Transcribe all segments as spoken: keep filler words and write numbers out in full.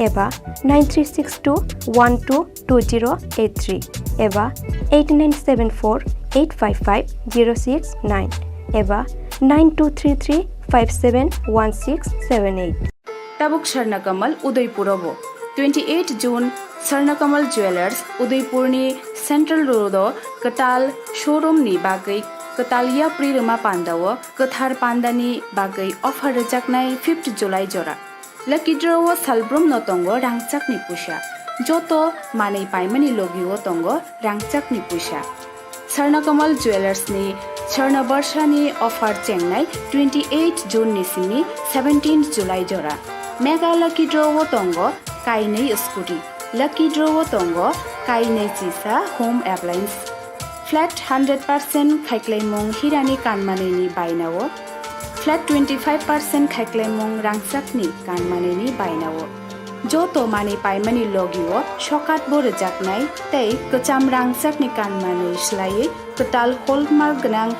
eba nine three six two one two two zero eight three eba eight nine seven four eight five five zero six nine eba nine two three three five seven one six seven eight. Tabuk Sarnakamal Udaipuro bo twenty eight June Sarnakamal Jewelers Udaipurni Central Road o kwtal showroom ni bagwi kwtal yapri rwma panda o kwthar panda ni bagwi offer rwjaknai fifth July jora. Lucky draw o salbrum no tongo rangchak ni puisa. Joto manwi paimani logi o tongo rangchak ni puisa. Sarnakamal Jewelers ni Sarna Barsha ni offer chengnai twenty eight June ni simi seventeen July jora. Mega Lucky Draw o tongo kainwi scooty. Lucky Draw o tongo kainwi chisa home appliance. Flat hundred percent khaiklaimung hirani kanmanwi ni baina o. Flat twenty five percent khaiklaimung rangchak ni kanmanwi ni baina o. Joto manwi paimani logi o sokat bo rwjaknai tei kwcham rangchak ni kanmanwi swlaiwi kwtal hallmark gwnang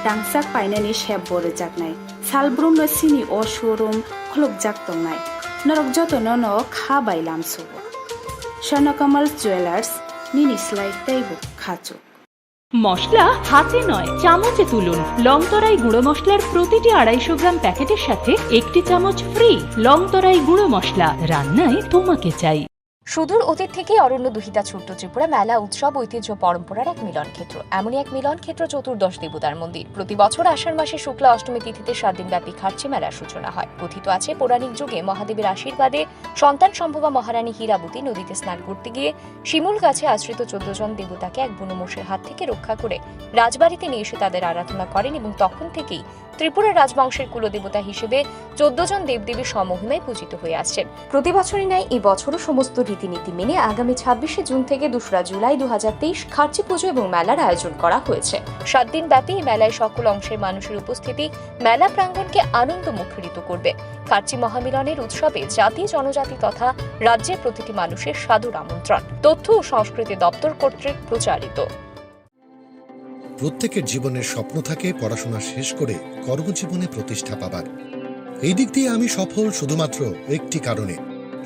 rangchak painani sep bo rwjaknai. Salbrum no sini o showroom khulukjak tongnai. Norok joto no no kha bai lamsugo. Swarnakamal Jewelers nini slai teibo khachu. মশলা হাতে নয়, চামচে তুলুন। লংতরাই গুঁড়ো মশলার প্রতিটি আড়াইশো গ্রাম প্যাকেটের সাথে একটি চামচ ফ্রি। লংতরাই গুঁড়ো মশলা, রান্নায় তোমাকে চাই। সুদূর অতীত থেকেই অরণ্য দুহিতা ছোট্ট ত্রিপুরা মেলা উৎসব ঐতিহ্য পরম্পরার এক মিলন ক্ষেত্র। এমনই এক মিলন ক্ষেত্র চতুর্দশ দেবতার মন্দির। প্রতি বছর আষাঢ় মাসে শুক্লা অষ্টমী তিথিতে সাত দিনব্যাপী খার্চি মেলার সূচনা হয়। কথিত আছে, পৌরাণিক যুগে মহাদেবের আশীর্বাদে সন্তান সম্ভবা মহারানী হীরাবতী নদীতে স্নান করতে গিয়ে শিমুল গাছে আশ্রিত চোদ্দ জন দেবতাকে এক বুনো মোষের হাত থেকে রক্ষা করে রাজবাড়িতে নিয়ে এসে তাদের আরাধনা করেন এবং তখন থেকেই ত্রিপুরা রাজবংশের কুলদেবতা হিসেবে চোদ্দ জন দেবদেবী স্বমহিমায় পূজিত হয়ে আসছেন। প্রতি বছরই ন্যায় এই বছরও সমস্ত রীতিনীতি মেনে আগামী ছাব্বিশে জুন থেকে দোসরা জুলাই দু হাজার তেইশ খার্চি পুজো এবং মেলার আয়োজন করা হয়েছে। সাত দিন ব্যাপী এই মেলায় সকল অংশের মানুষের উপস্থিতি মেলা প্রাঙ্গণকে আনন্দ মুখরিত করবে। খার্চি মহামিলনের উৎসবে জাতি, জনজাতি তথা রাজ্যের প্রতিটি মানুষের সাদর আমন্ত্রণ। তথ্য ও সংস্কৃতি দপ্তর কর্তৃক প্রচারিত। প্রত্যেকের জীবনের স্বপ্ন থাকে পড়াশোনা শেষ করে কর্মজীবনে প্রতিষ্ঠা পাবার। এই দিক দিয়ে আমি সফল শুধুমাত্র একটি কারণে,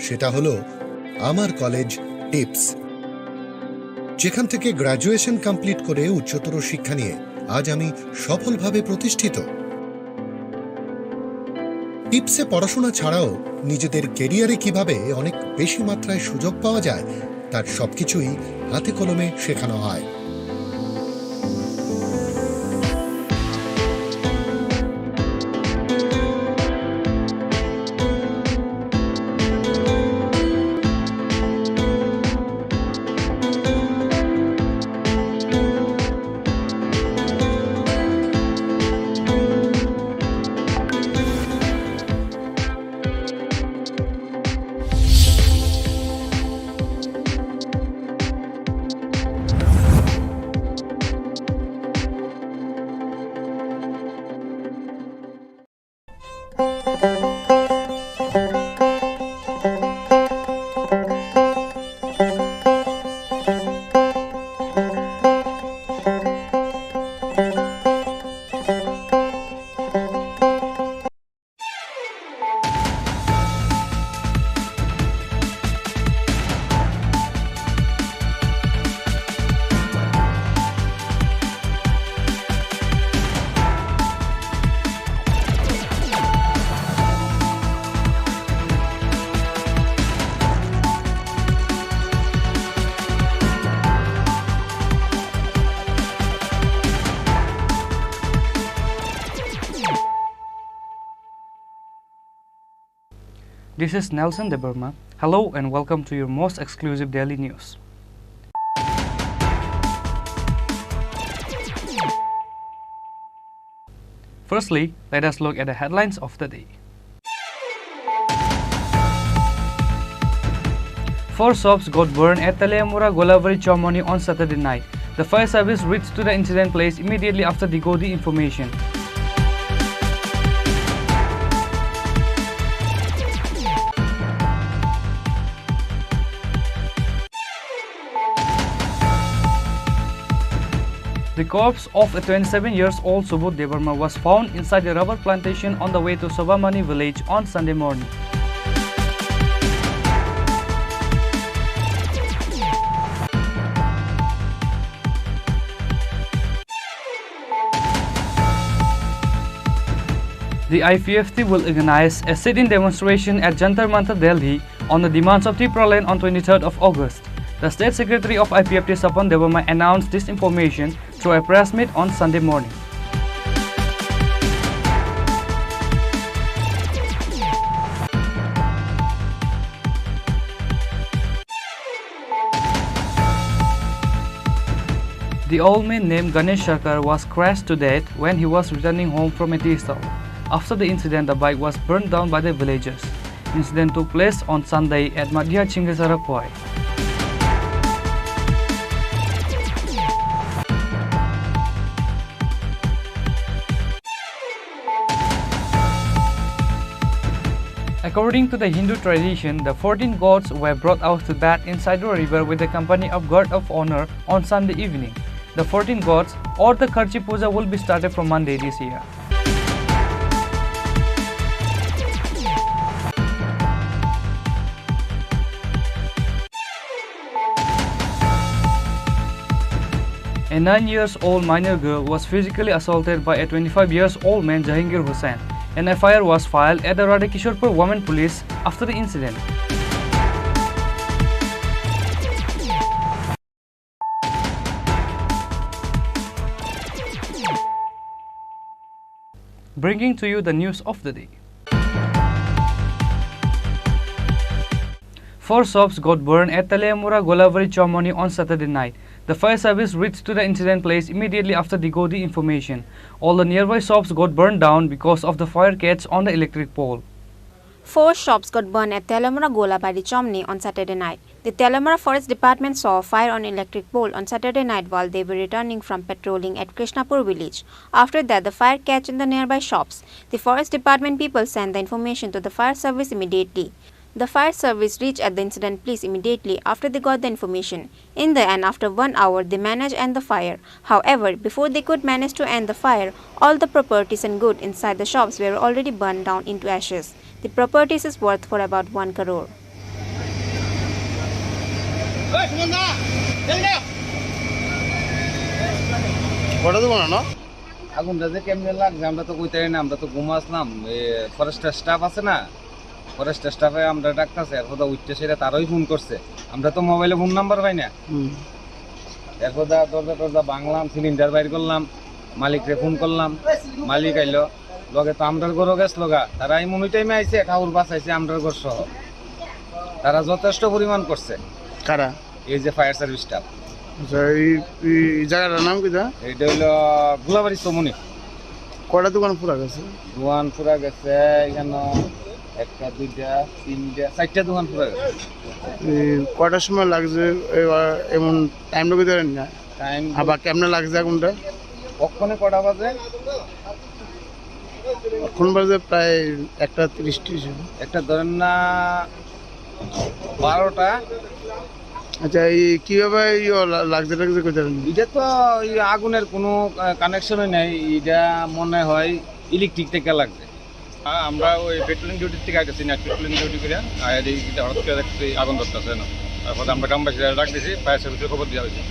সেটা হলো আমার কলেজ টিপস, যেখান থেকে গ্র্যাজুয়েশন কমপ্লিট করে উচ্চতর শিক্ষা নিয়ে আজ আমি সফলভাবে প্রতিষ্ঠিত। টিপসে পড়াশোনা ছাড়াও নিজেদের ক্যারিয়ারে কিভাবে অনেক বেশি মাত্রায় সুযোগ পাওয়া যায়, তার সবকিছুই হাতে কলমে শেখানো হয়। This is Nelson Debbarma. Hello and welcome to your most exclusive daily news. Firstly, let us look at the headlines of the day. Four shops got burned at Taliamura Golabari Chowmani on Saturday night. The fire service reached to the incident place immediately after they got the information. The corpse of a twenty-seven years old Subodh Debbarma was found inside a rubber plantation on the way to Sobamani village on Sunday morning. The I P F T will organize a sit-in demonstration at Jantar Mantar, Delhi, on the demands of Tipraland on twenty-third of August. The State Secretary of I P F T, Sapan Debbarma, announced this information through a press meet on Sunday morning. The old man named Ganesh Sarkar was crushed to death when he was returning home from a tea stall. After the incident, the bike was burned down by the villagers. Incident took place on Sunday at Madia Chingasara Khwai. According to the Hindu tradition, the fourteen gods were brought out to bathe inside the river with the company of guard of honor on Sunday evening. The fourteen gods or the Kharchi Puja will be started from Monday this year. A nine years old minor girl was physically assaulted by a twenty-five years old man, Jahangir Hussain. An F I R was filed at the Radhakishorpur Women Police after the incident. Bringing to you the news of the day. Four shops got burned at Teliamura Golabari Chomoni on Saturday night. The fire service reached to the incident place immediately after they got the information. All the nearby shops got burned down because of the fire catch on the electric pole. Four shops got burned at Teliamura Golabari Chomoni on Saturday night. The Teliamura Forest Department saw a fire on electric pole on Saturday night while they were returning from patrolling at Krishnapur village. After that, the fire catch in the nearby shops. The Forest Department people sent the information to the fire service immediately. The fire service reached at the incident place immediately after they got the information. In the end, after one hour, they managed end the fire. However, before they could manage to end the fire, all the properties and good inside the shops were already burned down into ashes. The properties is worth for about one crore. কটা দোকান না? আগুনটা যে কেমনে লাগছে আমরা তো কইতে পারি না, আমরা তো ঘুমাসলাম। এই ফরেস্টের স্টাফ আছে না, ফরেস্ট স্টাফে আমরা ডাকতেছে, এরপর দা উঠতে সেটা তারই ফোন করছে। আমরা তো মোবাইলে ফোন নাম্বার পাই না। হুম। এরপর দা দরজা টরজা ভাঙলাম, সিলিন্ডার বাইর করলাম, মালিকরে ফোন করলাম, মালিক আইলো। লগে তো আমরার ঘরও গেছলো গা, তারা এমন ওই টাইমে আইছে, ঠাকুর বাঁচাইছে আমরার ঘর সহ। তারা যথেষ্ট পরিমাণ করছে। কারা? এই যে ফায়ার সার্ভিস স্টাফ। আচ্ছা, এই, এই জায়গাটার নাম কিতা? এটা হইলো গোলাবাড়ি চমনি। কয়টা দোকান পুরা গেছে? দোকান পুরা গেছে এখানে একটা, দুইটা, তিনটা, চারটা দোকান পুরা গেছে। এই কয়টার সময় লাগছে? এবার এমন টাইম লোকে ধরেন না? টাইম আবার কেমনে লাগছে আগুনটা? কখনো কটা বাজে? এখন বাজে প্রায় একটা তিরিশ ত্রিশ হবে। একটা ধরেন না বারোটা। আচ্ছা, এই কিভাবে ইয়ে লা-, লাগছে টাগছে কইতে পারেন? এটা তো এই আগুনের কোনো, আহ, কানেকশনই নাই, এটা মনে হয় ইলেকট্রিক থেকে লাগছে। হ্যাঁ, আমরা ওই পেট্রোলিং ডিউটি থেকে আইতেছি, নাইট পেট্রোলিং ডিউটি করে, আর এই যে হঠাৎ করে দেখছি আগুন ধরতেছে না, তারপরে আমরা গ্রামবাসীরা ডাক দিছি, ফায়ার সার্ভিসে খবর দেওয়া হয়েছে।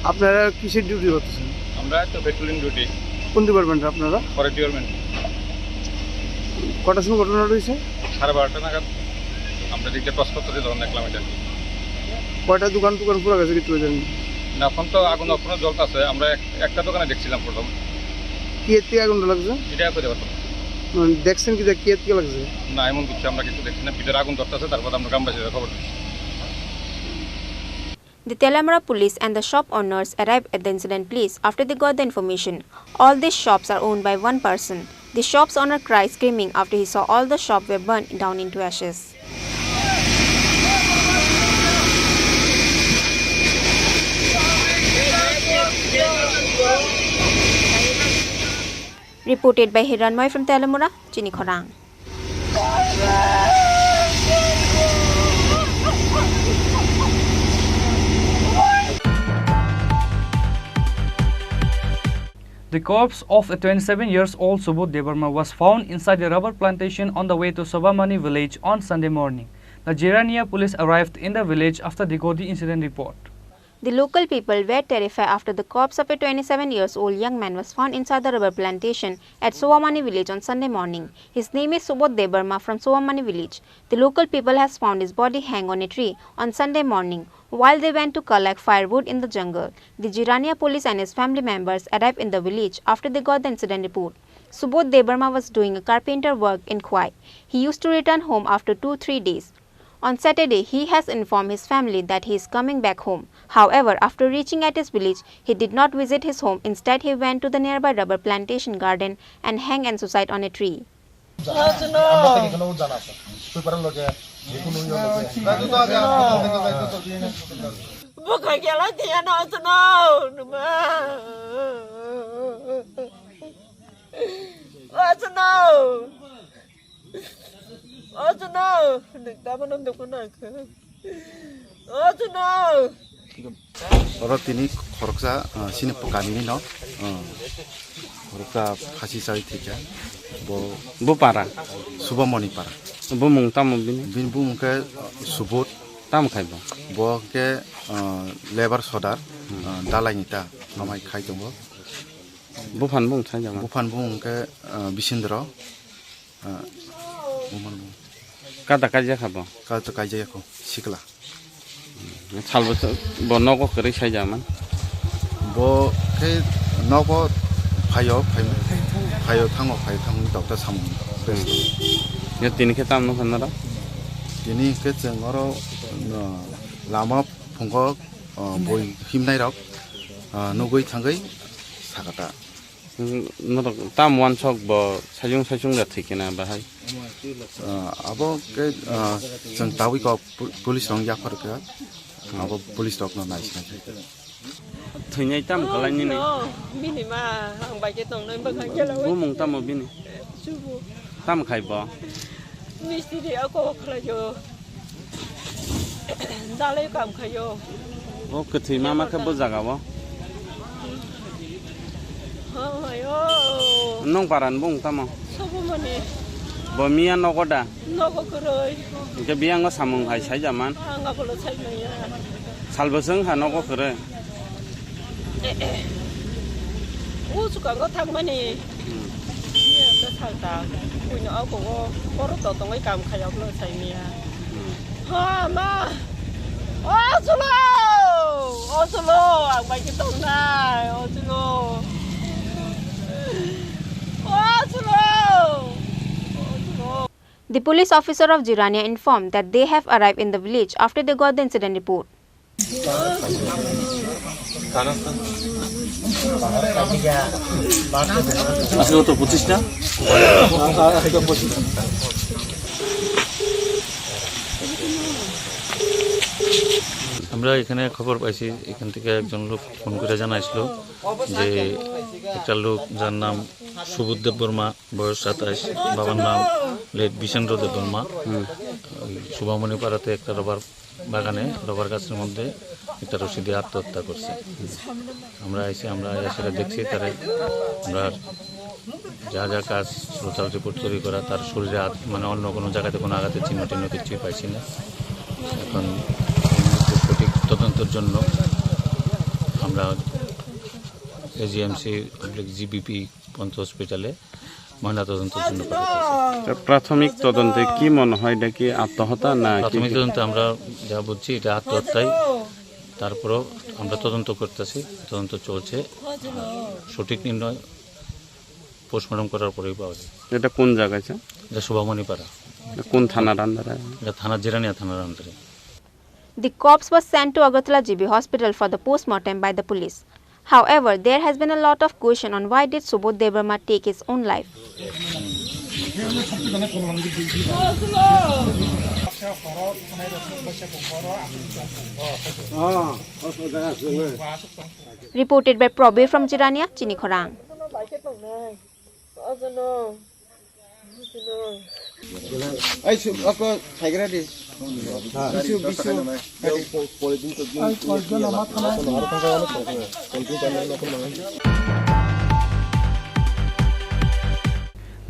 আপনারা কিসের ডিউটি করতেছেন? আমরা তো পেট্রোলিং ডিউটি। কোন ডিপার্টমেন্ট আপনারা? Forest department. কটার সময় ঘটনা রয়েছে? সাড়ে বারোটা নাগাদ আমরা দিকটা ক্রস করতেছি, তখন দেখলাম এটা। কয়টা দোকান টোকান পুরা গেছে, কিছু জানেন? না, এখন তো আগুন এখনো জ্বলতেছে। আমরা এক-, একটা দোকানে দেখছিলাম প্রথম। কি এর থেকে আগুনটা লাগছে? এটা করে পারতাম। মানে, দেখছেন কি যে কি এর থেকে লাগছে? না, এমন কিছু আমরা কিছু দেখছি না। ভিতরে আগুন ধরতেছে, তারপর আমরা গ্রামবাসীরা খবর দিচ্ছি। The Teliamura police and the shop owners arrived at the incident place after they got the information. All these shops are owned by one person. The shop's owner cried, screaming after he saw all the shop were burned down into ashes. Reported by Hiranmoy from Teliamura, Chini Khorang. The corpse of a twenty-seven years old Subodh Debbarma was found inside a rubber plantation on the way to Sobamani village on Sunday morning. The Jirania police arrived in the village after they got the incident report. The local people were terrified after the corpse of a twenty-seven years old young man was found inside the rubber plantation at Sowamani village on Sunday morning. His name is Subodh Debbarma from Sowamani village. The local people has found his body hang on a tree on Sunday morning while they went to collect firewood in the jungle. The Jirania police and his family members arrived in the village after they got the incident report. Subodh Debbarma was doing a carpenter work in Khwai. He used to return home after two three days. On Saturday, he has informed his family that he is coming back home. However, after reaching at his village, he did not visit his home. Instead, he went to the nearby rubber plantation garden and hang and suicide on a tree. Bwkha kela tiya no, no. Ojono! Ojono! Nwng tamo no dukhu nang khe. Ojono! Oro tini khoroksa, ah, sini kamini no, ah, khoroksa phasi chawi thwikha. Bo Bo para? Subamoni para. Bumung tamo bini? Bini bumung khe, ah, Subodh. Tamo khai bo? Bo khe, ah, labour sodar, ah, dalai ni ta, amai khai tongo. Buphan bung thai jama? Buphan bung khe, ah, Bisindro. Ah, bumung bung. Kada kaijak kha bo? Kada kaijak kho, sikla. Salbo bo nogo kwrwi sai jama? Bo khe nogo phaio, phaio, phaio thango, phaio thango, doctor samung. Hmm. Ya tini khe tam nukha nara? Tini khe chwng oro, no, lama phungo, ah, boi himnai rok, ah, nugwi thangwi sakata. Norok tam wansok bo saisung saisung da thwi kena bahai? Ah, abo khe, ah, chwng tabwi kok pu-, police rok yaphar kha. Abo police rok no nai sina. Thwinai tam kalai nini? No, bini ma, ang bai khe tongnai bwkhang khe lawi. Bumung tamo bini? Chubu. Tam khai bo? Mistiri ako khlaio. Dalai kam khaio. O kwthwi mama khe bo jaga o? Ha, hayo. Nong paran bung tamo? Sobo mani. Bo miya nogo da? Nogo kwrwi. Hingke biyang o samung hai sai jaman? Ang abono sai maya. Salbo swng ha nogo kwrwi? O chukango thangmani. Hmm. Iya, bwsal ta. Buino akogo borok totongwi kam khai oklo sai miya. Hmm. Ha, ma. O chulo! O chulo! Ang bai khe tongnai. O chulo! O chulo! O chulo! The police officer of Jirania informed that they have arrived in the village after they got the incident report. আজকে কত? পঁচিশটা? আমরা এখানে খবর পাইছি, এখান থেকে একজন লোক ফোন করে জানাইছিল যে একটা লোক যার নাম সুবোধ দেববর্মা, বয়স সাতাশ, বাবার নাম লেট বিশেন্দ্র দেববর্মা। হুম। ওই শুভমণি পাড়াতে একটা রবার বাগানে রবার গাছের মধ্যে একটা রশি দিয়ে আত্মহত্যা করছে। আমরা এসে, আমরা এসে দেখছি তারে, আমরা যা যা কাজ, সোশ্যাল রিপোর্ট তৈরি করা, তার শরীরে আঘাত, মানে অন্য কোনো জায়গাতে কোনো আঘাতের চিহ্ন টিহ্ন কিছুই পাইছি না। এখন সঠিক তদন্তের জন্য আমরা এজিএমসি অবলিক জিবিপি পঞ্চ হসপিটালে ময়নাতদন্তের জন্য পাঠাতে হয়েছে। তো প্রাথমিক তদন্তে কি মনে হয়, এটা কি আত্মহত্যা না কি? প্রাথমিক তদন্তে আমরা যা বুঝছি, এটা আত্মহত্যাই। তারপরেও আমরা তদন্ত করতেছি, তদন্ত চলছে। সঠিক নির্ণয় পোস্টমর্টম করার পরেই পাওয়া যায়। এটা কোন জায়গা, স্যার? এটা শোভামণি পাড়া। কোন থানার আন্ডারে? এটা থানা, জিরানিয়া থানার আন্ডারে। The corpse was sent to Agartala G B hospital for the postmortem by the police. However, there has been a lot of question on why did Subodh Debbarma take his own life. Reported by Probir from Jirania, Chini Khorang. Ai, su-, ako, thaigra di. Bisu, bisu.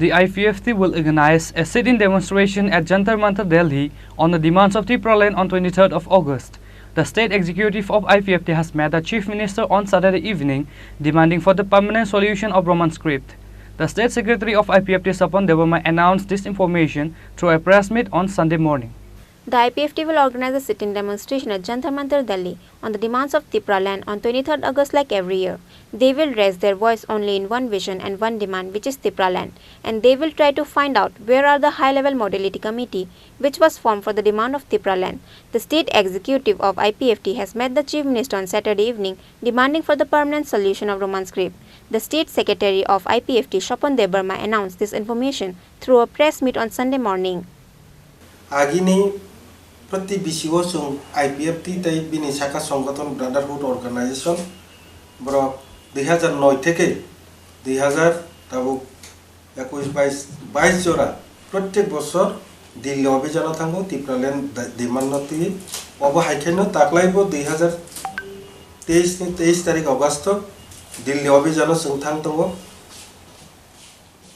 The I P F T will organize a sit-in demonstration at Jantar Mantar, Delhi, on the demands of Tipraland on twenty-third of August. The state executive of I P F T has met the Chief Minister on Saturday evening, demanding for the permanent solution of Roman script. The state secretary of I P F T, Swapan Debbarma, announced this information through a press meet on Sunday morning. The I P F T will organize a sit-in demonstration at Jantar Mantar, Delhi, on the demands of Tipraland on twenty-third August like every year. They will raise their voice only in one vision and one demand, which is Tipraland, and they will try to find out where are the high-level modality committee which was formed for the demand of Tipraland. The state executive of I P F T has met the Chief Minister on Saturday evening, demanding for the permanent solution of Roman script. The state secretary of I P F T, Swapan Debbarma, announced this information through a press meet on Sunday morning. Agini proti bisi o chwng I P F T tei bini saka songothon Brotherhood Organization borok dui hazar noi theke dui hazar tabuk ekush bais, bais jora prottek bochor Delhi obhijano thango Tipraland da-, demand no twi. Obo hai khe no taklai bo dui hazar teis ni teis tarik August o Delhi obhijano chwng thang tongo.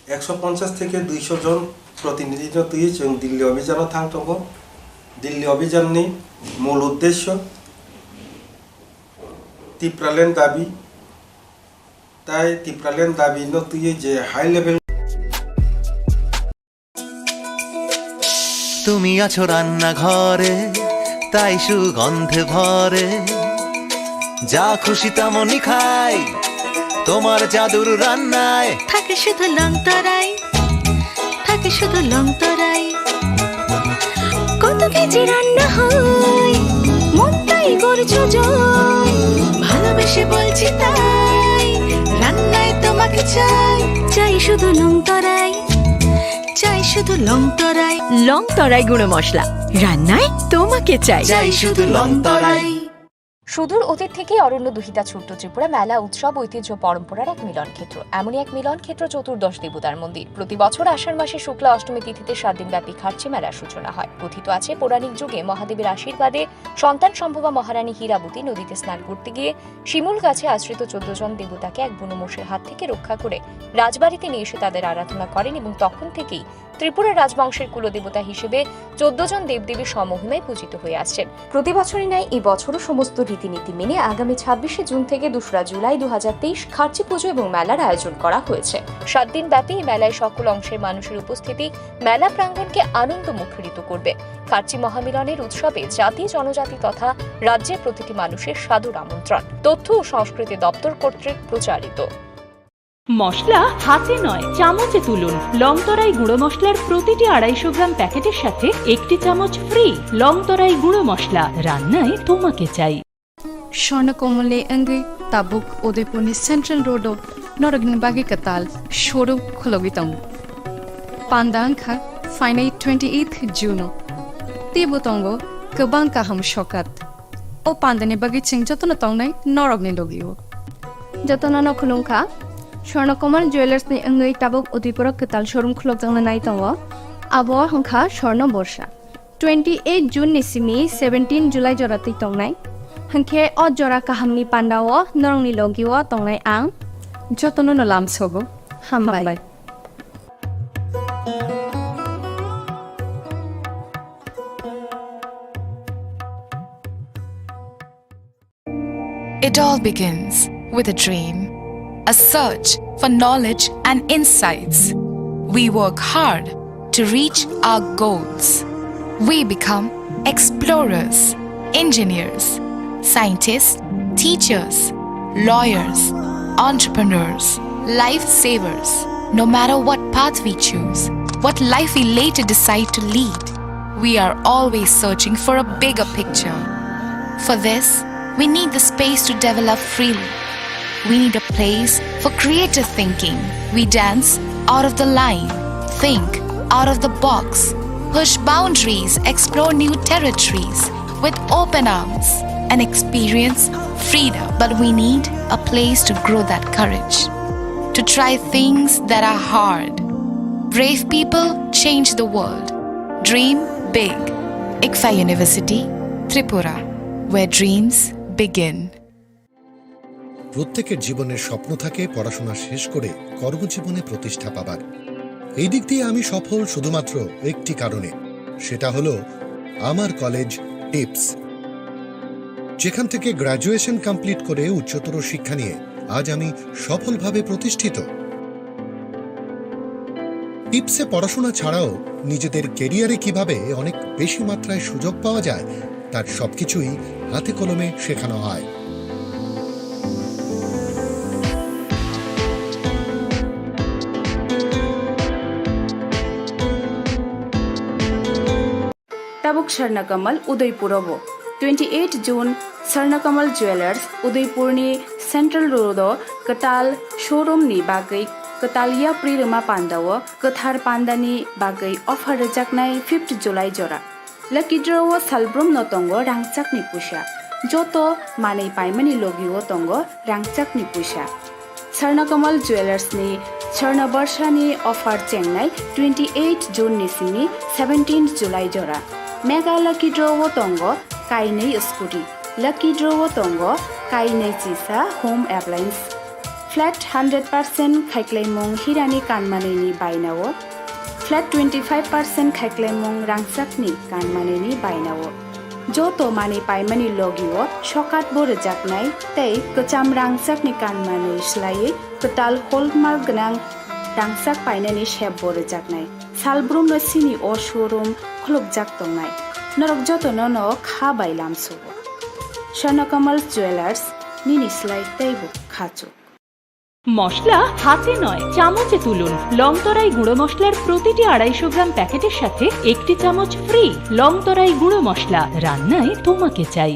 Ekso ponchas theke duiso jon protinidhi no twi chwng Delhi obhijano thang tongo. Delhi obhijan ni mul uddesyo Tipraland dabi, tai Tipraland dabi no twi je high level তুমি আছো রান্নাঘরে, তাই সুগন্ধে ভরে। যা খুশি তেমনই খাই, তোমার জাদুর রান্নায়। থাকে শুধু লং তরাই, থাকে শুধু লং তরাই। কত কেজি রান্না হয়, মনটাই করছো জয়। ভালোবেসে বলছি তাই, রান্নায় তোমাকে চাই। চাই শুধু লং তরাই, চাই শুধু লং তরাই। লং তরাই গুঁড়ো মশলা, রান্নায় তোমাকে চাই। চাই শুধু লং তরাই। সুদূর অতীত থেকেই অরণ্য দুহিতা ছোট্ট ত্রিপুরা মেলা উৎসব ঐতিহ্য পরম্পরার এক মিলন ক্ষেত্র। এমনই এক মিলন ক্ষেত্র চতুর্দশ দেবতার মন্দির। প্রতি বছর আষাঢ় মাসে শুক্লা অষ্টমী তিথিতে সাত দিনব্যাপী খার্চি মেলার সূচনা হয়। কথিত আছে, পৌরাণিক যুগে মহাদেবের আশীর্বাদে সন্তান সম্ভবা মহারানী হীরাবতী নদীতে স্নান করতে গিয়ে শিমুল গাছে আশ্রিত চোদ্দ জন দেবতাকে এক বুনো মোষের হাত থেকে রক্ষা করে রাজবাড়িতে নিয়ে এসে তাদের আরাধনা করেন এবং তখন থেকেই ত্রিপুরা রাজবংশের কুলদেবতা হিসেবে চোদ্দ জন দেবদেবী স্বমহিমায় পূজিত হয়ে আসছেন। প্রতি বছরই ন্যায় এই বছরও সমস্ত রীতিনীতি মেনে আগামী ছাব্বিশে জুন থেকে দোসরা জুলাই দু হাজার তেইশ খার্চি পুজো এবং মেলার আয়োজন করা হয়েছে। সাত দিন ব্যাপী এই মেলায় সকল অংশের মানুষের উপস্থিতি মেলা প্রাঙ্গণকে আনন্দ মুখরিত করবে। খার্চি মহামিলনের উৎসবে জাতি, জনজাতি তথা রাজ্যের প্রতিটি মানুষের সাদর আমন্ত্রণ। তথ্য ও সংস্কৃতি দপ্তর কর্তৃক প্রচারিত। মশলা হাতে নয়, চামচে তুলুন। লং তরাই গুঁড়ো মশলার প্রতিটি আড়াইশো গ্রাম প্যাকেটের সাথে একটি চামচ ফ্রি। লং তরাই গুঁড়ো মশলা, রান্নায় তোমাকে চাই। Swarna Kamal ni wngwi tabuk Udaipurni Central Road o norokni bagwi kwtal showroom khulogwi tongo. Panda wngkha phainai twenty eighth June o. Teibo tongo kwbang kaham sokat. O pandani bagwi chwng jotono tongnai norokni logio. Jotono no khulumkha. Swarna Kamal Jewellers ni wngwi tabuk Udaipur o kwtal showroom khulokjakna nai tongo. Abo wngkha Swarna Borsa. Twenty eight June ni simi seventeen July jora twi tongnai. Hwnkhe o jora kahamni pandao norokni logio tongnai ang. Jotono no lamsogo. Hambai. Hambai. It all begins with a dream, a search for knowledge and insights. We work hard to reach our goals. We become explorers, engineers, scientists, teachers, lawyers, entrepreneurs, lifesavers. No matter what path we choose, what life we later decide to lead, we are always searching for a bigger picture. For this, we need the space to develop freely. We need a place for creative thinking. We dance out of the line, think out of the box, push boundaries, explore new territories with open arms, and experience freedom. But we need a place to grow that courage, to try things that are hard. Brave people change the world. Dream big. ICFAI University, Tripura, where dreams begin. প্রত্যেকের জীবনের স্বপ্ন থাকে পড়াশোনা শেষ করে কর্মজীবনে প্রতিষ্ঠা পাবার। এই দিক দিয়ে আমি সফল শুধুমাত্র একটি কারণে, সেটা হলো আমার কলেজ টিপস। যেখান থেকে গ্র্যাজুয়েশন কমপ্লিট করে উচ্চতর শিক্ষা নিয়ে আজ আমি সফলভাবে প্রতিষ্ঠিত। টিপসে পড়াশোনা ছাড়াও নিজেদের ক্যারিয়ারে কিভাবে অনেক বেশি মাত্রায় সুযোগ পাওয়া যায়, তার সবকিছুই হাতে কলমে শেখানো হয়। Tabuk Swarna Kamal Udaipur o bo twenty eight June Swarna Kamal Jewellers Udaipur ni Central Road o kwtal showroom ni bagwi kwtal yapri rwma panda o kwthar panda ni bagwi offer rwjaknai fifth July jora. Lucky draw o salbrum no tongo rangchak ni puisa. Joto manwi paimani logi o tongo rangchak ni puisa. Swarna Kamal Jewellers ni Swarna Barsha ni offer chengnai twenty eight June ni simi seventeen July jora. Mega Lucky Draw o tongo kainwi scooty. Lucky Draw o tongo kainwi chisa home appliance. Flat hundred percent khaiklaimung hirani kanmanwi ni baina o. Flat twenty five percent khaiklaimung rangchak ni kanmanwi ni baina o. Joto manwi paimani logi o sokat bo rwjaknai tei kwcham rangchak ni kanmanwi swlaiwi kwtal hallmark gwnang rangchak painani sep bo rwjaknai. Salbrum no sini o showroom khulukjak tongnai. Norok joto no no kha bai lamsugo. Swarna Kamal Jewellers, nini slai teibo khachuk. মশলা হাতে নয়, চামচে তুলুন। লং তরাই গুঁড়ো মশলার প্রতিটি আড়াইশো গ্রাম প্যাকেটের সাথে একটি চামচ ফ্রি। লং তরাই গুঁড়ো মশলা, রান্নায় তোমাকে চাই।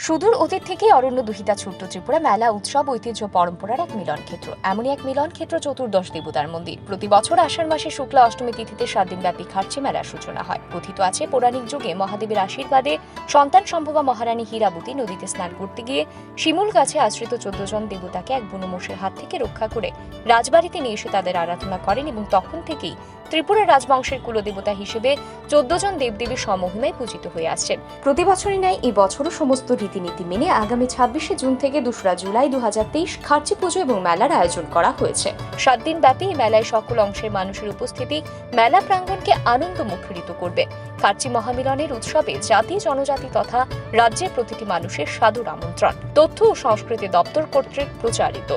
সুদূর অতীত থেকেই অরণ্য দুহিতা ছোট্ট ত্রিপুরা মেলা উৎসব ঐতিহ্য পরম্পরার এক মিলন ক্ষেত্র। এমনই এক মিলন ক্ষেত্র চতুর্দশ দেবতার মন্দির। প্রতি বছর আষাঢ় মাসে শুক্লা অষ্টমী তিথিতে সাত দিনব্যাপী খার্চি মেলার সূচনা হয়। কথিত আছে, পৌরাণিক যুগে মহাদেবের আশীর্বাদে সন্তান সম্ভবা মহারানী হীরাবতী নদীতে স্নান করতে গিয়ে শিমুল গাছে আশ্রিত চোদ্দ জন দেবতাকে এক বুনো মোষের হাত থেকে রক্ষা করে রাজবাড়িতে নিয়ে এসে তাদের আরাধনা করেন এবং তখন থেকেই ত্রিপুরা রাজবংশের কুলদেবতা হিসেবে চোদ্দ জন দেবদেবী স্বমহিমায় পূজিত হয়ে আসছেন। প্রতি বছরই ন্যায় এবছরও সমস্ত রীতিনীতি মেনে আগামী ছাব্বিশে জুন থেকে দোসরা জুলাই দু হাজার তেইশ খার্চি পুজো এবং মেলার আয়োজন করা হয়েছে। সাত দিন ব্যাপী এই মেলায় সকল অংশের মানুষের উপস্থিতি মেলা প্রাঙ্গণকে আনন্দ মুখরিত করবে। খার্চি মহামিলনের উৎসবে জাতি, জনজাতি তথা রাজ্যের প্রতিটি মানুষের সাদর আমন্ত্রণ। তথ্য ও সংস্কৃতি দপ্তর কর্তৃক প্রচারিত।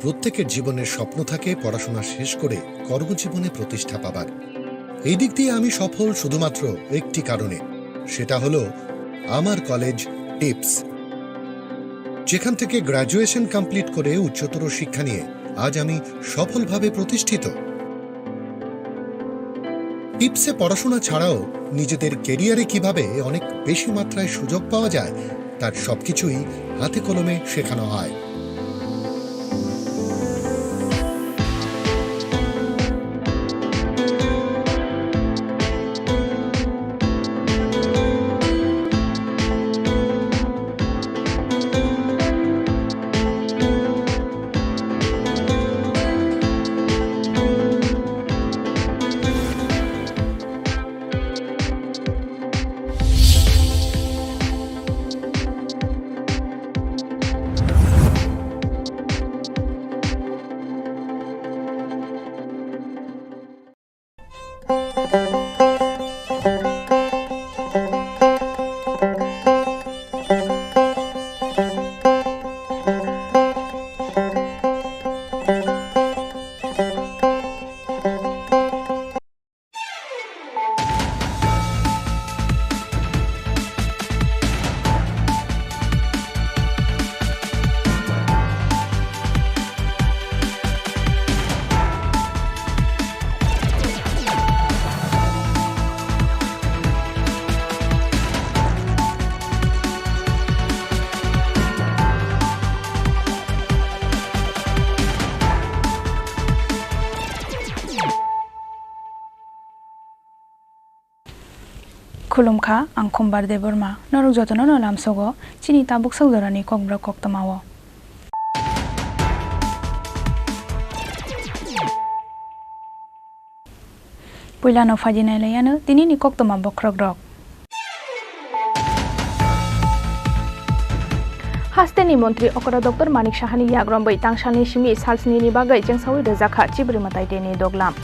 প্রত্যেকের জীবনের স্বপ্ন থাকে পড়াশোনা শেষ করে কর্মজীবনে প্রতিষ্ঠা পাবার। এই দিক দিয়ে আমি সফল শুধুমাত্র একটি কারণে, সেটা হলো আমার কলেজ টিপস। যেখান থেকে গ্র্যাজুয়েশন কমপ্লিট করে উচ্চতর শিক্ষা নিয়ে আজ আমি সফলভাবে প্রতিষ্ঠিত। টিপসে পড়াশোনা ছাড়াও নিজেদের ক্যারিয়ারে কিভাবে অনেক বেশি মাত্রায় সুযোগ পাওয়া যায়, তার সবকিছুই হাতে কলমে শেখানো হয়। Khulumkha, ang Khumbar Debbarma. Norok jotono no lamsogo chini tabuk sak jorani kokborok koktwmao. Puilano phaidi nailaiyano tinini koktwma bokhorokrok. Hasteni montri okra Doctor Manik Sahani yagromwi tangsalni simi salsnini bagwi chengsawi rwjakha Chibri Mwtai Teni doglam.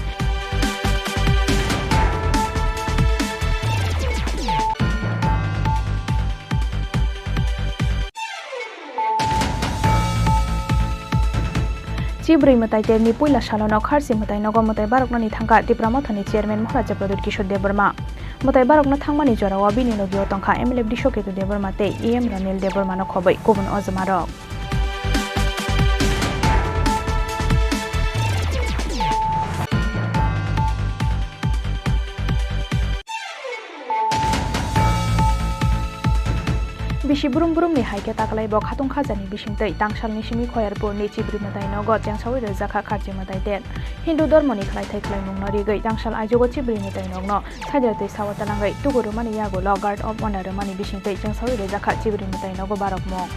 Chibrwi mwtai terni puila salono Kharchi mwtai nogo mwtai baroknani thangkha Tipra Mothani chairman Maharaja Pradyut Kishore Debbarma. Mwtai barokna thangmani jorao bini logio tongkha M L A Brisho Ketu Debbarma tei E M Ranil Debbarmano khobwi kubun ojmarok. Bisi brum brumni hai khe taklai bo khatung khajani bisingtwi tangsalni simi Khoyarpurni Chibrwi mwtai nogo chengsaui rwjakha Kharchi mwtai ter. Hindu dormoni khlaithai khlaimungno rigwi tangsal aijugo Chibrwi mwtai nokno saidar twi sawa talangwi tugu rwmani yagulo guard of honor rwmani bisingtwi chengsaui rwjakha Chibrwi mwtai nogo barokmung.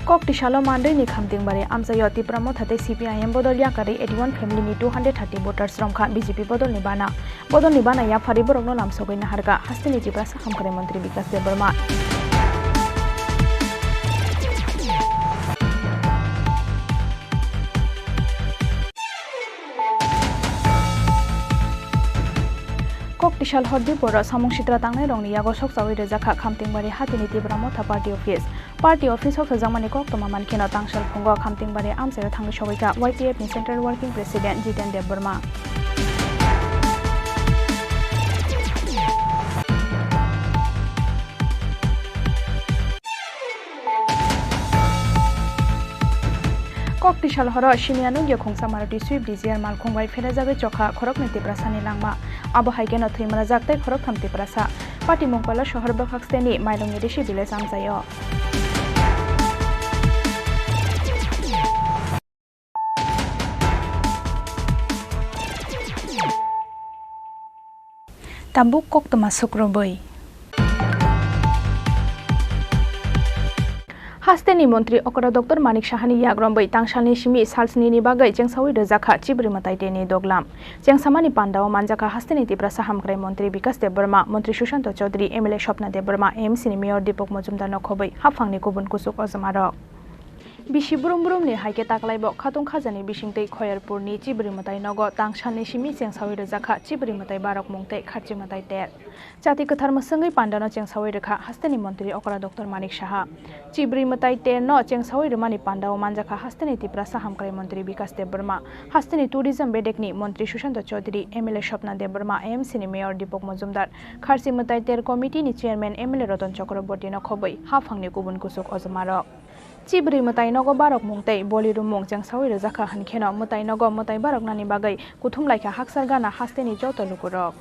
Koktisalo Mandwini Khamtingbari amchaio Tipra Motha tei C P I M bodol yakarwi eighty one family ni two hundred thirty voters romkha B J P bodolni bana. Bodolni bana yapharwi borokno lamsogwi naharkha hasteni Tiprasa hamkrai montri Bikas Debbarma. Koktisal Hordiporo samung sitra tangnairokni yago sokchaui rwjakha Khamtingbari hatini Tipra Motha Party Office. Party Office sokchajakmani koktwma mankheno tangsal phungo Khamtingbari amchaio thangwi sogwikha Y T F ni Central Working President Jiten Debbarma. Koktisal horo siniya nungya khungsa Maruti Swift Dzire malkhung bai pherajagwi chokha khoroknwi Tiprasani langma. Abo hai kheno thwi manajak tei khoroktham Tiprasa. Patimungpalo sohor bwkhaksteni Mailongni Rishi Village amchaio. Tabuk koktwma sukrubwi. Hasteni montri okra Doctor Manik Sahani yagromwi tangsalni simi salsnini bagwi chengsaui rwjakha Chibrwi mwtai terni doglam. Chengsamani pandao manjakha hasteni Tiprasa hamkrai montri Bikas Debbarma, montri Sushanta Chaudhary, M L A Swapna Debbarma, A M C ni mayor Deepak Majumdar no khobwi haphangni kubun kuchuk ojmarok. Bisi brum brumni hai khe taklai bo khatung khajani bisingtwi Khoyarpurni Chibrwi mwtai nogo tangsalni simi chengsaui rwjakha Chibrwi mwtai barokmung tei Kharchi mwtai ter. Chati kwthar mwswngwi pandano chengsaui rwkha hasteni montri okra Doctor Manik Saha. Chibrwi mwtai terno chengsaui rwmani pandao manjakha hasteni Tiprasa hamkrai montri Bikas Debbarma, hasteni tourism bedekni montri Sushanta Chaudhary, M L A Swapna Debbarma, A M C ni mayor Deepak Majumdar, Kharchi mwtai ter committee ni chairman M L A Ratan Chakraborty no khobwi haphangni kubun kuchuk ojmarok. Chibrwi mwtai nogo barokmung tei boli rwmung chengsaui rwjakha hwnkheno mwtai nogo mwtai baroknani bagwi kuthum laikha haksar gana hasteni joto lukurok.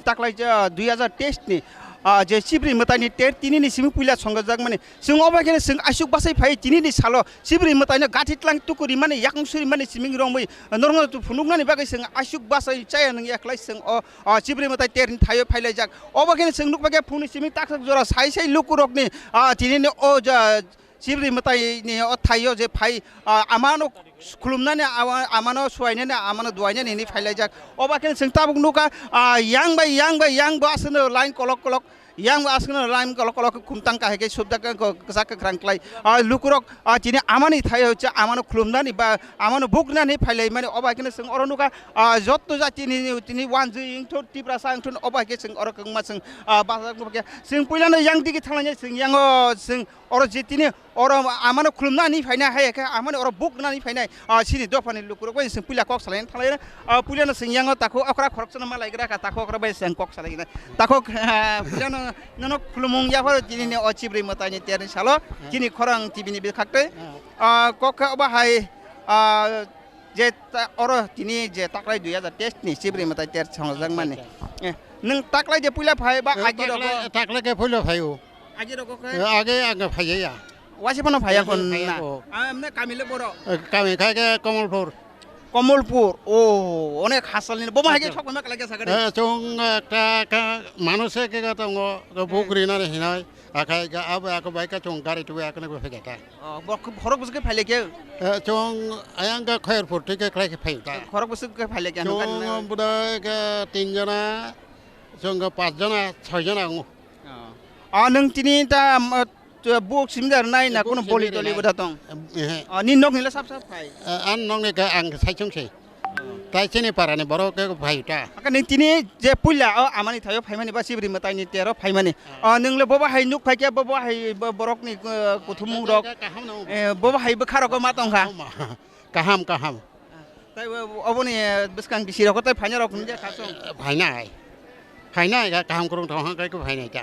Taklai, ah, dui hazar teis ni, ah, je Chibrwi mwtaini ter tinini simi puila songjakmani. Chwng obo khe chwng aswk bwsai phai tinini salo Chibrwi mwtaino gathi tlang tukurimani yakung surimani siming romwi norokno phunuknani bagwi chwng aswk bwsai chaya nung yaklai chwng o, ah, Chibrwi mwtai terni thaio phailaijak. Obo khe chwng nukba khe phungni simi taksa jora sai sai lukurokni, ah, tinini o ja Chibrwi mwtaini o thaio je phai, ah, amano khulumnani, awa-, amano suainani, amano duainani hinwi phailaijak. Obo khe chwng tabuk nukha, ah, yang bai yang bai yang bo aswkno line kolok kolok, yang bo aswkno line kolok kolok khumtang kahai khe subjak khe kwchak kwkhrang klai. Ah, lukurok, ah, chini amani thaio cha amano khulumnani ba amano buknani phailaimani obo khe chwng oro nukha, ah, jotto jatini tini wanjwi wngthun Tiprasa wngthun obo khe chwng oro kwbangma chwng, ah, bachajak nukha khe chwng puilano yang digi thanglainai chwng yango chwng Oro je tini oro amano khulumna ani phainai, hai khe amani oro buk nani phainai, ah, chini dophani lukurok bai chwng puila kok salaina thanglai, ah, puilano chwng yango takhuk okra khoroksa no malai gra kha, takhuk okra bai chwng kok salai na. Takhuk, ah, puilano nono khulumung yapharo tini ni o Chibrwi mwtaini terni salo, chini khorang T V ni bwkhak tei, ah, kok khe obo hai, ah, je ta-, oro tini je taklai dui hazar teis ni Chibrwi mwtai ter songjak mani. Eh, nwng taklai je puila phai ba agi rogo? Taklai, taklai khe puila phai o. Agi rogo khe? Eh, age ang phaiya. Waisa phano phaiya kon na? Phaiya ko. Ah, emne kami le boro? Eh, kami khai khe Komolpur. Komolpur. Oh, onek hasal ni. Bomo hai khe sok ma kala khe sagari. Eh, chwng, eh, ka, ka, manuse khe ka tongo, ka buk rinani hinai. Akhai ka abo ako bai ka chwng gari tu ako ne ko phega ta. Oh, bo khorok bwswk khe phaile khe? Eh, chwng ayang ka Khoyarpur twi khe khlai khe phai ta. Khorok bwswk khe phaile khe? Chwng budai khe tin jona, chwng ka panch jona, chhoi jona ongo. Oh. Ah, nwng tini ta, um, uh, buk simi da nai na kuno boli toli bwda tong? Ehe. Ah, ni nok ni le sap sap phai? Ah, an nok ni ka ang sai chwng se. Oh. Tai chini parani borok ke phai ta. Aka nini tini je puila o amani thayo phaimani ba chibri mwtaini tero phaimani. O nwngle bobo hai nuk phaikya bobo hai bo-, borokni, eh, kuthumung rok. Kaham no. Eh, bobo hai bwkha rok ma tongkha. Kaham, kaham. Tai bo-, oboni, eh, bwskang bisi rok tai phaina rok hwnja khasong. Phainai. Phainai ga kaham kurung tong hang kai ko phainai ta.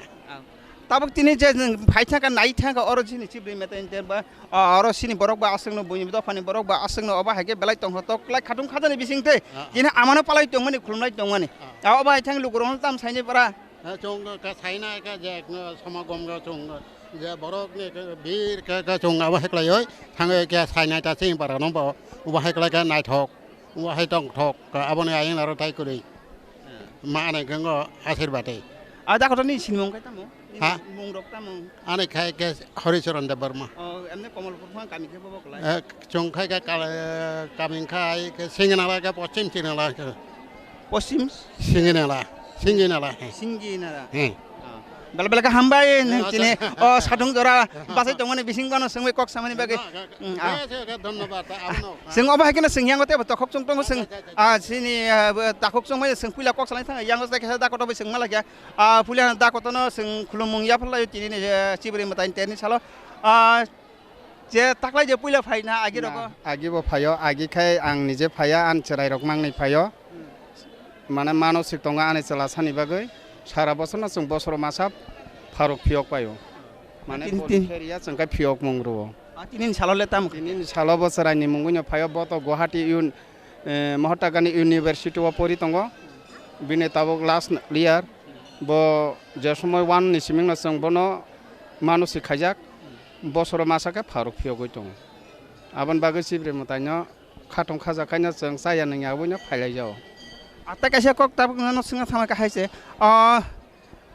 Tabuk tini je nwng phai thangkha, nai thangkha, oro chini chibri mwtaini tero ba, ah, oro chini borok ba aswkno, buini dophani borok ba aswkno, obo hai khe belai tongkha, tok lai khatung khajani bising tei, ah, ah, tini amano palai tongmani, khulumlai tongmani. Ah. Ah, obo hai thang lukurok tam saini para. Ah, chwng ka saina ka je, ah, samagom ga chwng, je borok ni ka bir ka, ka chwng abo hai khlaioi, thangoi khe saina ta chini para no bo, obo hai khlai khe naithok, obo hai tongthok, ka aboni ayang aro tai kwrwi. Ma ani gwngo asirbatwi. A, da kotor ni sinimung khe tamo? Ha? Mung rok tamo? Ani khai khe Horicharan Debbarma. O, emne Komolpur phang kami khe bobo kwlai? Eh, chwng khai khe kal-, kami khai khe Singinala khe Poschim Singinala khe. Poschim? Singinala. Singinala, he. Singinala. He. Ah. Bela bela khe hambai, eh, chini, acha. O, satung jora, basai tongmani bising bono swngwi kok samani bagwi. Na, ga-, Hmm, ah. Ga-, ga-, ga-, dhonnobad, abono. Chwng obo hai kheno chwng yango tei bo takhuk chwng tongo chwng, ah, chini, ah, bo takhuk chwng bai chwng puila kok salai thang yango tei kaisa da kotor bai chwng ma laikha. Ah, puila da kotor no chwng khulumung yapharlai tini ni, eh, chibri mwtaini terni salo. Ah, je taklai je puila phaina agi rogo. Na, agi bo phaio, agi khai ang nije phaiya, ang chwrai rok mangni phaio. Hmm. Mane manosik tongo ani chwla sani bagwi. Sara bosor no chwng bosoro masa pharuk phiyok paio. Mane tin, tin. Porikhya riya chwng khe phiyok mung rwo. A, tini ni salo le tamo khe? Tini ni salo bo chwraini mungwi no phaio, bo to Guwahati un-, eh, Mahatma Gandhi University o pori tongo. Bini tabuk last year. Bo je somoi one ni siming no chwng bono manosik khaijak. Bosoro masa khe pharuk phiyogwi tongo. Aboni bagwi chibri mwtai no khatong khaja khaino chwng chaya nungya aboni phailai jao. A, tei kaisa kok tabuk no swngna thangma khe hai se. Ah,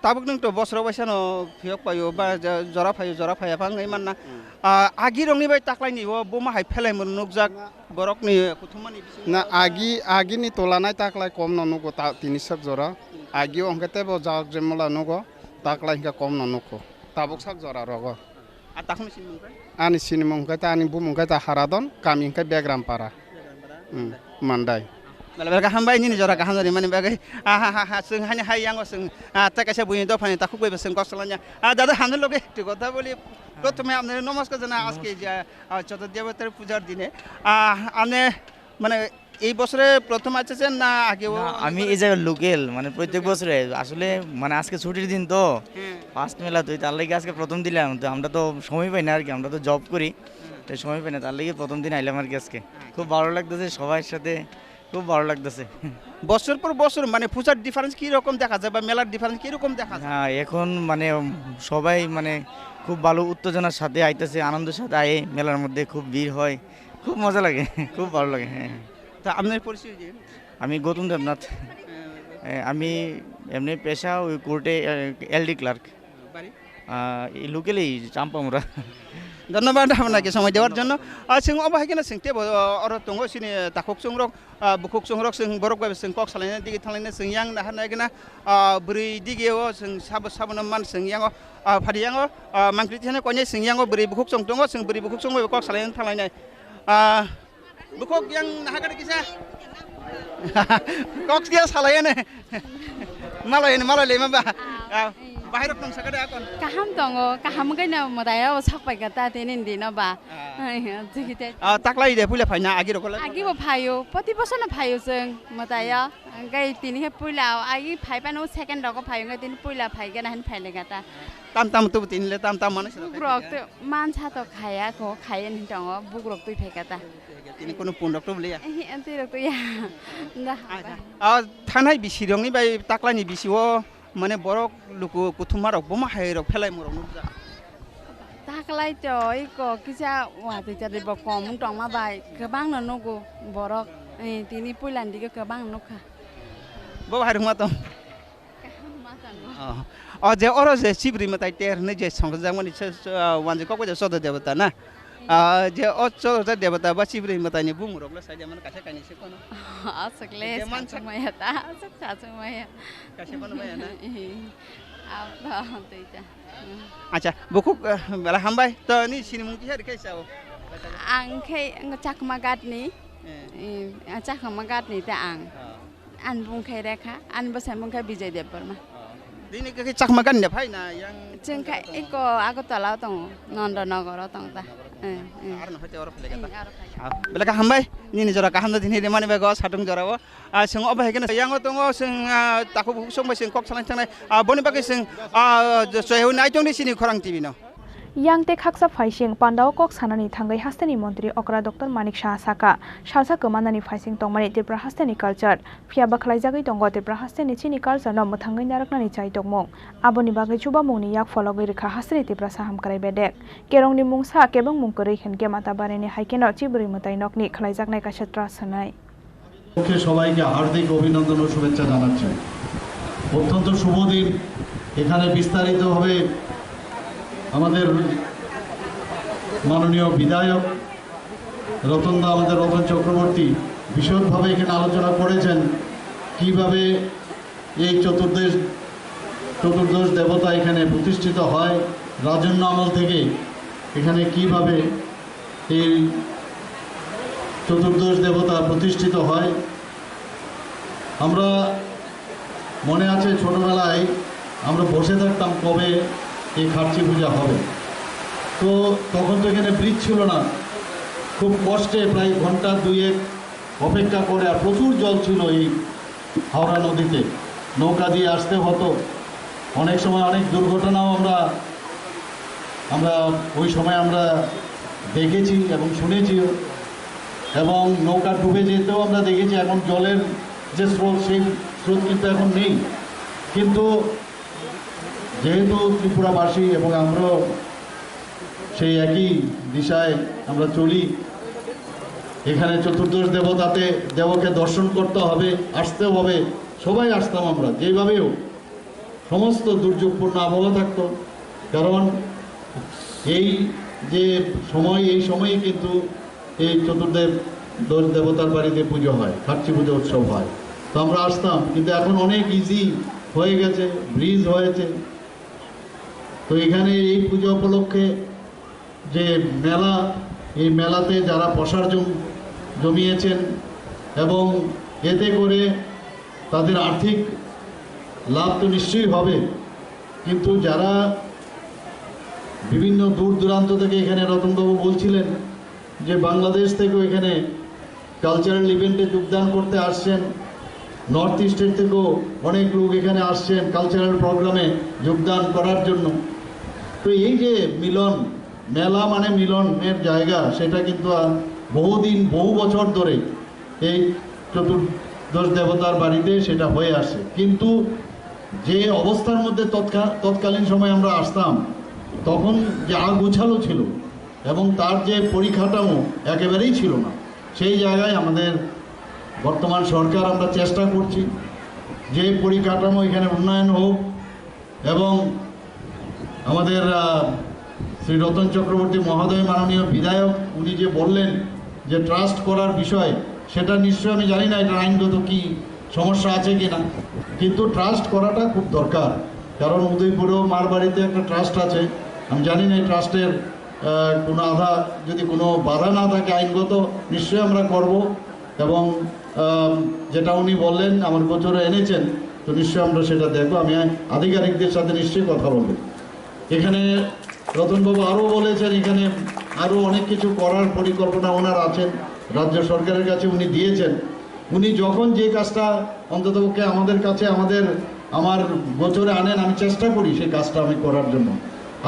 Tabuk nwng to bosoro waisa no phiyok paio ba jo-, jora phaio, jora phaiya phang wngwi manna. Hmm. Ah, agi rokni bai taklai ni o buma hai phelai mung nukjak. Na. Borok ni kuthumani bisingo. Na, agi, agi ni tola nai taklai kom no nugo ta tini sak jora. Hmm. Agi o hwnkhe tebo jak je mola nugo, taklai hwnkhe kom no nukho. Tabuk sak jora rogo. A takhukni sinimung khe? Ani sinimung khe ta, ani bumung khe ta Haradon, kami hwnkhe Begrampara. Begrampara. Hmm, Mandai. Bela bela kaham bai nini jora kaham jani mani bagwi. Ah, ha, ha, ha, chwng hani hai yango chwng, ah, tei kaisa buini dophani takhuk bai bo chwng kok salanya. Ah, dada, hamni loge ekti kotha boli. Prothome apnare namaskar janai ajke je, ah, Chotor Debotari pujar dine. Ah, apni mane এই বছরে প্রথম আসছেন না আগেও না, আমি অনেকবার এই জায়গার লোকাল, মানে, প্রত্যেক লোকাল। বছরে আসলে, মানে, আজকে ছুটির দিন তো, হ্যাঁ। ফার্স্ট মেলা তো, তার লাগি আজকে প্রথম দিলাম। তো আমরা তো সময় পাই না আর কি, আমরা তো জব করি, হ্যাঁ। তো সময় পাই না, তার লাগি প্রথম দিন আইলাম আর কি আজকে। আচ্ছা। খুব ভালো লাগতেছে সবার সাথে, খুব ভালো লাগতেছে। বছর পর বছর, মানে, পূজার ডিফারেন্স কি রকম দেখা যায় বা মেলার ডিফারেন্স কি রকম দেখা যায়? হ্যাঁ, এখন, মানে, উম, সবাই, মানে, খুব ভালো উত্তেজনার সাথে আইতেছে, আনন্দের সাথে আয়ে মেলার মধ্যে খুব ভিড় হয়, খুব মজা লাগে, খুব ভালো লাগে, হ্যাঁ। তা আপনার পরিচয় দিন। আমি গৌতম দেবনাথ। হ্যাঁ। এ, আমি এমনি পেশা ওই কোর্টে, এ, এলডি ক্লার্ক। বাড়ি? আহ, এই লোকালেই চাম্পামুরা। ধন্যবাদ আপনাকে সময় দেওয়ার জন্য। আর সিং অবাহাই কেন সিং টেবো, আহ, অর তঙ্গ সিনি, আহ, তাখুক চুংরক, আহ, বুকুক চুংরক সিং বরক bai Singh kok salaina digi thanglaina Singh yang nahar naigena, ah, bwrwi digi o siং sabo, sabono man siং yango, ah, phari yango, ah, mangkri thani koinai siং yango bwrwi bukhuk chwng tongo, siং bwrwi bukhuk chwng bai kok salaina thanglainai. Ah, Bukhuk yang nahagari kisa. Kok dia salayane. Malai ni malai lema ba. Ah, ah, eh. Bahai rok tong sakade akon. Kaham tongo, kaham wngkhe no mwtai o sak pai kha ta tini dino ba. Ah. Ai, jigite. Ah, taklai de puila phaina agi rok la. Agi bo phaio, poti boso no phaio chwng mwtai o. Hwnkhe tini khe puila o agi phai phano second rogo phaio, hwnkhe tini puila phai khe na hin phai le kha ta. Tam tam tu tini le tam tam mano. Bukrok to mansa to khaya kho, khaya ni tongo, bukrok twi phai kha ta. Tini kono pun rok to bwliya? Ehe, twi rok to ya. Da. Acha. Ah, thanai bisi rokni bai taklai ni bisi o, mane borok luku kuthuma rok boma hai rok phelai murok nukjak. Taklai to iko kisa watwi tadwi bo kom wng tongma bai kwbang no nugo borok. Eh, tini puila ni dige kwbang nukha. Bo hai rok ma tong. Kaham ma tongo. Oh. O je oro je chibri mwtai ter hinwi je songjakmani se, se, ah, wanjwi kok bai je Chodo Debota na? Ah, je o Chodo Debota ba chibri mwtaini bumung rok le saida mano kaisa kainwi se kono. Aswk le je mansa- sachuk maya ta, aswk sachuk maya. Kaisa kono maya na? Abo twi ta. Acha, bukhuk, eh, bela hambai. To ni sinimung kisa rikhe sao. Ang khe Chakma Ghat ni. Eh. Eh, ah, Chakma Ghat ni ta ang. Ah. Ani bung khai Rekha, ani bwsai bung khai Bijay Debbarma. Ah. Bini khe Chakma Ghat ni phai na yang Chwng khai eko Agartala o tongo, Nandanagar o tong ta. Eh, eh. Ar no hoite oro phai Eh, ta. Aro khai. Ah, belai khe hambai, nini jora kaham da dini rimani bagwi satung jora o. Ah, chwng obo hai kheno yango tongo, chwng, ah, takhuk bukhuk song bai chwng kok salai thangnai. Ah, boni bagwi chwng, ah, chwng nai tongni chini Khorang T V no. Yang tei khaksa phaising pandao kok sanani thangwi hasteni montri okra Doctor Manik Saha saka, salsa kwmanani phaising tongmani Tripura hasteni culture, phiya bwkhlaijagwi tongo Tripura hasteni chini culture no mwthangwi narwknani chai tongmung. Aboni bagwi chubamungni yak phologwi rwkha hasteni Tiprasa hamkrai bedek. Kerongni mungsa kebengmung kwrwi hinkhe Matabarini hai kheno Chibrwi mwtai nokni khlaijaknai kaisa trust hwnwi. পক্ষে সবাইকে হার্দিক অভিনন্দন ও শুভেচ্ছা জানাচ্ছি। অত্যন্ত শুভ দিন। এখানে বিস্তারিতভাবে আমাদের মাননীয় বিধায়ক রতনদা, আমাদের রতন চক্রবর্তী বিশদভাবে এখানে আলোচনা করেছেন, কিভাবে এই চতুর্দশ, চতুর্দশ দেবতা এখানে প্রতিষ্ঠিত হয়, রাজন্য আমল থেকে এখানে কিভাবে এই চতুর্দশ দেবতা প্রতিষ্ঠিত হয়। আমরা মনে আছে ছোটবেলায় আমরা বসে থাকতাম কবে এই খার্চি পূজা হবে। তো তখন তো এখানে ব্রিজ ছিল না, খুব কষ্টে প্রায় ঘন্টা দুয়েক অপেক্ষা করে, আর প্রচুর জল ছিল এই হাওড়া নদীতে, নৌকা দিয়ে আসতে হতো। অনেক সময় অনেক দুর্ঘটনাও আমরা, আমরা ওই সময় আমরা দেখেছি এবং শুনেছি, এবং নৌকা ডুবে যেতেও আমরা দেখেছি। এখন জলের যে স্রোত, সেই স্রোত কিন্তু এখন নেই, কিন্তু যেহেতু ত্রিপুরাবাসী এবং আমরাও সেই একই দিশায় আমরা চলি। এখানে চতুর্দশ দেবতাতে, দেবকে দর্শন করতে হবে, আসতে হবে, সবাই আসতাম আমরা, যেভাবেও সমস্ত দুর্যোগপূর্ণ আবহাওয়া থাকতো, কারণ এই যে সময়, এই সময়ই কিন্তু এই চতুর্দেব দশ দেবতার বাড়িতে পুজো হয়, খার্চি পুজো উৎসব হয়। তো আমরা আসতাম, কিন্তু এখন অনেক ইজি হয়ে গেছে, ব্রিজ হয়েছে। তো এখানে এই পুজো উপলক্ষে যে মেলা, এই মেলাতে যারা পসার জম-, জমিয়েছেন এবং এতে করে তাদের আর্থিক লাভ তো নিশ্চয়ই হবে, কিন্তু যারা বিভিন্ন দূর দূরান্ত থেকে, এখানে রতনবাবু বলছিলেন যে বাংলাদেশ থেকেও এখানে কালচারাল ইভেন্টে যোগদান করতে আসছেন, নর্থ ইস্টের থেকেও অনেক লোক এখানে আসছেন কালচারাল প্রোগ্রামে যোগদান করার জন্য। তো এই যে মিলন, মেলা মানে মিলনের জায়গা, সেটা কিন্তু আর বহুদিন, বহু বছর ধরে এই চতুর্দশ দেবতার বাড়িতে সেটা হয়ে আসে। কিন্তু যে অবস্থার মধ্যে তৎকা-, তৎকালীন সময় আমরা আসতাম, তখন যে আগোছালো ছিল এবং তার যে পরিকাঠামো একেবারেই ছিল না, সেই জায়গায় আমাদের বর্তমান সরকার, আমরা চেষ্টা করছি যে পরিকাঠামো এখানে উন্নয়ন হোক। এবং আমাদের, আহ, শ্রী রতন চক্রবর্তী মহোদয়, মাননীয় বিধায়ক, উনি যে বললেন যে ট্রাস্ট করার বিষয়ে, সেটা নিশ্চয়ই আমি জানি না এটা আইনগত কি সমস্যা আছে কি না, কিন্তু ট্রাস্ট করাটা খুব দরকার। কারণ উদয়পুরেও মার বাড়িতে একটা ট্রাস্ট আছে, আমি জানি না এই ট্রাস্টের, আহ, কোনো আধা, যদি কোনো বাধা না থাকে আইনগত, নিশ্চয়ই আমরা করব। এবং, আহ, যেটা উনি বললেন, আমার গোচরে এনেছেন, তো নিশ্চয়ই আমরা সেটা দেখব। আমি আধিকারিকদের সাথে নিশ্চয়ই কথা বলব। এখানে রতনবাবু আরও বলেছেন, এখানে আরও অনেক কিছু করার পরিকল্পনা ওনার আছেন, রাজ্য সরকারের কাছে উনি দিয়েছেন। উনি যখন যে কাজটা অন্ততপক্ষে আমাদের কাছে, আমাদের, আমার গোচরে আনেন, আমি চেষ্টা করি সেই কাজটা আমি করার জন্য।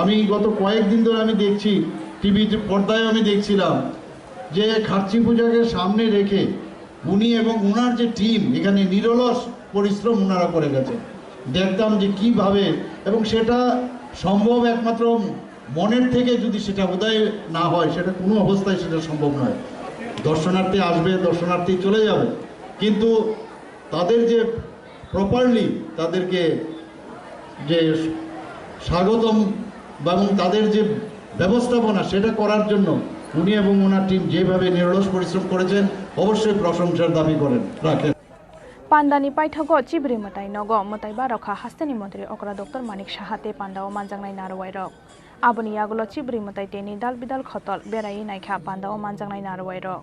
আমি গত কয়েকদিন ধরে আমি দেখছি, টিভি পর্দায় আমি দেখছিলাম যে খার্চি পূজাকে সামনে রেখে উনি এবং ওনার যে টিম এখানে নিরলস পরিশ্রম ওনারা করে গেছেন। দেখতাম যে কিভাবে, এবং সেটা সম্ভব একমাত্র মনের থেকে যদি সেটা উদয় না হয়, সেটা কোনো অবস্থায় সেটা সম্ভব নয়। দর্শনার্থী আসবে, দর্শনার্থী চলে যাবে, কিন্তু তাদের যে প্রপারলি তাদেরকে যে স্বাগতম এবং তাদের যে ব্যবস্থাপনা, সেটা করার জন্য উনি এবং ওনার টিম যেভাবে নিরলস পরিশ্রম করেছেন, অবশ্যই প্রশংসার দাবি করেন, রাখেন। Pandani paithago Chibrwi mwtai nogo mwtai barokha hasteni montri okra Doctor Manik Saha tei pandao manjaknai narwai rok. Aboni yagulo Chibrwi mwtai tei ni dal bidal khotol beraiwi naikha pandao manjaknai narwai rok.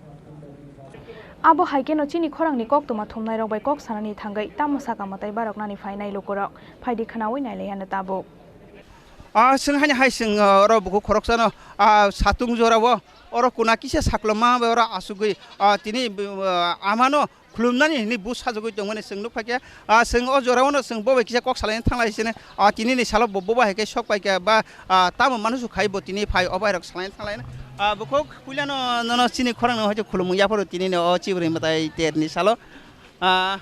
Abo hai kheno chini khorangni koktwma thumnairok bai kok sanani thangwi tamo saka mwtai baroknani phainai lukurok. Phaidi khwnaui nailaiya no tabuk. Ah, chwng haino hai chwng, ah, oro bukhuk khoroksano, ah, satung jorao oro kuna kisa sakloma bai oro asugwi, ah, tini, ah, amano khulumnani hinwi buj sajagwi tongmani chwng nukphaikha. Ah, chwng o jorao no chwng bo bai kisa kok salaina thanglai sini. Ah, tinini salo bo, bo bai hai khe sokpaikha ba, ah, tamo manu su khai bo tini phai o bai rok salaina thanglaina. Ah, bukhuk puilano nono chini khorangno hoite khulumung yapharo tinini o chibri mwtai terni salo. Ah,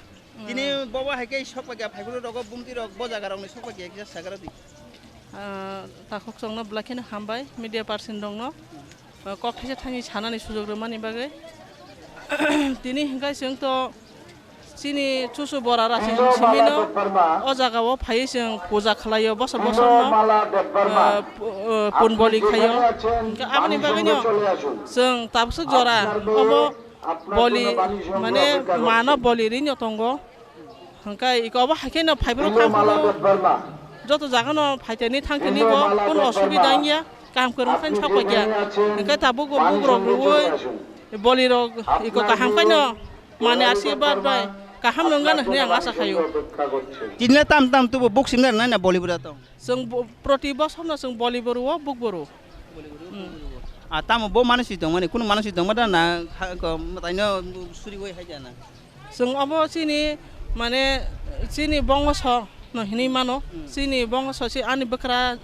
tini bo bai hai khe sokpaikha phaiphuru rogo bumti rok bo jaga rokni sokpaikha kisa sagaro di. Ah, takhuk chwngno belai kheno hambai media person rokno, ah, kok thaisa thani sanani sujok rwmani bagwi. Tini hwnkhe chwng to chini chuchu bora rasi simino o jaga o phaiwi chwng puja khlaio bosor bosor no, ah, pu-, ah, punboli khaio. Hwnkhe aboni bagwino chwng tabuk jora obo boli mane mano boli rino tongo. Hwnkhe iko obo hai kheno phaiphuru thangphuru joto jagano phaitani thangtani bo kunu osubida wngya, kaham kwrwng khaino sokpaikha. Hwnkhe tabuk bo bugrok rwui bolirok iko kaham khaino mane asirwad bai kaham wngano hinwi ang asa khaio. Tinino tam tam tubo buk singna nai na boli bura tong. Chwng bo-, proti bosorno chwng boli bo rwo, buk bo rwo. Hmm. Ah, tamo bo manwi si tongmani, kunu manwi si tongma da na, ha, ko, mwtaino suriwi hai da na? Chwng obo chini, mane, chini bongso no hinwi mano. Hmm. Chini bongso si ani bwkra,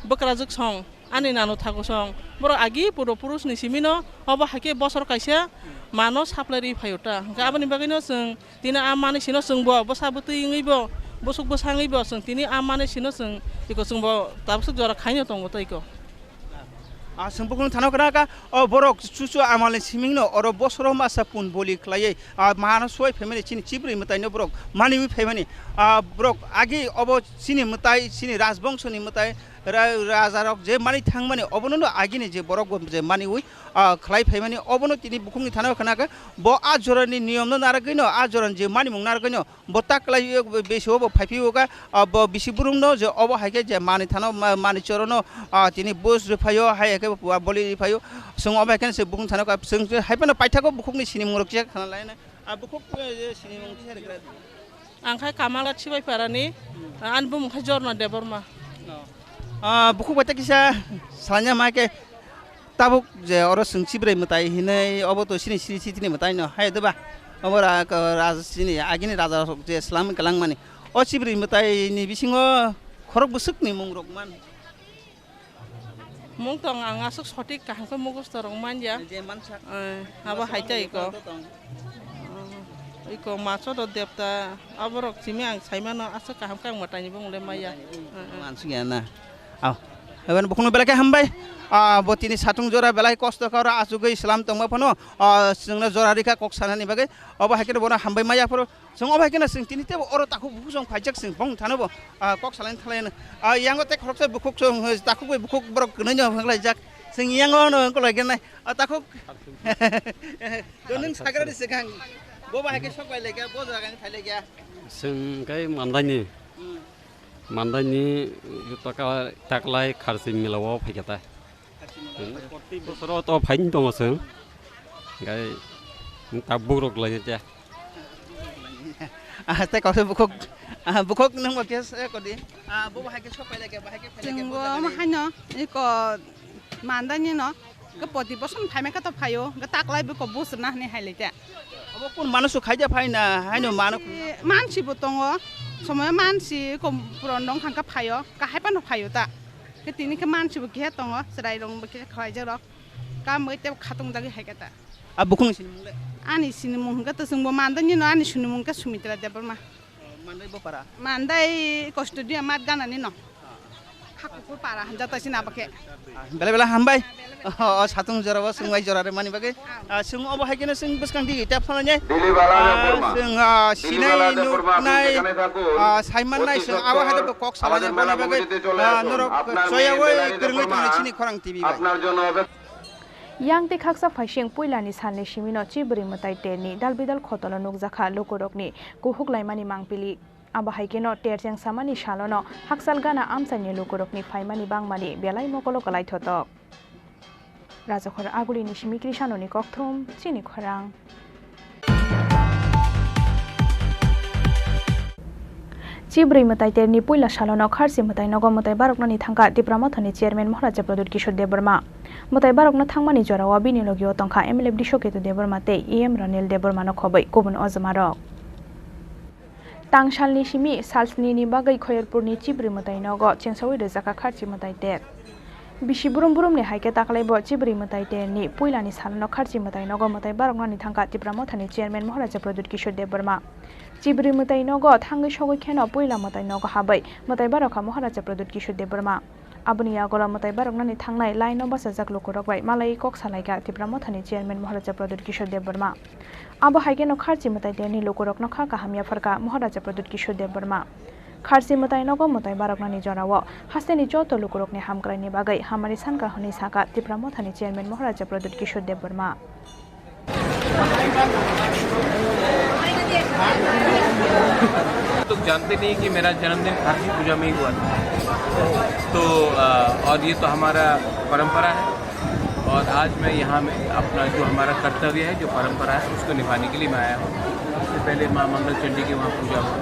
bwkrajwk song, ani nano thago song. Borok agi puro purusni simino, obo hai khe bosor kaisa mano supply ri phaio ta. Hwnkhe aboni bagwino chwng tini a manwi sino chwngbo bwsa bwtwi wngwibo, bwswk bwsa wngwibo chwng tini a manwi sino chwng iko chwngbo tabuk jora khaino tongo tei iko. Ah, chwng bukhukno thana kwrwngkha, o borok chuchu amalni simingno oro bosoro masa pun boli khlaiwi, ah, mano suwai phaimani chini chibrwi mwtaino borok maniwi phaimani. Ah, borok agi obo chini mwtai, chini rajbongsoni mwtai, ra-, rajarok je mani thangmani obono no agini je borok bo je maniwi, ah, khlai phaimani obono tini bukhukni thana khwnakha. Bo a jorani niyomno narwgwino, a jorani je manimung narwgwino, bo ta kwlai o, besi o bo phai phio kha, ah, bo bisi burung no je obo hai khe je mani thano ma-, mani choro no, ah, tini bus rw phaio, hai khe bo boli rw phaio. Chwng obo hai khe se bukhuk thano kha, chwng hai phano paithakgo bukhukni sinimung rok kisa khna lai na. Ah, bukhuk, eh, sinimung kisa rwgra. Ang khai Kamalghat Sibaipara ni, ah, ani bumung khai Jorna Debbarma. Ah, bukhuk bai ta kisa salanya ma khe. Tabuk je oro chwng chibrwi mwtai hinwi obo to sini sini sitini mwtai no hai doba. Obo ra-, ko-, raja sini agini raja rok je slam kwlangmani. O chibrwi mwtai ni bisingo khorok bwswk ni mung rok man. Mung tong ang aswk sotik kaham khe mugusto rok man ya. Je mansak. Eh, abo hai tai ko. Iko macho do depta aborok simi ang saimano aswk kaham khe ang mwtai ni bumung le maya. Mansuk ya na. Aw. Abo bukhukno belai khe hambai. Ah, bo tini satung jora belai kosto kha oro achugwi slam tongma phano, ah, chwngno jora rikha kok sanani bagwi. Obo hai kheno bono hambai maya phoro. Chwng obo hai kheno chwng tini tebo oro takhuk bukhuk chwng phaijak chwng bong thano bo, ah, kok salaini thalai no. Ah, yango tei khoroksa bukhuk chwng, eh, takhuk bai bukhuk borok kwnwi no wnglaijak. Chwng yango no wngkolaigwrnai. Ah, takhuk. Do nwng sagra di swkang. Bo ba hai khe sok bai laikha, bo jaga ni phai laikha. Chwng khe Mandaini. Hmm. Mandaini taka-, taklai kharsi mila o phaikha ta. Kharsi mila o. Hmm. Proti bosoro to phaini tongo chwng. Gai ta bugrok lai ta. Ah, tei kaisa bukhuk, ah, bukhuk nwng bo khe se kodi. Ah, bo bahai khe sok pai lai khe, bahai khe phai lai khe, chwng bo bo jaga ni. Haino iko Mandaini no. Khe poti bosom phaima khe to phaio, khe taklai bwkha busrwna hinwi hai lai ta. Obo kun mano su khaija phaina, haino mano. Mansi, mansi bo tongo, somoyo mansi kom puron dong thang khe phaio, kahai phano phaio ta. Khe tini khe mansi bo keha tongo, chwrai rok bo khe khlaijak rok. Kam bai tei khatung jagwi hai khe ta. A bukhung sini mung le? Ani sini mung hwnkhe to chwngbo Mandaini no, ani sini mung khe Sumitra Debbarma. Mandai bopara? Mandai Kostodia mat ganani no. Khakukur para hamjak ta sini abakhe. Ah, bela bela hambai. O, o satung jora bo chwng bai jora re mani bagwi. Ah, chwng obo hai khe no chwng bwskang di tap phalai nai. Ah, chwng, ah, sinai nuknai, ah, saiman nai chwng abo hai khe kok salai nai boni bagwi. Ah, norok choya oi kwrwngwi tongnai chini Khorang T V bai. Yang tei khaksa phaising puilani salni simino chibwrwi mwtai terni dalbidal khotolo nukjakha lukurokni kuhuk laimani mangpili. Abo hai kheno ter chengsamani salono hakchal gana amchaini lukurokni phaimani bangmani belai mokolo kwlai thotok. Rajakhor Agulini simi Krishanoni kokthum, chini khorang. Chibrwi mwtai terni puila salono Kharchi mwtai nogo mwtai baroknani thangkha Tipra Mothani Chairman Maharaja Pradyut Kishore Debbarma. Mwtai barokno thangmani jorao bini logio tongkha M L A Brisho Ketu Debbarma tei E M Ranil Debbarmano khobwi kubun ojomarok. Tangsalni simi salsnini bagwi Khoyerpurni Chibrwi mwtai nogo chengsaui rwjakha Kharchi mwtai ter. Bisi brum brumni hai khe taklai bo Chibrwi mwtai terni puilani salono Kharchi mwtai nogo mwtai baroknani thangkha Tipra Mothani Chairman Maharaja Pradyut Kishore Debbarma. Chibrwi mwtai nogo thangwi sogwi kheno puila mwtai nogo habwi mwtai barokha Maharaja Pradyut Kishore Debbarma. Aboni yagulo mwtai baroknani thangnai line-o bachajak lukurok bai malaiwi kok salaikha Tipra Mothani Chairman Maharaja Pradyut Kishore Debbarma. Abo hai kheno Kharchi mwtai terni lukurokno kha kaham yapharkha Maharaja Pradyut Kishore Debbarma. Kharchi mwtai nogo mwtai baroknani jorao hasteni joto lukurokni hamkraini bagwi hamari sankha hwnwi sakha Tipra Mothani Chairman Maharaja Pradyut Kishore Debbarma. तो जानते नहीं कि मेरा जन्मदिन खारसी पूजा में ही हुआ था। तो अ, और ये तो हमारा परंपरा है। और आज मैं यहाँ में अपना जो हमारा कर्तव्य है, जो परंपरा है, उसको निभाने के लिए मैं आया हूँ। सबसे पहले माँ मंगल चंडी की वहाँ पूजा हुआ,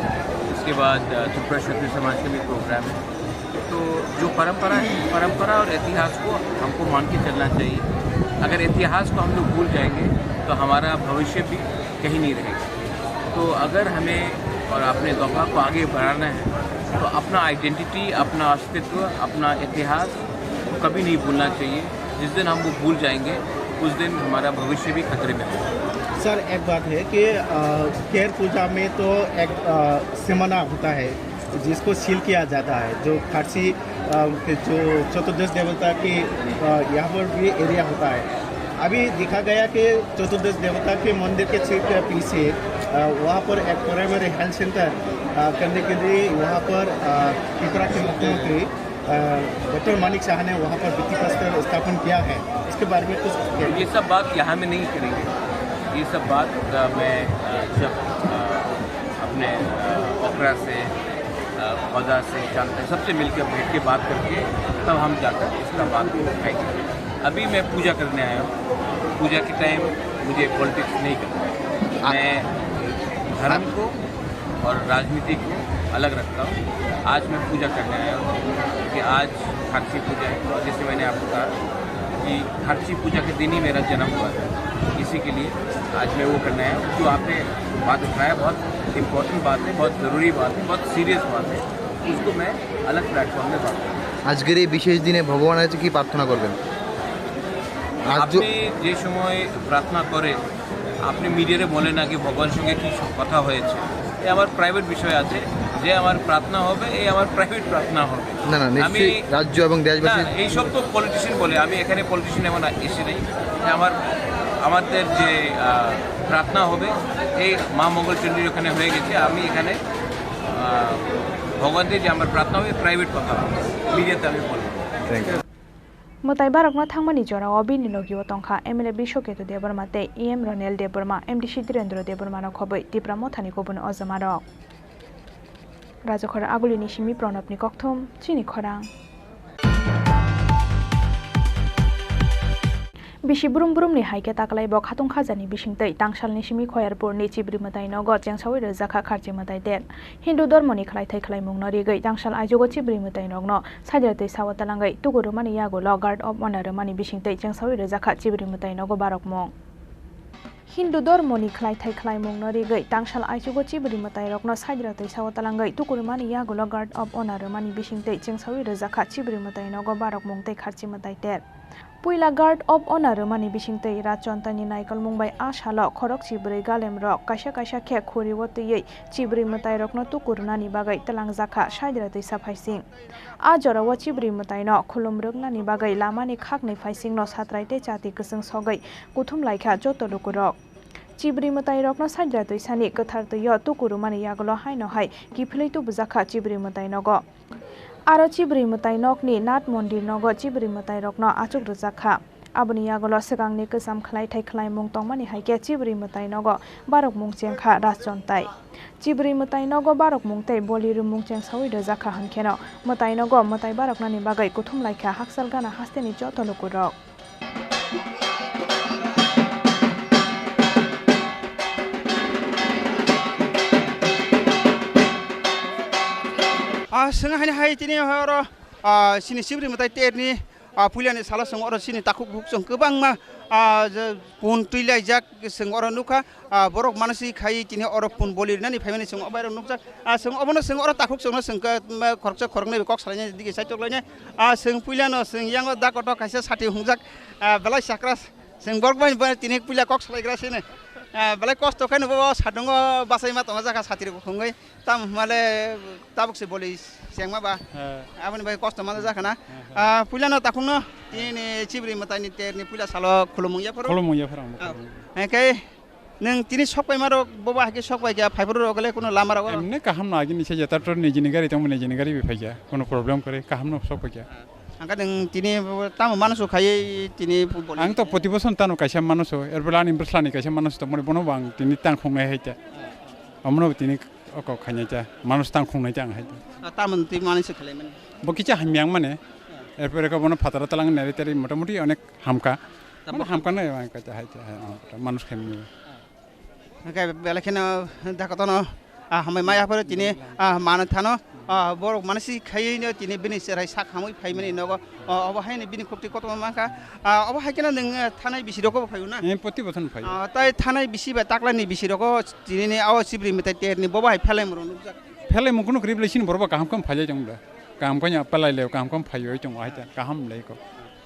उसके बाद अ, त्रिपुरा क्षत्रिय समाज का भी प्रोग्राम है। तो जो परंपरा है, परंपरा और इतिहास को हमको मान के चलना चाहिए। अगर इतिहास को हम लोग भूल जाएंगे तो हमारा भविष्य भी कहीं नहीं रहेगा। तो अगर हमें और अपने गफा को आगे बढ़ाना है तो अपना आइडेंटिटी, अपना अस्तित्व, अपना इतिहास को कभी नहीं भूलना चाहिए। जिस दिन हम वो भूल जाएंगे उस दिन हमारा भविष्य भी खतरे में होगा। सर, एक बात है कि अ, खेर पूजा में तो एक अ, सेमना होता है जिसको सील किया जाता है, जो खारसी अ, के जो चतुर्दश देवता के अ, यहाँ पर भी एरिया होता है। अभी देखा गया कि चतुर्दश देवता के मंदिर के ठीक पीछे अ, वहाँ पर एक प्राइमरी हेल्थ सेंटर अ, करने के लिए वहाँ पर अ, त्रिपुरा के मुख्यमंत्री डॉक्टर मानिक साहा ने वहाँ पर भित्ति प्रस्तर स्थापन किया है, इसके बारे में कुछ कहना? ये सब बात यहाँ में नहीं करेंगे। ये सब बात अ, मैं अ, जब अ, अपने अ, ओखरा से अ, खोजा से, चांदपुर, सबसे मिलकर बैठ के बात करके तब हम जाकर इसका बात उठाएंगे। अभी मैं पूजा करने आया हूँ। पूजा के टाइम मुझे पॉलिटिक्स नहीं करना है। मैं धर्म को और राजनीति को अलग रखता हूँ। आज मैं पूजा करने आया हूँ क्योंकि आज खारसी पूजा है और जैसे मैंने आपको कहा कि खारसी पूजा के दिन ही मेरा जन्म हुआ था, इसी के लिए आज मैं वो करने आया हूँ। जो आपने बात उठाया, बहुत इम्पोर्टेंट बात है, बहुत ज़रूरी बात है, बहुत सीरियस बात है, उसको मैं अलग प्लेटफॉर्म में बात करूँगा। আজকের এই বিশেষ দিনে ভগবানের কাছে কি প্রার্থনা করবেন? আজ য- আপনি যে সময় প্রার্থনা করে, আপনি মিডিয়ারে বলে না কি ভগবানের সঙ্গে কি কথা হয়েছে। এ আমার প্রাইভেট বিষয় আছে, যে আমার প্রার্থনা হবে, এই আমার প্রাইভেট প্রার্থনা হবে। না না, আমি নিশ্চয়ই রাজ্য এবং না, দেশবাসী এইসব তো পলিটিশিয়ান বলে, আমি এখানে পলিটিশিয়ান এমন এসে নেই। আমার, আমাদের যে আহ, প্রার্থনা হবে, এই মা মঙ্গল চণ্ডীর ওখানে হয়ে গেছে। আমি এখানে আহ, ভগবানদের যে আমার প্রার্থনা হবে, প্রাইভেট কথা হবে, মিডিয়াতে আমি বলবো। Thank you. Mwtai barokno thangmani jorao bini logio tongkha M L A Brisho Ketu Debbarma tei E M Ronel Debbarma, M D C Dhirendra Debbarmano khobwi Tipra Mothani kubun ojomarok. Rajakhor Agulini simi Pranabni kokthum, chini khorang. Bisi brum brumni hai khe taklai bo khatung khajani bisingtwi tangsalni simi Khoyarpurni Chibri mwtai nogo chengsaui rwjakha Kharchi mwtai ter. Hindu dormoni khlaithai khlaimungno rigwi tangsal aijugo Chibri mwtai nokno saidra twi sao talangwi tuku rwmani yagulo Guard of Honour rwmani bisingtwi chengsaui rwjakha Chibri mwtai nogo barokmung. Hindu dormoni khlaithai khlaimungno rigwi tangsal aichugo Chibri mwtairokno saidra twi sao talangwi tuku rwmani yagulo Guard of Honour rwmani bisingtwi chengsaui rwjakha Chibri mwtai nogo barokmung tei Kharchi mwtai ter. Puila Guard of Honour rwmani bisingtwi Rajchontaini naikolmung bai a salo khorok chibrwi galemrok kaisa kaisa khe khuriwo twiwi Chibri mwtairokno tuku rwnani bagwi twlangjakha saidra twi saphaising. A jorao Chibri mwtaino khulum rwknani bagwi lamani khakni phaisingno satrai tei chati kwchwng sogwi kuthum laikha joto lukurok. Chibri mwtairokno saidra twisani kwthar twio tuku rwmani yagulo haino hai kiphilwi tubujakha Chibri mwtai nogo. Aro Chibri mwtai nokni Nath Mondir nogo Chibri mwtairokno achuk rwjakha. Aboni yagulo swkangni kwcham khlaithai khlaimung tongmani hai khe Chibri mwtai nogo barokmung chengkha Rajchontai. Chibri mwtai nogo barokmung tei boli rwmung chengsaui rwjakha hwnkheno mwtai nogo mwtai baroknani bagwi kuthum laikha hakchal gana hasteni joto lukurok. Ah, chwng haino hai tini oro, ah, chini Chibri mwtai terni, ah, puilani salo chwng oro chini takhuk bukhuk chwng kwbangma, ah, je pun twi laijak chwng oro nukha. Ah, borok manasi khai tini oro pun boli rinani phaimani chwng obairok nukjak. Ah, chwng obono chwng oro takhuk chwngno chwng khe, ma, khoroksa khoroknwi kok salainai dige saitok lainai. Ah, chwng puilano chwng yango da koto kaisa sati hungjak. Ah, belai sakra chwng borok bai bai tini puila kok salaigra sini. Ah, belai kosto khe nubo satungo bachai ma tongo jakha sati rok hungwi. Tamo hwnmale tabuk se boli chengma ba. He. Aboni bai kosto manjak jakha na. He, he. Ah, puilano takhukno tini Chibri mwtaini terni puila salo khulumung yapharo. Khulumung yapharo ang bo Ah, khulumung. Hingkhe nwng tini sok paima rok bobo haikhe sok pai kha, phaiphuru rok le kuno lama rogo. Emne kaham no agini se jeta tor nijini gari tongmo nijini gari bi phaikha. Kuno problem kwrwi kaham no sok paikha. Hingkhe nwng tini tamo manasu khaiwi tini boli. Ang to proti boson tano kaisa manasu, erbela ani bwslani kaisa manasu tongmani bono bo ang tini tang khongnai hai ta. Omono bo tini O kok khainai ta, manus tang khungnai ta ang hai ta. Ah, tamoni twi manui se khlai mani. Bo kicha hamya wng mane. Ah. Erpore khe bono phataro talang nari tari motamoti onek hamka. Tamo Mane hamka nai ang kaita hai ta, hai ang kaita manus khaimani. Hwnkhe belai kheno dakotono, ah, hambai maya phoro tini, ah, mano thano, ah, borok manasi khaiwi no tini bini cherai sak hamwi phaimani nogo. O, obo haino bini khoptwi kotorma mankha. Ah, obo hai kheno nwng, ah, thanai bisi rogo bo phaio na? Eh, poti bothon phaio. Ah, tai thanai bisi bai taklani bisi rogo tinini o Chibri mwtai terni bobo hai phelai moro nukjak. Phelai mung kunu kwrwi belai sini borok ba kaham kham phailai tong da. Kaham khanya phelai le kaham kham phaio tong hai ta. Kaham lai ko.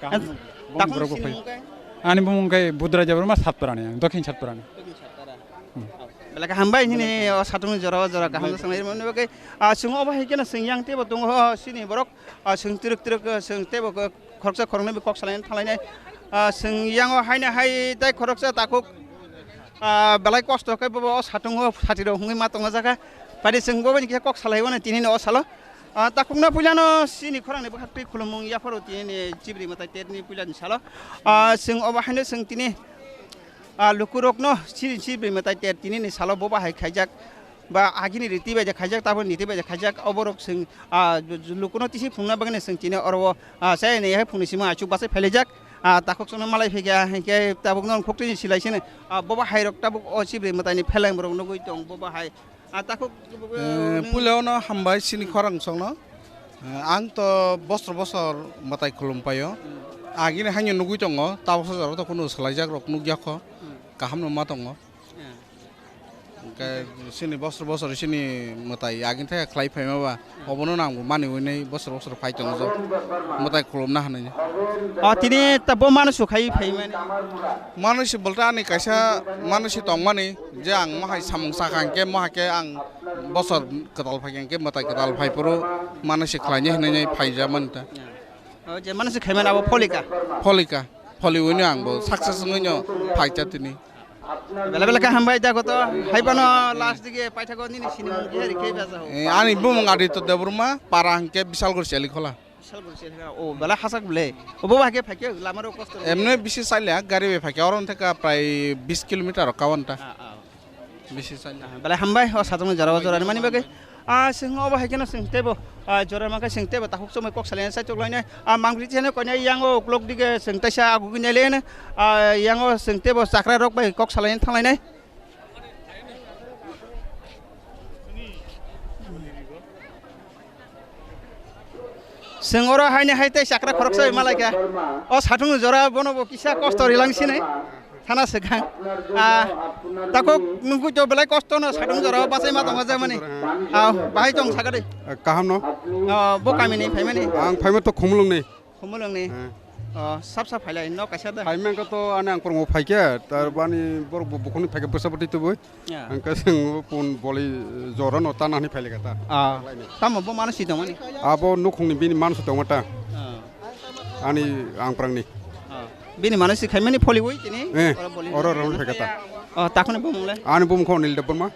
Kaham An-, bong takung borok bo sini phai. Mung kai? Ani bumung kai Budra Jabra ma Satpara ni, Dokhin Satpara ni. Dokhin Satpara. Hmm. Belai kaham bai nini o satung jora o jora kaham sanai mani bagwi, ah, chwng obo hai kheno chwng yang tebo tongo, o, sini borok. Ah, chwng twrwk twrwk, ah, chwng teibo kok-, khoroksa khoroknwi bo kok salaina thanglainai. Ah, chwng yango haino hai tei khoroksa takhuk, ah, belai kosto khe bobo o satungo satirok hwnwi ma tongo jaga. Phaidi chwng bo bai khe kok salai mano tini no o salo. Ah, takhukno puilano chini khorangni bwkhak twi khulumung yapharo tini ni Chibri mwtai terni puilani salo. Ah, chwng obo haino chwng tini, ah, lukurokno chini Chibri mwtai ter tini ni salo bobo hai khaijak. Ba agini riti bai je khaijak, tabuk niti bai je khaijak, oborok chwng, ah, lukuno tisi phunukna bagwi chwng tini oro o, ah, chayani hai phunukni simi achuk bachai phailaijak, ah, takhuk chwngno malai phaikha, hinkhe tabukno khuktuini silai sini, ah, bobo hairok tabuk o Chibri mwtaini pheleng borok nugwi tong, bobo hai, ah, takhuk, Eh, nwng puila ono hambai chini khorang songno. Eh, ang to bosor bosor mwtai khulum paio. Hmm. Agini haino nugwi tongo, tabuksa jorao to kunu swlaijak rok nukya kho. Hmm. Kaham no ma tongo. Hmm. Hwnkhe chini bosor bosor chini mwtai agini thai khlai phaima ba, hmm, obono nang bo mani hwnwi bosor bosor phai tongo jo. Mwtai khulumna hwnwi. O tini ta bo mano su khai phaimani. Mano si bolta ani kaisa mano si tongmani je ang mohai samung sakha hwnkhe mohai khe ang bosor kwtal phai khe hwnkhe mwtai kwtal phai phuru mano si khlainai hwnwi phaijamani ta. O je mano si khaimani abo pholika. Pholika. Pholi hwnwi ang bo success wngwi no phaikha tini. Bela bela khe hambai da koto. Hai phano last dige paithago nini sinimung khe rikhe baja ho. Eh, ani bumung Aditya Debbarma, para hwnkhe Bishalgarh Chalikhola. Bishalgarh Chalikhola. O bela hasak bole. Obo ba khe phaikhe lama ro kosto. Emne bisi chaila gari bai phaikhe oro theka prai bis kilometer o kawan ta. Ah, ah. Bisi chaila. Ah, bela hambai o satung jora jora ni mani bagwi. Ah, chwng obo hai kheno chwng teibo, ah, jora mankhe chwng teibo takhuk chumui kok salaina saitok lainai. Ah, mangpili cheno koinai yango uklok dige chwng taisa agugui nailaiano. Ah, yango chwng teibo chakra rok bai kok salaina thanglainai. Chwng oro haini hai tei chakra khoroksa bai malaikha. O satung jora bono bo kisa kosto rilang sinai. Thana swkang. Ah, takhuk nungkui to belai kosto no satung jora o bachai ma tongo je mani. Ah, bahai tong sakari. Kaham no? Ah, bo kami ni phaimani. Ang phaima to Khumulwng ni. Khumulwng ni. Hmm. Oh, sap sap phailai no kaisa da. Phaima ka to ani ang pormo phaikhe, tar bani borok bo bukhuni phaikhe bwsa bwtwi tubui. Ya. Ang ka sing pun boli jora no tana hani phailai ka ta. Ah. Tamo bo mano si tongmani. Abo nukhungni bini mano si tongma ta. Ah. Ani ang prangni. Ah. Bini mano si khaimani pholi wi tini. Eh, oro boli oro oro phaikhe ta. Oh, takhuni bumung le. Ani bumung kho Nil Debbarma.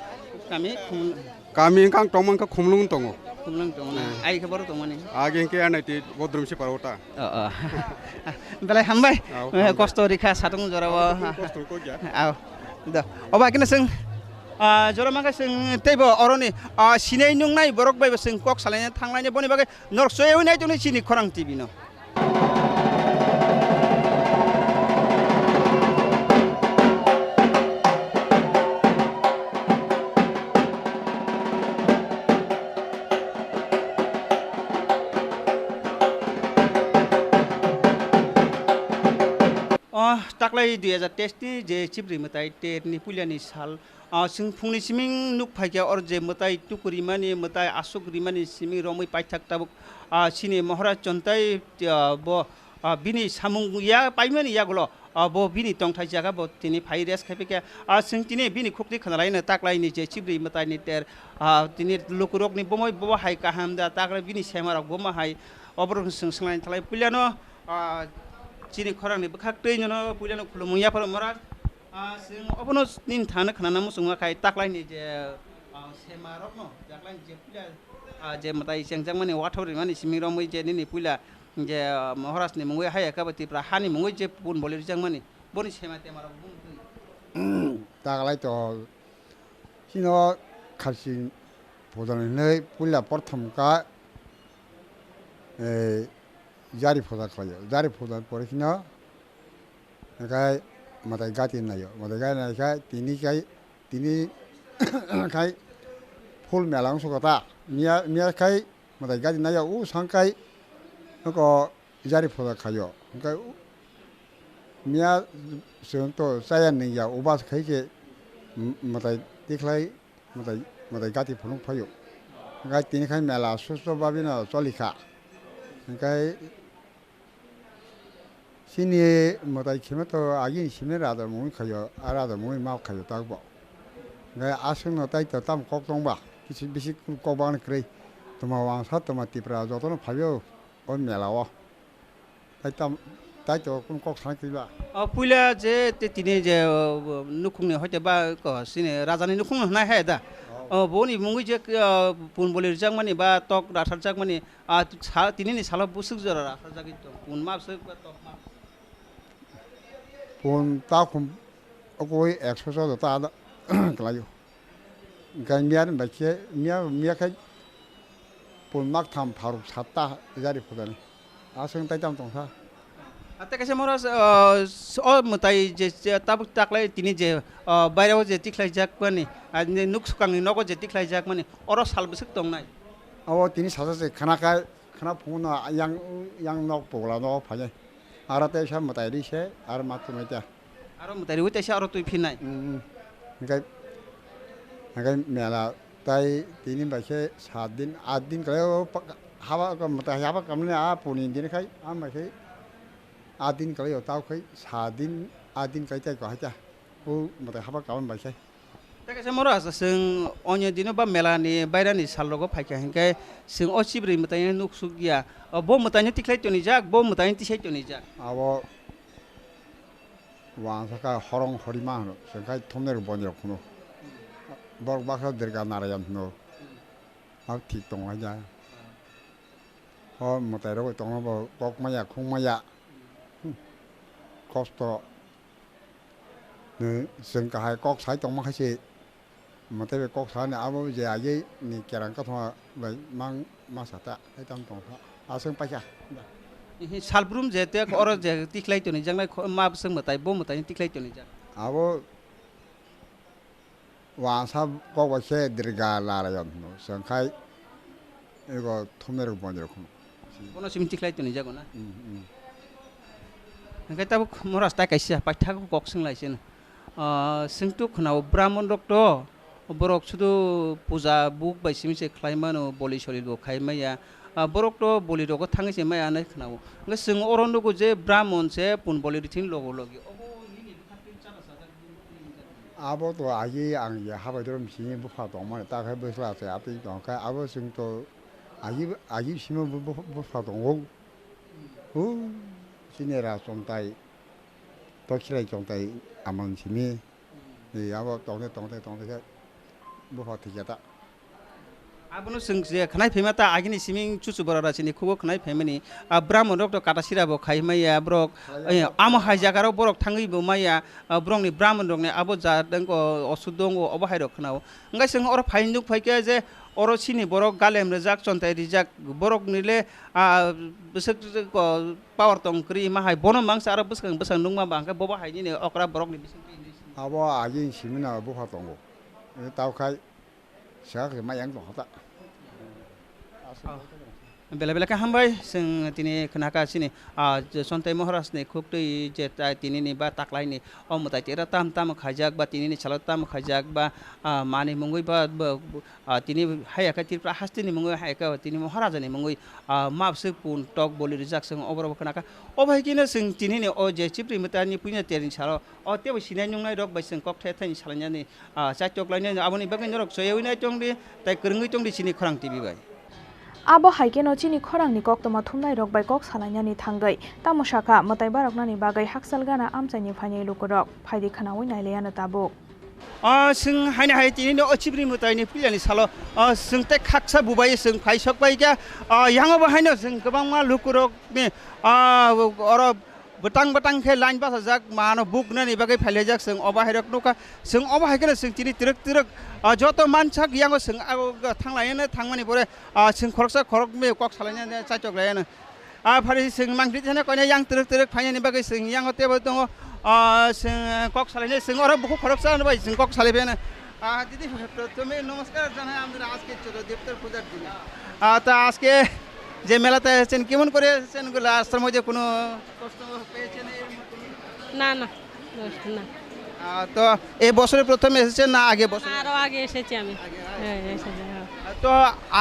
Kami khum Kami wngkha ang tongma wngkha Khumlung tongo. Khumlung tongo na? Hmm. Ai khe boro tongmani? Age wngkhe N I T Bodrum si paro ta. Oh, oh. Belai hambai. Au, eh, hambai. Kosto rikha satung jora o. Au, kosto ko kya? Au. Do. Oba kina sing, ah, jora mangkha sing teibo oroni, ah, sinai nungnai borok bai bo sing kok salaina thanglaina boni bagwi norok soyui nai tongni chini khorang T V no. Ah, taklai dui hajar teis ni je Chibri mwtai ter ni puila ni sal, ah, chwng phung ni siming nuk phaikha, or je mwtai tuku rimani, mwtai asuk rimani siming romwi paithak tabuk, ah, chini Maharaj Chontai, ah, bo, ah, bini samung ya paimani yagulo, ah, bo bini tongthai jaga bo tini phai rest khai phaikha. Ah, chwng tini bini khukti khwnalaino taklai ni je Chibri mwtai ni ter, ah, tini lukurok ni bomo bobo hai kaham da, taklai bini sema rok bomo hai, oborok chwng swnglaini thalai puilano, ah, chini khorang ni bwkhak twi nono puilano khulumung yapharo Maharaj. Ah, chwng obono nini thangno khwnana muchungma khai taklai ni je, ah, sema rokno taklai ni je puila, ah, je mwtai chengjakmani wathor rimani siming romwi je nini puila je, ah, Maharaj ni mungwi haya khe bo Tipra hani mungwi je pun boli rijakmani boni sema tema rok bung twi. Taklai to chino khapsi phoda hinwi puila prothom ka, eh, jari phoda khlaio. Jari phoda pore chino Hingkai mwtai gati naio, mwtai gati naikha tini kai, tini kai phul mela wngsugo ta, miya, miya kai mwtai gati naio, u sangkai nuko jari phoda khaio, hingkai u-, miya chwng to chaya nungya, ubas khai khe m-, mwtai tikhlai mwtai, mwtai gati phunuk phaio, hingkai tini khai mela susto babino cholikha, hingkai Chini mwtai khima to agini simi raja mungwi khaio, a raja mungwi ma khaio takbo. Hingkhe aswkno tai to tamo kok tongba, kisi bisi kok bangni kwrwi. Tuma wangsa tuma Tipra jotono phaio o mela o. Tai tam, tai to kunu kok sana kwrwi ba. O puila je te tini je, o, nukhungni hoite ba ko sini rajani nukhungno hwnai hai da. O. O boni mungwi je, o, pun boli rwjakmani ba tok ratharjakmani, A, sa-, tinini salo bwswk jora rasa jagwi tong, pun ma bwswk ba tok ma bwswk? Pun ta khum okoi ekso joto ta da klaio. Hingkhe miya ni bai khe, miya, miya khe pun mak tham pharuk satta jari phudani. Aswk tai tam tong kha. A, tei kaisa moro, o, s-, o mwtai je, je tabuk taklai tini je, o, bairao je tikhlai jak mani, a, nuk swkang ni nogo je tikhlai jak mani, oro sal bwswk tong nai? Abo tini sasa se khana khai, khana phungo no yang, yang nok pogla no phainai. Aro teisa mwtai ri se, aro ma twi mai ta. Aro mwtai riwi teisa aro twi phinai. Mm, mm. Hingkai, hingkai mela tai tini bai khe saat din, aat din kalai o pa-, haba ka mwtai haba kamni a puni din khai, a mai khai aat din kalai o tau khai saat din, aat din kai tai ko hai ta. O mwtai haba kam bai khai. Tei kaisa moro asa chwng onyo dino ba mela ni baira ni sal rogo phaikha hinkhe chwng o chibrwi mwtai no nuk suk ya. O bo mwtai no tikhlai tonijak, bo mwtai no tisai tonijak. Abo wangsa kha horong horima hwno, chwng khai thumnai rok boni rok hwno. Borok baksa Durga Narayan hwno. Abo thik tongo hai ya. O mwtai rok tongo bo kok maya, khung maya. Hmm. Kosto. Nwng chwng kahai kok sai tongma khe se, mwtai bai kok sani abo je agei ni kerang kwthma bai mang masa ta, hai tam tong kha. Aswk paikha. Hi salbrum je te oro je tikhlai toni jaknai kho-, ma bwswk mwtai, bo mwtai ni tikhlai toni jak. Abo wangsa kok bai khe Durga Narayan hwno, chwng khai ego thumnai rok boni rok hwno. Bono simi tikhlai toni jago na? Mm, mm. Hingke tabuk moras tai kaisa paithak kok swng lai sino. Ah, swngtu khwnao Brahmon rok to, borok sudu puja buk bai simi se khlai mano, boli soli bo khai maya. Ah, borok to boli rogo thangwi se maya nai khwnao. Hingke swng oro nugo je Brahmon se pun boli rithini logo logi. Obo nini bwkha twi chana sajak. Abo to agi ang je habai dorom sini bupha tongmani, ta khe bwsla se atwi tong khe abo chwng to agi, agi simi bu-, bu-, bupha tongo. Hu, sini ra chongtai, to khirai chongtai amang simi. Ni abo tongte, tongte, tongte khe bupha thikya ta. Abono chwng je khwnai phaima ta agini siming chuchu borok rachini khugo khwnai phaimani, ah, Brahmon rok to kata sira bo khai maya borok, eh, amo hai jaga rok borok thangwi bo maya, ah, borokni Brahmon rokni abo ja dengko osu dongo obo hai rok khwnao. Hingke chwng oro phai nuk phai khe je oro chini borok galem rijak chontai rijak borok nile, ah, bwswk ko power tong kwrwi ma hai bono mangsa aro bwskang bwskang nukma ba hingke bobo hai nini okra borokni bising twi hinwi simi. Abo agini simino bupha tongo. Tao khai Saka khe mai yang tong kha ta. Ah. Belai belai khe hambai, chwng tini khwnakha chini, ah, Chontai Maharaj ni khuktwi je ta-, tini ni ba taklai ni o mwtai tira tam tam khaijak ba tini ni salo tam khaijak ba, ah, mani mungwi ba, ba, ah, tini haya khe Tripura haste ni mungwi haya khe tini Maharaja ni mungwi, ah, map swk pun tok boli rijak chwng obo rok bo khwnakha. Obo hai khe no chwng tini ni o je Chipri mwtai ni puina ter ni salo o tebo sinai nungnai rok bai chwng kok the the ni salainani, ah, chaitok lainani aboni bagwi norok choyawi nai tong di tei kwrwngwi tong di chini Khorang T V bai. Abo hai kheno chini khorangni koktwma thumnairok bai kok salainani thangwi tamo sakha, mwtai baroknani bagwi hakchal gana amchaini phainai lukurok. Phaidi khwnaui nailayano tabuk. O, chwng haino hai tini no o Chibri mwtaini puilani salo, o, chwng tei khaksa bubai chwng phai sok pai kha. O, yango bo haino chwng kwbangma lukurokni, o, oro bwtang bwtang khe line bachajak, mano buknani bagwi phailaijak chwng obo hairok nukha. Chwng obo hai kheno chwng tini twrwk twrwk, ah, joto mansak yango chwng abo thanglaino thangmani pore, ah, chwng khoroksa khoroknwi kok salaina chaitok laino. Ah, phari chwng mangpili thani koine yang twrwk twrwk phainani bagwi chwng yango tebo tongo. Ah, chwng kok salaino chwng oro bukhuk khoroksa bai chwng kok salai pheno. Ah, দিদি, প্রথমে নমস্কার জানাই আমাদের আজকে চৈত্র দেবতার পূজার দিনে। আহ, তা আজকে যে মেলাতে এসেছেন, কেমন করে এসেছেন? রাস্তার মধ্যে কোনো কষ্ট পেয়েছেন এই মুহূর্তে? না, না, কষ্ট না। আহ, তো এই বছরে প্রথম এসেছেন না আগে বছর? আরো আগে এসেছি আমি। আগে, আগে। হ্যাঁ, এসেছি, হ্যাঁ। তো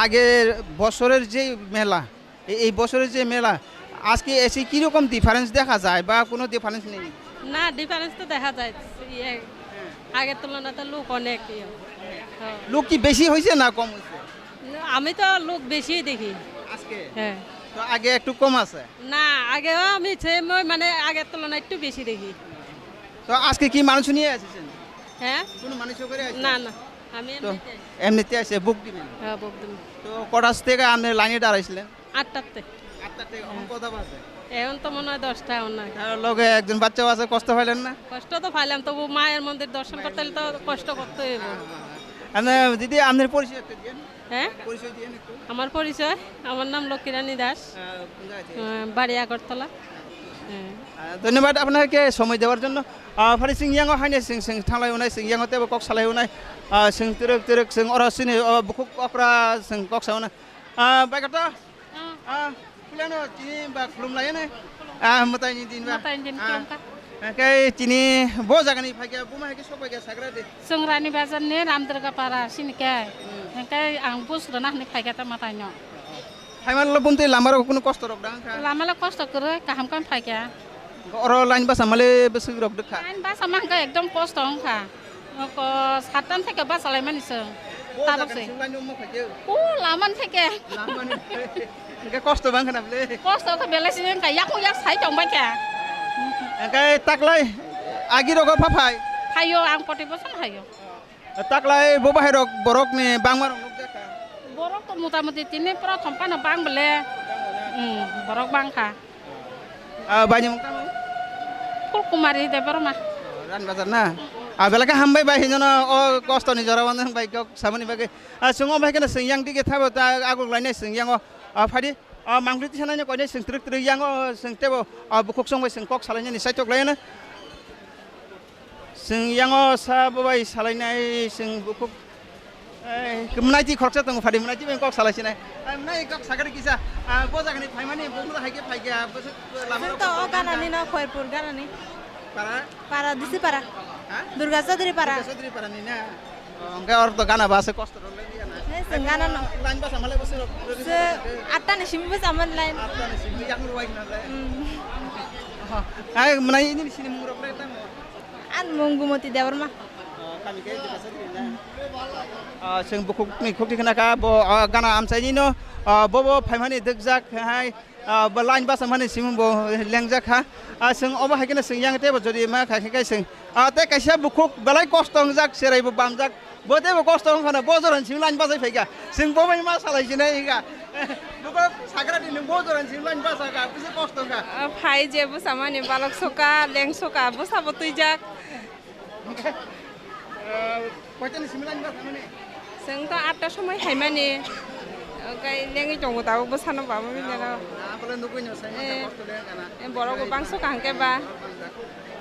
আগের বছরের যে মেলা, এ-, এই বছরের যে মেলা, আজকে এসে কিরকম ডিফারেন্স দেখা যায় বা কোনো ডিফারেন্স নেই? না, ডিফারেন্স তো দেখা যায়। ইয়ে, হ্যাঁ। আগের তুলনায় তো লোক অনেক ইয়ে। হ্যাঁ। লোক কি বেশি হয়েছে না কম হয়েছে? আমি তো লোক বেশি দেখি। আজকে? হ্যাঁ। তো আগে একটু কম আছে? না, আগেও আমি সেম ওই মানে আগের তুলনায় একটু বেশি দেখি। তো আজকে কি মাংস নিয়ে এসেছেন? হ্যাঁ? কোনো মাংস করে আসেন? না, না, আমি তো এমনিতে আসি। এমনিতে আসে ভোগ দিবেন? হ্যাঁ, ভোগ দিবেন। তো কটার থেকে আপনি লাইনে দাঁড়াইছিলেন? আটটাতে। আটটা থেকে এখন হ্যাঁ। কটা বাজে? এখন তো মনে হয় দশটা এখন নয়। তার লগে একজন বাচ্চাও আছে, কষ্ট পাইলেন না? কষ্ট তো পাইলাম, তবু মায়ের মন্দির দর্শন করতে হলে তো কষ্ট করতে হইব। হ্যাঁ, হ্যাঁ, হ্যাঁ। আপনি, দিদি, আপনার পরিচয় একটু দিন। হ্যাঁ? পরিচয় দিন একটু। আমার পরিচয়, আমার নাম লক্ষ্মীরানী দাস। আহ, কোন জায়গা থেকে? আহ, বাড়ি আগরতলা। হ্যাঁ। আহ, ধন্যবাদ আপনাকে সময় দেওয়ার জন্য। আহ, ফারি সিং ইয়াঙ্গো হাইনে সিং সিং থাংলাই উনাই সিং ইয়াঙ্গো তেবো কক্সালাই উনাই। আহ, সিং তিরক তিরক সিং অরা সিনি, আহ, বুকুক অকরা সিং কক্সা উনাই। আহ, বাইকাটা? Ah, puilano tini ba khulum lai ne? Ah, mwtai ni din ba? Mwtai ni din khulum kha. Ah, kai tini bo jaga ni phai kha, buma hai khe sok phai kha sagra de. Chwng Rani Bazar ni Ramdurga Para sini khe. Hmm. Hingkai ang bus rwna hwnwi phai kha ta mwtai no. Phai mal lo bumtwi lama rok kunu kosto rok dang kha? Lama lo kosto kwrwi, kaham khe phai kha. Oro line basa male bwswk rok dwkha? Line basa ma hwnkhe ekdom kosto wngkha. Oko sattan theke basa laimani chwng. Bo tabuk jaga se. Ni chwng line wngma khaikhe? O laman theke. Lamani. Hwnkhe kosto bang khana bwle. Kosto khe belai se wngkha, yakung yak sai tong bai kha. Hwnkhe taklai agi rogo pha phai? Phaio, ang poti bosan phaio. Taklai bo bahai rok borok ni bangma rok nukjak kha. Borok to mota moti tini prothom phano bang bole. Hmm, borok bang kha. Ah, bai ni mung tamo? Phulkumari Debbarma. Rani Bazar na? Ah, belai khe hambai bai hino no o kosto ni jora wano bai kok samani bagwi. Ah, chwng o bai khe no chwng yang dige thabo ta aguk lainai chwng yang o. Ah, phadi. Ah, mangpili tisa nai no koinai chwng twrwk twrwk yang o chwng tebo. Ah, bukhuk chwng bai chwng kok salainani saitok lainai. Chwng yango sa bo bai salainai, chwng bukhuk, eh, mwnai twi khoroksa tongo, phadi mwnai twi bai kok salai sinai. Ai, mwnai kok sakari kisa, ah, bo jagani phaimani, bo mwnai hai khe phai kha, bo se lama rok to o ganani no, Khairpur ganani. Para? Para, Disi Para. Ha? Durga Chaudhary Para. Durga Chaudhary Para ni na? Oh, hwnkhe oro to gana ba se kosto rok le ya na? He, chwng gana no. Line basa malai bwswk rok. Se atta ni simi bwsa man line. Atta ni simi yang ruwai na le. Hmm. Oh, ai, mwnai ini sini mung rok le tamo. An mung Gumoti Debbarma. Oh, kami khe Debbarma sadi na. Ah, chwng bukhuk ni khukti khna kha, bo, ah, gana amchai ni no, ah, bo bo phaimani dwkjak hai, ah, bo line basa mani simi bo lengjak kha. Ah, chwng obo hai kheno chwng yang tebo jodi ma khai khai chwng. Ah, tei kaisa bukhuk belai kosto wngjak, cherai bo bamjak. Bo tei bo kosto wng phano bo jorani simi line bachai phai kha. Chwng bo bai ma salai sinai kha. Bo bo sagra di nwng bo jorani simi line bacha kha, bisi kosto wng kha. Ah, phai je bwsa mani balok soka, leng soka, bwsa bo twijak. Ah, koitani simi line bacha mani? Chwng to atta somoi hai mani. Okai lengwi tongo tabuk bwsano baba manya no. Ah, bole nugui no sai mani kosto le kana. Eh, borok bo bangso kaham khe ba.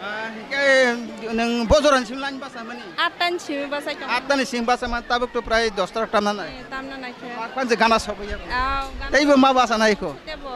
Ah, hingke nwng bo jorani simi line basa mani? Attani simi basa kha. Attani simi basa man tabuk to prai dosta rok tamna nai. Eh, tamna nai khe. Mak pan je gana sobo ya. Ah, gana. Tei bo ma basa nai ko. Tei bo.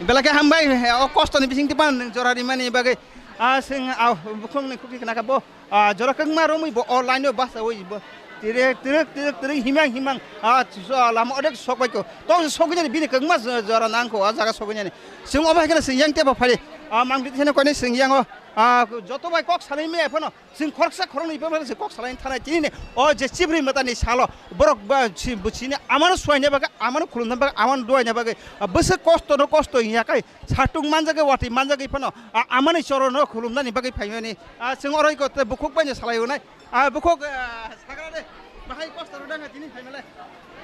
Bela khe hambai, eh, o kosto ni bising tipan nwng jora rimani bagwi. Ah, sing, ah, bukhung ni khuki khnaka bo. Ah, jora kwbangma romwi bo o line o basa oi bo. Tirek, tirek, tirek, tirek, himang, himang. Ah, so, lama odek sok bai ko. To sok jani bini kwbangma jo-, jora nang ko, ah, jaga sok jani. Sing obo hai khe sing yang tebo phali. Ah, mang bit hene kone sing yang o. Ah, joto bai kok salai me phano. Sing khoroksa khoroknwi phano sing kok salai thanai tini ne. O je chibri mata ni salo. Borok ba si, bo sini amano suaina bagwi, amano khulumna bagwi, amano duaina bagwi. Ah, bwswk kosto no kosto ya kai. Satung manjagwi, watwi manjagwi phano, a, amani chorono khulumnani bagwi phaimani, a, chwng oro iko tei bukhuk bai no salai hwnai. A, bukhuk, a, sagra de, bahai kosto rwdang tini phaimalai.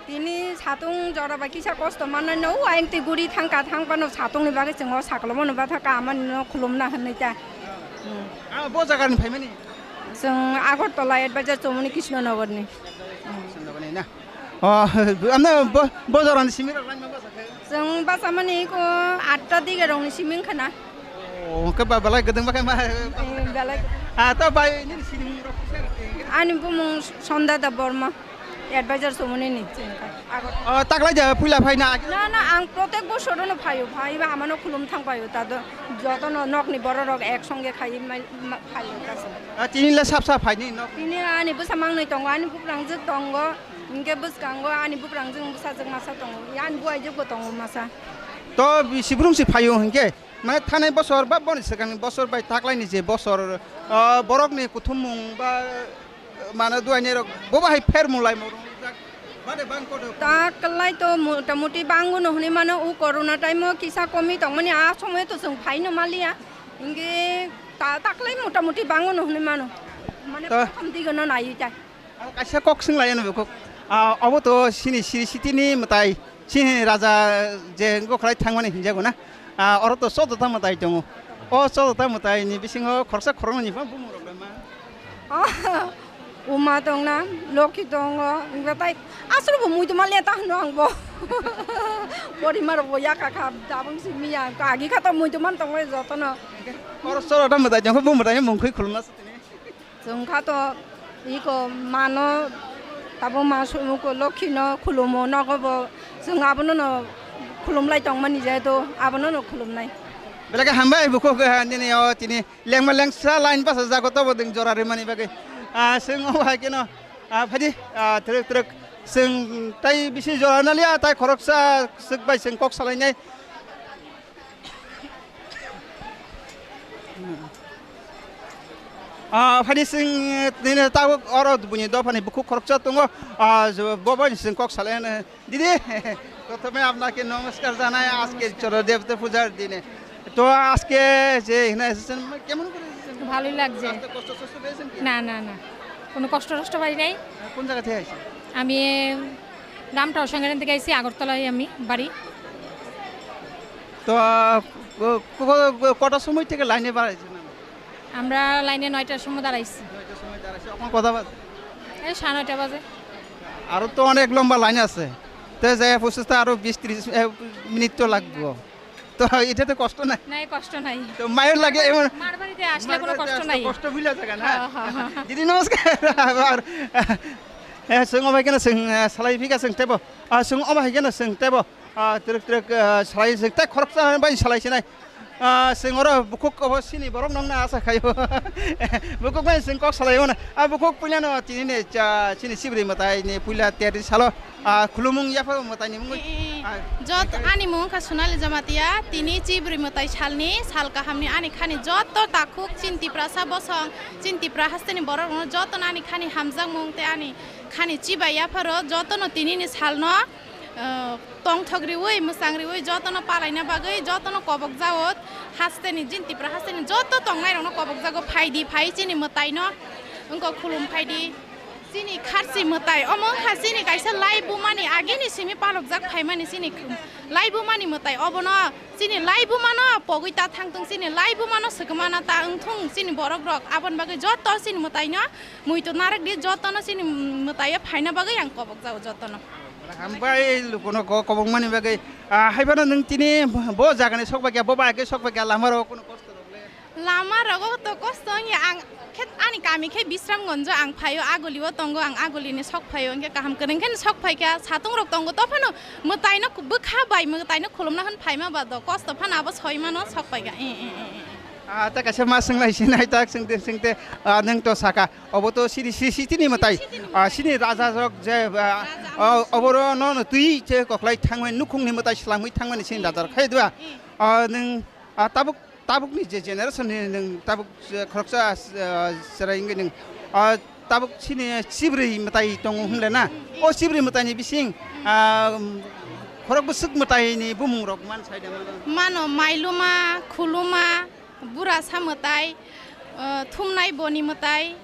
Tini satung jora bai kisa kosto mannai no, o ayang twi guri thangka, thang phano satungni bagwi chwng o saklomo no bathaka amani no khulumna hwnwi ta. Hmm. A, bo jagani phaimani? Chwng Agartala Advisor Chomoni Krishnanagarni. Krishnanagarni na? O, amne bo, bo jorani simi rok laima basa khe? Chwng basa mani ko atta dige rokni simi wngkha na. O, hwnkhe ba belai gwdwng ba khe ma. Eh, belai. Ah, to bai nini sinimung rok kisa rok khe? Ani bumung Sonda Debbarma, advisor Chomoni ni. Agartala. O, taklai ja puila phaina? Na, na, ang protek bosorono phaio, phaiba amano khulum thang phaio, ta do jotono nokni borok rok ek songe khai mai, ma, phaio ta se. Ah, tini le sap sap phaini nok? Tini ani bwsa mangnwi tongo, ani buprang jwk tongo. Hingke bwskango ani buprang jwng bwsajwk masa tongo, ani buaijwkbo tongo masa. To bisi brumsi phaio hingke, mane thanai bosor ba boni swkangni bosor bai taklaini je bosor, ah, borokni kuthumung ba, ah, mane duaini rok bo bahai pher mulai mo rongjak bade bang kodo. Taklai to motamuti bango no hwnwi mano, o corona time o kisa komi tongmani, a somoyo to chwng phaino maliya, hingke ta-, taklai motamuti bango no hwnwi mano. Mane to prothom digo no naiwi ta. Ang kaisa kok swng lai ano bukhuk. Ah, obo to sini siri sitini mwtai, sini raja je wngkha khlai thangmani hinjago na. Ah, oro to chodota mwtai tongo. O chodota mwtai ni bisingo khoroksa khoroknwi ni bumung rok ma. Oh, Uma tongna, Lokhi tongo, wngkha tai aswk bo muitu maliya ta hwno ang bo. Porima rok bo yakha kha, dabang si miya, agi kha to muitu man tongo jotono. Oro chodota mwtai tongkha, bo mwtai mung khwi khulumna. Chwng kha to iko mano, tabuk ma sumuko Lokhi no khulumo, nogo bo chwng abono no khulumlai tongmani, jehetu abono no khulumnai. Belai khe hambai bukhuk, eh, nini o tini lengma lengsa line basa jago tobo ding jora rimani bagwi. Ah, chwng o hai keno, ah, phaidi, ah, twrwk twrwk chwng tai bisi jora naliya, tai khoroksa swk bai chwng kok salainai. Ah, phani sing, nini tabuk oro buini dophani bukhuk khoroksa tongo. Ah, bo bai sing kok salai hwnwi. Didi, prothome apnake namaskar janai, ajke Chorodev pujar dine. To ajke je এখানে এসেছেন, কেমন করে এসেছেন? ভালোই লাগছে। রাস্তায় কষ্ট সষ্ট পেয়েছেন কি? না, না, না, কোনো কষ্ট টষ্ট পাই নাই। কোন জায়গা থেকে আসছেন? আমি রামটাও সংগ্রাম থেকে আইছি, আগরতলায় আমি বাড়ি। তো, আহ, ক-, ক-, ক-, কটার সময় থেকে লাইনে দাঁড়াইছেন? আমরা লাইনে নয়টার সময় দাঁড়াইছি। নয়টার সময় দাঁড়াইছি, এখন কটা বাজে? এই সাড়ে নয়টা বাজে। আরো তো অনেক লম্বা লাইন আছে, তো যাই পৌঁছতে আরো বিশ ত্রিশ, এ, মিনিট তো লাগবো। তো এটাতে কষ্ট নাই? নাই, কষ্ট নাই। তো মায়ের লাগে এমন মার বাড়িতে আসলে মার কোনো বাড়িতে কষ্ট আসলে নাই। কষ্ট ভুলে থাকে না? হ্যাঁ, হ্যাঁ, হ্যাঁ। দিদি নমস্কার। আবার, এ, sung omo hai kheno sung, A, salai phika sung tebo. A, sung omo hai kheno sung tebo. A, twrwk twrwk, a, salai sung tei khoroksa bai salai sinai. A, sung oro bukhuk obo sini borok nongna asa khaio. Bukhuk bai sung kok salai mano. A, bukhuk puila no tini ne cha, sini sibri mwtai ni puila teri salo. Ah, khulumung yapharo mwtaini mungwi. Eh, eh. Ah, jot ani mung wngkha Sonali Jamatia, tini chibri mwtai salni, sal kahamni ani khani joto takhuk chini Tiprasa bosong, chini Tipra hasteni borok rokno jotono ani khani hamjakmung tei ani khani chibai yapharo jotono tinini salno, eh, tongthok riwi, mwchang riwi jotono palaina bagwi jotono kobok jago hasteni, jini Tipra hasteni joto tongnai rokno kobok jago phaidi, phai chini mwtaino wngkha khulum phaidi. Chini kharchi mwtai, omo wngkha chini kaisa lai bumani agini simi palokjak phaimani chini lai bumani mwtai, obono chini lai bumano pogwi ta thangthung, chini lai bumano swkmana ta wngthung chini borok rok, aboni bagwi joto chini mwtaino muitu narwk di, jotono chini mwtaio phaina bagwi ang kobok jago jotono. Hambai lukuno ko-, kobokmani bagwi, ah, haiphano nwng tini bo jagani sok bai kha, bo bai khe sok bai kha, lama rok kuno kosto rok le? Lama rogo to kosto wngya, ang khe ani kami khe Bisramgonjo, ang phaio Agulio tongo, ang Agulini sok phaio, hwnkhe kaham kwrwng khe sok phaikha, satung rok tongo, tophano mwtaino bwkha bai mwtaino khulumna hwn phaima ba do kosto phano abo soimano sok phaikha. Eh, eh, eh, eh. Ah, ta kaisa ma swnglai sinai tak singte singte, ah, nwng to saka. Obo to siri si sitini mwtai. Sitini mwtai. Ah, sini raja rok je, ah, Raja ah, amung oboro no no twi che koklai thangmani nukhungni mwtai swlangwi thangmani sini raja rok khai dwa. Mm. Ah, nwng, ah, tabuk, tabukni je generation ni nwng tabuk je khoroksa, ah, chwrai wngwi nwng, ah, tabuk sini chibrwi mwtai tongo hwnle na? Mm, mm. O chibrwi mwtaini bising, ah, khorok bwswk mwtaini bumung rok man sai da mano? Mano mailuma, khuluma, Bura sa mwtai, ah, thumnai boni mwtai,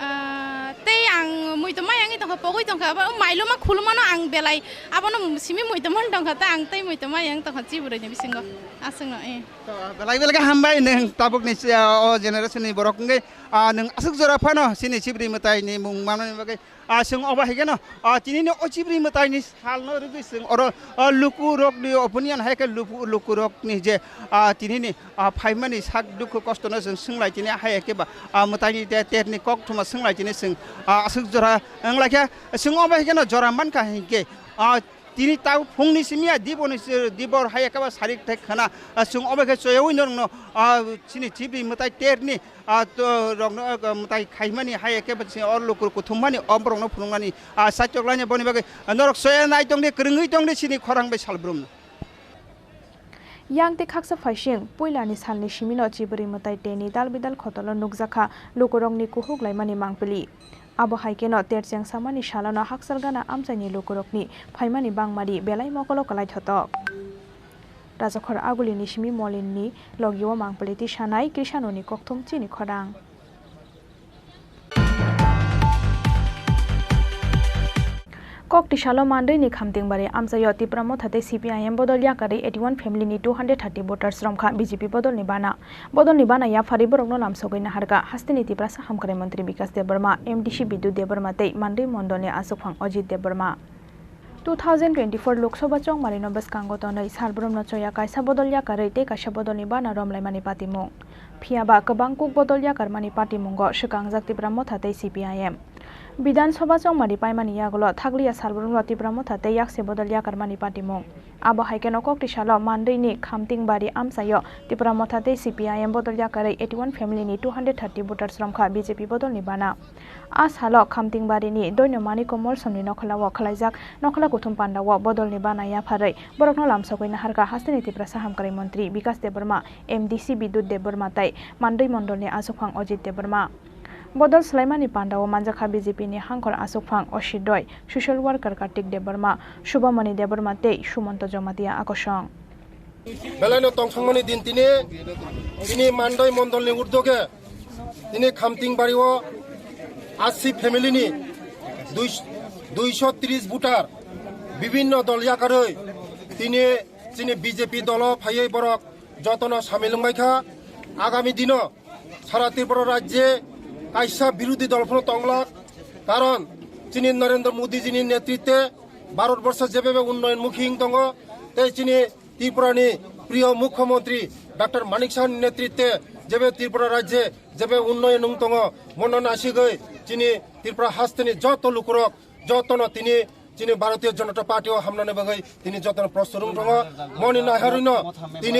ah, tei ang muitu mayang tongkha, pogwi tongkha, abo mailuma khulumano ang belai, abono simi muitu man tongkha, tei ang tei muitu mayang tongkha, chibrwi ni bisingo, aswkno, eh. To, belai belai khe hambai nwng tabukni, ah, o generation ni borok wngwi, ah, nwng aswk jora phano chini chibrwi mwtai ni mung manmani bagwi. Ah, chwng obo hai kheno, ah, tini ni o chibrwi mwtai ni sal no rwgwi chwng oro, ah, luku rok ni opinion hai khe luku, luku rok ni je, ah, tini ni, ah, phaimani sak dukhu kosto no chwng swnglai tini hai khe ba, ah, mwtai ni te ter ni kok thuma swnglai tini chwng, ah, aswk jora wng lai khe chwng obo hai kheno jora man kha hinkhe, ah, tini tau phung ni simi ya dibo ni si-, dibor hai khe ba sarik thai khana, ah, chwng obo khe choyaui norok no, ah, chini chibrwi mwtai ter ni ah, to, rokno, ah, mwtai khaimani hai khe bwswk o luku kuthumani o borokno phunuknani, ah, saichok laina boni bagwi, ah, norok soya nai tongdi, kwrwngwi tongdi chini khorang bai salbrumno. Yang tei khaksa phaising, puilani salni simino chibrwi mwtai teni dal bidal khotolo nukjakha lukurokni kuhuk laimani mangpili. Abo hai kheno tercheng samani salono hakchal gana amchaini lukurokni phaimani bangmadi belai mokolo kwlai thotok. Rajakhor Agulini simi Molinni logio mangpili twi sanai Krishanoni kokthum chini khorang. Kok tisalo Mandwini Khamtingbari amchaio Tipra Motha tei C P I M bodol yakarwi eighty one family ni two hundred thirty voters romkha B J P bodolni bana. Bodolni bana yapharwi borokno lamsogwi naharkha hasteni Tiprasa hamkrai montri Bikas Debbarma, M D C Bidut Debbarma tei Mandwi mondolni achukphang Ajit Debbarma. Two thousand twenty-four Lok Sabha chongmarino bwskango tonwi salbrumno choya kaisa bodol yakarwi tei kaisa bodolni bana romlaimani patimung. Phiya ba kwbang kuk bodol yakarmani patimungo swkangjak Tipra Motha tei C P I M. Bidhan Sabha chongmari paimani yagulo thakliya salbrumno Tipra Motha tei yakse bodol yakarmani patimung. Abo hai kheno kok tisalo Mandwini Khamtingbari amchaio Tipra Motha tei C P I M bodol yakarwi eighty one family ni two hundred thirty voters romkha B J P bodolni bana. A salo Khamtingbarini Doino Manik Komol Somni nokholao khwlaijak nokhla kuthum pandao bodolni bana yapharwi borokno lamsogwi naharkha hasteni Tiprasa hamkrai montri Bikas Debbarma, M D C Bidut Debbarma tei Mandwi mondolni achukphang Ajit Debbarma. Bodol swlaimani pandao manjakha B J P ni hangkhor achukphang Oshit Roy, social worker Kartik Debbarma, Subhamoni Debbarma tei Sumonto Jamatia akosong. Belaino tongthokmani din tini, tini Mandoi mondolni urdhoge, tini Khamting bario asi family ni dui, duiso tris voter bibinno dol yakarwi tini chini B J P dolo phaiwi borok jotono samil wngbaikha. Agami dino sara Tripura rajye kaisa birodhi dol phano tonglak, karon chini Narendra Modi jini netritwe Bharat borsho jebebe unnoyon mukhi wng tongo, tei chini Tripura ni priyo Mukhyamantri Doctor Manik Saha ni netritwe jebe Tripura rajye jebe unnoyon wng tongo, mono nasigwi chini Tripura hasteni joto lukurok jotono tini chini Bharatiya Janata Party o hamnani bagwi tini jotono prostut wng tongo. Moni naiharwino tini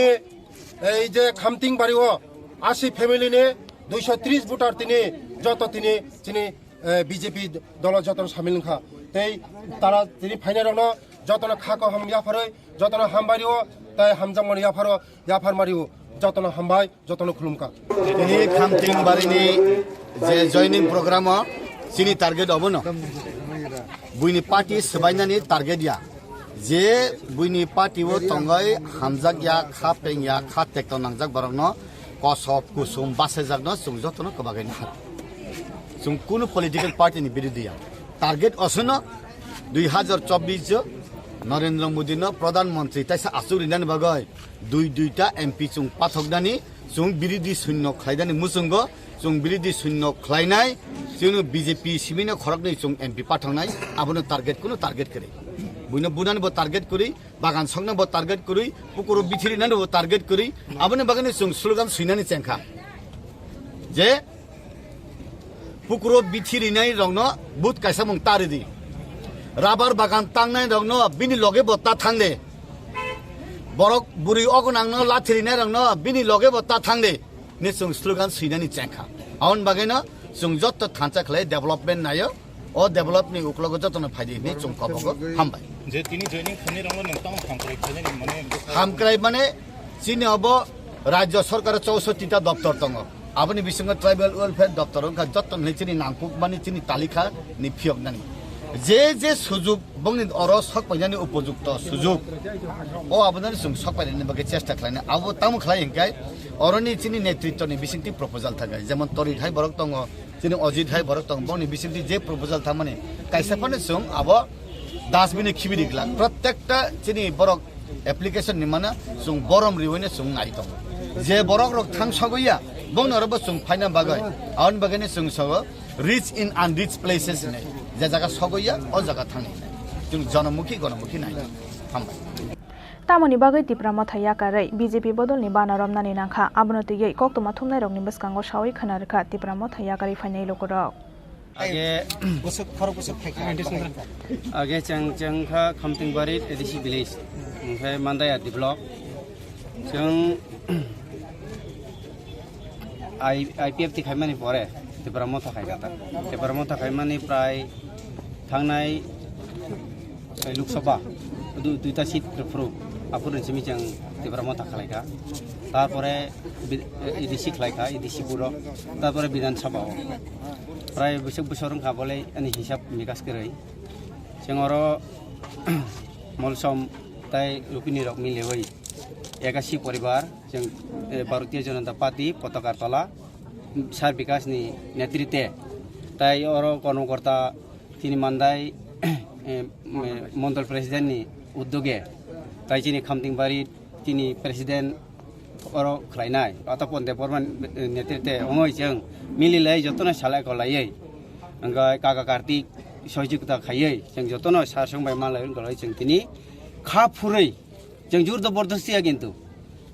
ei je Khamting bario asi family ni duiso tris voter tini joto tini chini eh, B J P dolo jotono samil wngkha. Tei tara tini phainairokno jotono kha kaham yapharwi, jotono hambai rio, tei hamjakmani yapharo, yaphar mario, jotono hambai, jotono khulumkha. Tini Khamting barini je joining program o chini target obono. Buini party swbainani target ya. Je buini party o tongoi hamjak ya, kha peng ya, kha tekto nangjak borokno kosop kusum basajakno chwng jotono kwbagwi nahar. Chwng kunu political party ni birodhi ya. Target osono dui hazar chobbish o Narendra Modi no Pradhan Mantri taisa achuk rinani bagwi dui duita M P chwng pathoknani, chwng birodhi sunno khlainani muchungo, chwng birodhi sunno khlainai, chwngno B J P simino khoroknwi chwng M P pathoknai, abono target, kunu target kwrwi. Buino bunani bo target kwrwi, bagan sokna bo target kwrwi, pukuro bithiri nani bo target kwrwi, aboni bagwi chwng slogan swinani chengkha. Je pukuro bithi rinai rokno but kaisa mung ta ridi. Rabar bagan tangnai rokno bini loge bo ta thangde. Borok buri ogonangno lathi rinai rokno bini loge bo ta thangde. Ni chwng slogan swinani chengkha. Aon bagwino chwng jotto thansa khlai development nayo. O develop ni uklogo jotono phaidi hinwi chwng kobogo hambai. Je tini joining khainai rokno nwng tamo hamkrai khainani mane bwkha Hamkrai mane chini obo rajya sarkar chousotti ta doptor tongo. Aboni bisingo tribal welfare doptor wngkha joto hinwi chini nangkuk mani chini talikha ni phiyok nani. Je je sujuk bongni oro sok painani upojukto sujuk. O abonani chwng sok painani bagwi chesta khlainai. Abo tamo khlai hinkai oroni chini netritwni bisingtwi proposal thakai. Jemon Torit hai borok tongo, Chini Ojit hai borok tong, bongni bisingtwi je proposal thangmani kaisa phano chwng abo dustbin-o khibi ri glak. Prottekta chini borok application ni mana chwng borom riwino chwng nai tongo. Je borok rok thang sogwi ya, bongno oro bo chwng phaina bagwi. Aboni bagwino chwng sogo rich in unreached places hinwi. Je jaga sogwi ya, o jaga thangni hinwi. Chwng jonomukhi, gonomukhi nai. Hambai. Tamoni bagwi Tipra Motha yakarwi B J P bodolni bana romnani nangkha, abono twiwi koktwma thumnairokni bwskango sawi khna rwkha Tipra Motha yakarwi phainai lukurok. Age bwswk khorok bwswk phaikha. Age chwng, chwng kha Khamtingbari A D C village, onkhe Mandaya develop. Chwng I, I P F T khaimani pore Tipra Motha khaikha ta. Tipra Motha khaimani prai thangnai, eh, Lok Sabha, du-, duita seat rwphuru, aphuru simi chwng Tipra Motha khlaikha. Tarpore bi-, eh, A D C khlaikha, A D C puro, tarpore Bidhan Sabha o. Prai bwswk bwswk wngkha bole ani hisab mikas kwrwi. Chwng oro Molsom tai Rupini rok milewi ekasi poribar. Chwng, eh, Bharatiya Janata Party Potokar Tola, Sir Bikash ni netritwe, tai oro Kormokorta chini Mandai, eh, eh, Mondol President ni uddoge, tai chini Khamtingbari chini President oro khlainai, Atapon Debbarma ni netritwe wngwi chwng mililai jotono salai kolaiwi, hwnkhe Kaka Kartik sohijogita khaiwi chwng jotono sar song bai malai wngwi chwng tini kha phurwi. Chwng jur dobordosti ya kintu.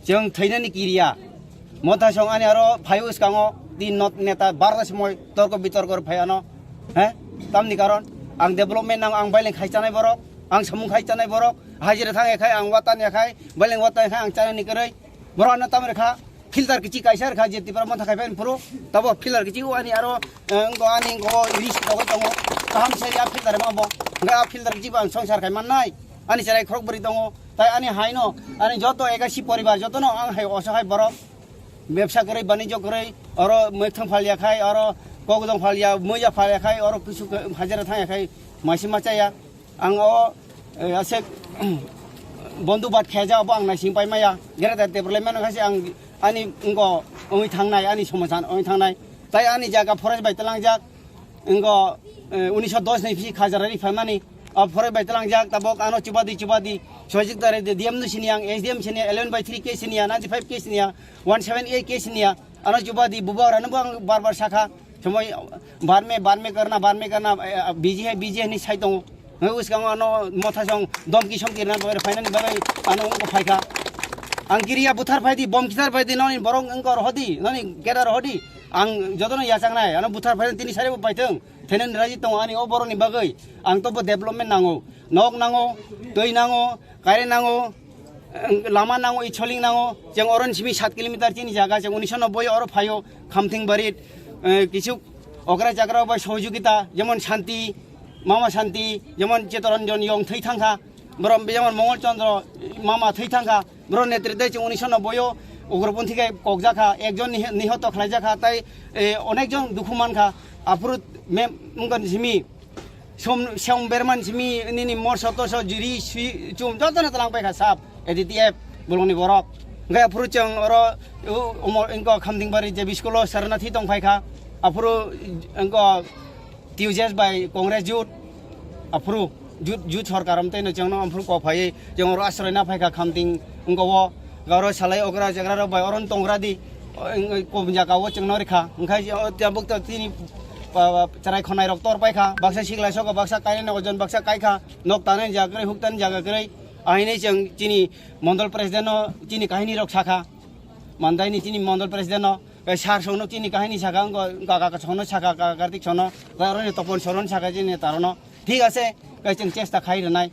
Chwng thwinani kiriya. Motha song ani aro phaio skango tin not neta barda somoi torko bitorko phaiano. He? Tamni karon ang development nang ang baileng khai chanai borok, ang samung khai chanai borok, hajira thang ekhai ang watan ekhai, baileng watan ekhai ang chanani kwrwi. Borok ano tamre kha. Filter kichi kaisa rwkha je Tipra Motha khai phai phuru, tabo filter kichi o ani aro, eh, wngko ani wngko ris rogwi tongo, kaham se ya filter ma bo, hwnkhe a filter kichi bo ang songsar khai mannai, ani cherai khorok bwrwi tongo, tai ani haino, ani joto ekasi poribar jotono ang hai osohai borok, bebsa kwrwi, banijyo kwrwi, oro mwkhang phalya khai, oro kokdong phalya, muiya phalya khai, oro kisu hajira thangya khai, maisi ma chaya. Ang o, eh, aswk, bondhu bat khaijak, abo ang naising pai maya. Greater Tipraland mano khaise ang ani wngko wngwi thangnai, ani somosan wngwi thangnai. Tai ani jaga forest bai tlangjak, wngko, eh, unisho dos ni bisi khajarari phaimani. O forest bai tlangjak, tabok ano chubadi chubadi. Sojik tare de D M no siniya, S D M siniya, eleven by three case siniya, ninety five case siniya, one seven eight case siniya. Ano chubadi bubagra no bo ang bar bar sakha. Somoi barme, barme karna, barme karna, eh, busy hai, busy hai ni sai tongo. Hwnwi bwskango ano motha song domki somki rwna bagwi, phainani bagwi ano wngkha phaikha. Ang kiriya buthar phaidi, bom kithar phaidi, noni borok wngkha rohodi, noni keda rohodi. Ang jotono yachaknai, ano buthar phaidi tini sari bo paithwng. Thainani raji tongo ani o borokni bagwi. Ang tobo development nango, nok nango, twi nango, Kare nango, lama nango, icholing nango, cheng oron simi sat kilometer chini jaga, cheng unisho nobboi oro phaio, Khamthing Barit, eh, kichu okra chakra bai sohojogita, jemon Shanti, Mama Shanti, jemon Chetoranjan Yong thwi thangkha, borom jemon Mongol Chandra Mama thwi thangkha, boro netritwe cheng unisho nobboi o ugroponthi khe kokjakha, ekjon niho-, nihoto khlaijakha, tai, eh, onekjon dukhu mankha, aphuru mem-, mungkon simi, Som, som berman simi nini morso toso jiri si chum jotono tlang paikha sap A D T F bolongni borok. Hwnkhe aphuru chwng oro u-, umor wngkha Khamdingbari J B school o Saranathi tong phaikha. Aphuru wngkha T U J S bai Congress jut. Aphuru jut, jut sorkar amtwi no chwngno aphuru kok phaiwi chwng oro asroi na phaikha Khamting wngkha o. Oro salai okra chakrarok bai oro tongra di. Kobun jaka o chwngno rikha. Hwnkhe o tabuk to tini pa, pa, chwrai khonai rok tor paikha. Baksa sikla soko, baksa kainani ojon, baksa kaikha. Nok tanani jaga kwrwi, huk tanani jaga kwrwi. Ahinwi chwng chini mondol president no chini kahini rok sakha. Mandai ni chini mondol president no, kai sar sono chini kahini saka, kaka sono saka, kaka kartik sono, taro ni topon soron saka chini taro no. Thik ase, kai chwng chesta khai rwnai.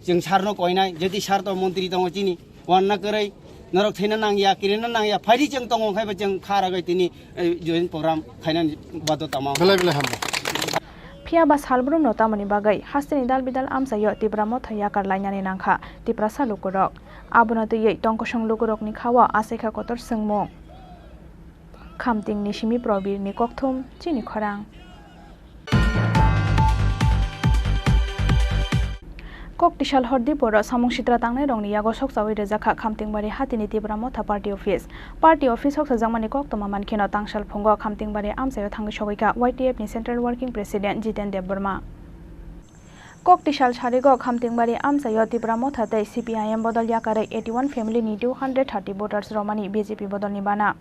Chwng sar no koinai, jeti sar to montri tongo chini, wanna kwrwi, norok thaina nangya, kirina nangya, phaidi chwng tongo khai ba chwng kha ragwi tini, eh, join program khainani bado tama. Belai belai hambai. Phiya ba salbrumno tamoni bagwi hasteni dal bidal amchaio Tipra Motha yakar lainani nangkha Tiprasa lukurok. Abono twiwi tongkosong lukurokni khao achaikha kotor swngmung. Khamtingni simi Probirni kokthum chini khorang. Kok tisal hor diporo samung sitra tangnairokni yago sokchaui rwjakha Khamtingbari hatini Tipra Motha Party Office. Party Office sokchajakmani koktwma mankheno tangsal phungo Khamtingbari amchaio thangwi sogwikha Y T F ni Central Working President Jiten Debbarma. Kok tisal sarigo Khamtingbari amchaio Tipra Motha tei C P I M bodol yakarwi eighty one family ni two hundred thirty voters romani B J P bodolni bana.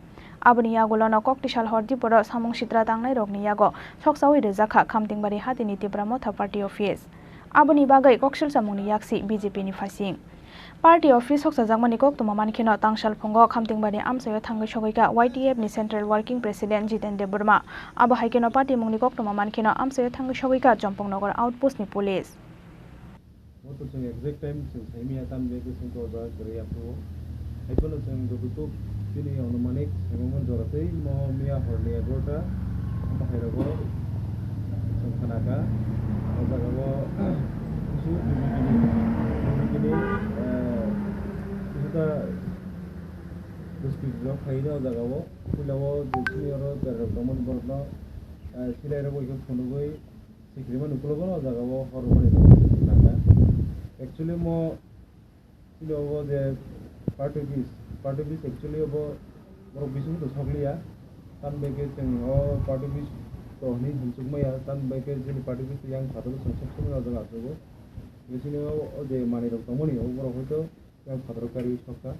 Aboni yagulono kok tisal hor diporo samung sitra tangnairokni yago sokchaui rwjakha Khamtingbari hatini Tipra Motha Party Office. Aboni bagwi kok silchamungni yaksi B J P ni phaising. Party office sokchajakmani koktwma mankheno tangsal phungo Khamtingbari amchaio thangwi sogwikha Y T F ni Central Working President Jiten Debbarma. Abo hai kheno party mungni koktwma mankheno amchaio thangwi sogwikha Chompongnagar outpost ni police. Bo to chwng exact time chwng saimanya, tamni bagwi chwng to o jaga kwrwi aphuru. Haiphano chwng jototok chini anumanik saimangmani jora tei mo miya horni egarota bahai rogo chwng khnakha. O jagao kusu B J P ni, B J P ni, eh, kusu ta district rok phaina o jagao. Puila o je chini oro berai rok tongmani borokno, eh, silai rok bai khe phunugwi Sikirima ni ukulogo no o jaga o hor rwmani nangkha. Actually mo chini obo je party office, party office actually obo borok bising to sokliya. Tamni bagwi chwng o party office to hinwi himsukmaya, tamni bagwi chini party office yang phataro chwng sokmani o jaga achugo. Chini o, o je manwi rok tongmani o borok hoito yang phataro karwi sokha.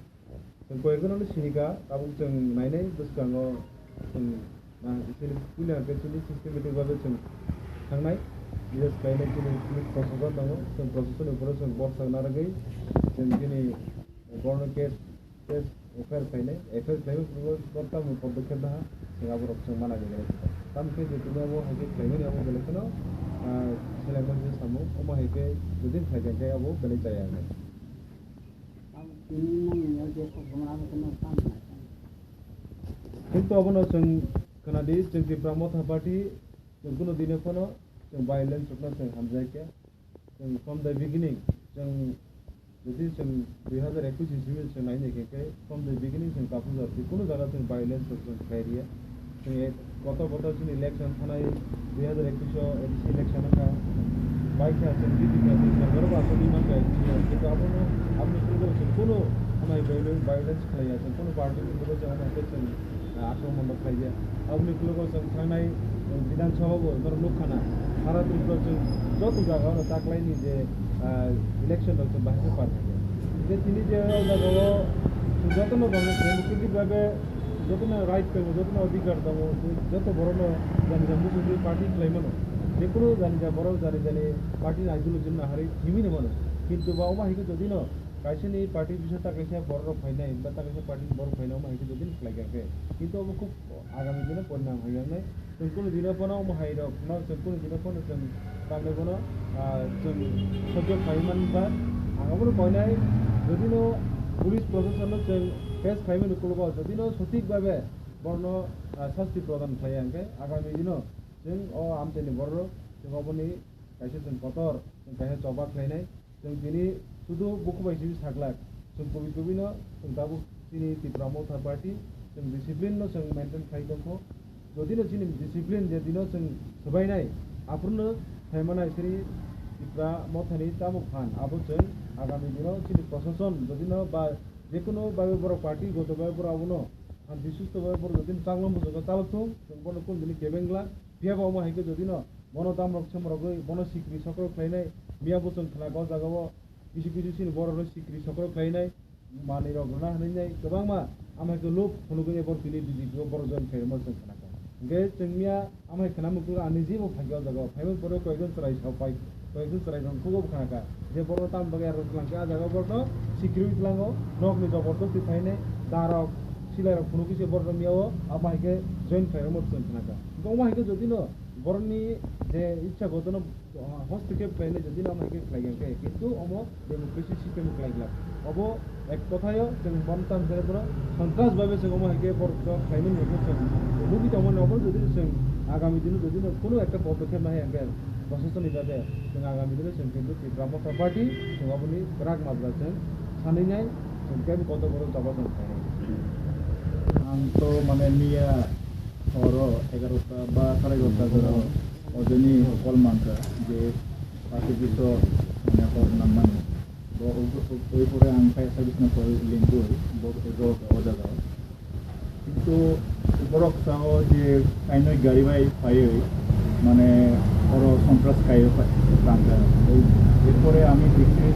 Chwng koyekjono no sinika, tabuk chwng nainai bwskango chwng na, chini puila hwnkhe chini systematic babe chwng thangnai, bises khlainai chini police prosason tongo, chwng prosasonni uphoro chwng boksa narwgwi chwng chini borokno case, case F I R khlainai, F I R khlaimani uphoro tamo podokkhep naha chwng aborok chwng mana gailaikha. Tamo khe je tini abo hai khe khlaimani abo belai kheno, ah, selengma se samung, omo hai khe jodi khlaikha khe abo belai chaya wngnai. Kintu abono chwng khwnadi, chwng Tipra Motha Party, chwng kunu dine phano chwng violence rokno chwng hamjakya. Chwng from the beginning, chwng jodi chwng dui hazar ekush ni simi chwng naina khe, khe from the beginning chwng Kapujar kunu jaga chwng violence rok chwng khlai riya. Chwng ek kotor kotor chini election thanai dui hazar ekush o A D C election wngkha. Bai kha chwng B J P ni sorkar bo aswk demand kha A D C o. Kintu abono, aboni ukulok chwng kunu amai violence, violence khlaiya, chwng kunu party ni ukulok chwng amai khe chwng, ah, akromon rok khlaiya. Aboni ukulok chwng thangnai, chwng Bidhan Sabha bo norok nukha na. Sara Tripura chwng joto jaga o taklaini je, ah, election rok chwng bahai khe par kha. Je tini je o jaga o chwng jotono democratic bhabe jotono right tongo, jotono adhikar tongo, joto borokno jani jani muchungwi party khlai mano. Jekunu jani jani borok jani jani party ni ideology no naharwi himwi no mano. Kintu ba omo hai khe jodi no kaisa ni party bisa ta kaisa borok rok phainai, ba ta kaisa party ni borok phainai, omo hai khe jodi no khlai kha khe. Kintu omo khub agami dino porinam hai wngnai. Chwng kunu dino phano omo hai rok no, chwng kunu dino phano chwng tamni bono, ah, chwng sojjo khlai man ba. Ang abono koinai, jodi no police proshashan no chwng face khlai mani ukulogo, jodi no sothik bhabe borno, ah, sasti prodan khlai ya, hwnkhe agami dino chwng o amchaini borok rok chwng oboni kaisa chwng kotor, chwng kaisa choba khlainai. Chwng tini sudu buku bai simi saglak. Chwng kubui kubui no chwng tabuk chini Tipra Motha Party chwng discipline no chwng maintain khai tongkho. Jodi no chini discipline je dino chwng swbainai, aphuru no phaimanai chini Tipra Motha ni tabuk phan. Abo chwng agami dino chini proshashan jodi no ba jekunu bai borok party goto bai borok abono shanti susto bai borok jodi no changma muchungo chalok thung, chwng bono kunu dini kebengla. Phiya ba omo hai khe jodi no bono damrok semrogwi bono sikri sokrok khlainai, miya bo chwng khna o jaga o kisi kisi chini borok rok sikri sokrok khlainai, manwi rok rwna hwnwi nai kwbangma. Amhai khe lob phunugwi borok tini B J P o borok join khairokma chwng khna kha. Hwnkhe chwng miya amhai khna muchung ani jebo phai khe o jaga o phaimani pore koyekjon chwrai sa pai, koyekjon chwrai rok khugo khna kha je borok tamo bagwi aro twlang khe a jaga o borok no sikriwi tlango, nokni jobordosti phainai, darok, Silairok phunukgwi se borok romya o, abo hai khe join khlairokma chwng khna kha. Hwnkhe omo hai khe jodi no borokni je ichha gotono, ah, hostokhe khlainai jodi no omo hai khe khlai ya khe, kintu omo democracy system khlai glak. Obo ek kothayo chwng bono tamo khe bono sontras bhabe chwng omo hai khe borok khlainai hwnkhe chwng nugwi tongmani obo jodi chwng agami dino jodi no kunu ekta podokkhep nai hwnkhe prosasoni bhabe chwng agami dino chwng kintu Tipra Motha Party chwng oboni kwrak mabla chwng sanwi nai. Hwnkhe kotor kotor jaba chwng khlainai. Ang to mane miya horo egarota ba sare egarota jora ojoni call mankha je party biso mane hor nangmani. Bo oi pore ang kaya service na call lingkoi bo ego o jaga. Kintu borok sao je kainwi gari bai phaiwi mane oro sontras kaiwi tangkha. Erpore ami dekhi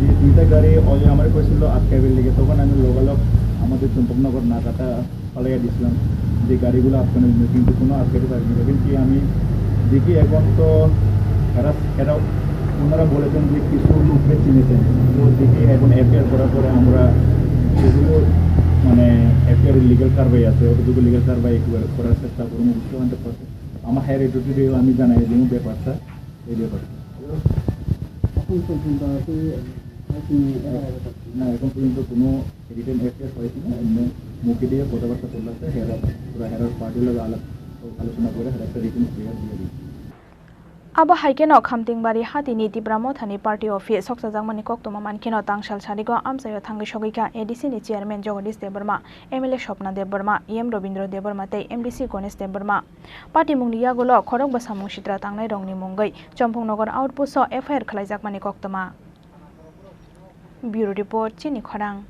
je duita gari oya amare koisil atkaibar lage, tokhon ami logalog amader Champaknagar Nagata palaiya dislam je garigulo atkanai, kintu kono atkaite parini. Kintu ami dekhi ekhon to hera, hera, onara bolechen je kichu lok bechine chen. To dekhi ekhon F I R korar pore amra jegulo mane F I R legal karwai ache, otogulo legal karwai kora chesta kormo, busto ante. Ama higher authority-o ami janai dibo beparta, ei beparta. এখন পর্যন্ত আছে, এখন না, এখন পর্যন্ত কোনো written F I R হয়নি, এমনি মুখে দিয়ে কথাবার্তা চলে আছে, হেরা, পুরা হেরার পার্টির লগে আলাপ, আলোচনা করে হেরা একটা written F I R দিয়ে দিই। Abo hai kheno Khamtingbari hatini Tipra Mothani party office soksajakmani koktwma mankheno tangsal sarigo amchaio thangwi sogwi kha A D C ni chairman Jagadish Debbarma, M L A Swapna Debbarma, E M Robindra Debbarma tei M D C Ganesh Debbarma. Patimungni yagulo khorokba samung sitra tangnairokni mungwi Champaknagar Outpost-o F I R khlaijakmani koktwma. Bureau Report, Chini Khorang.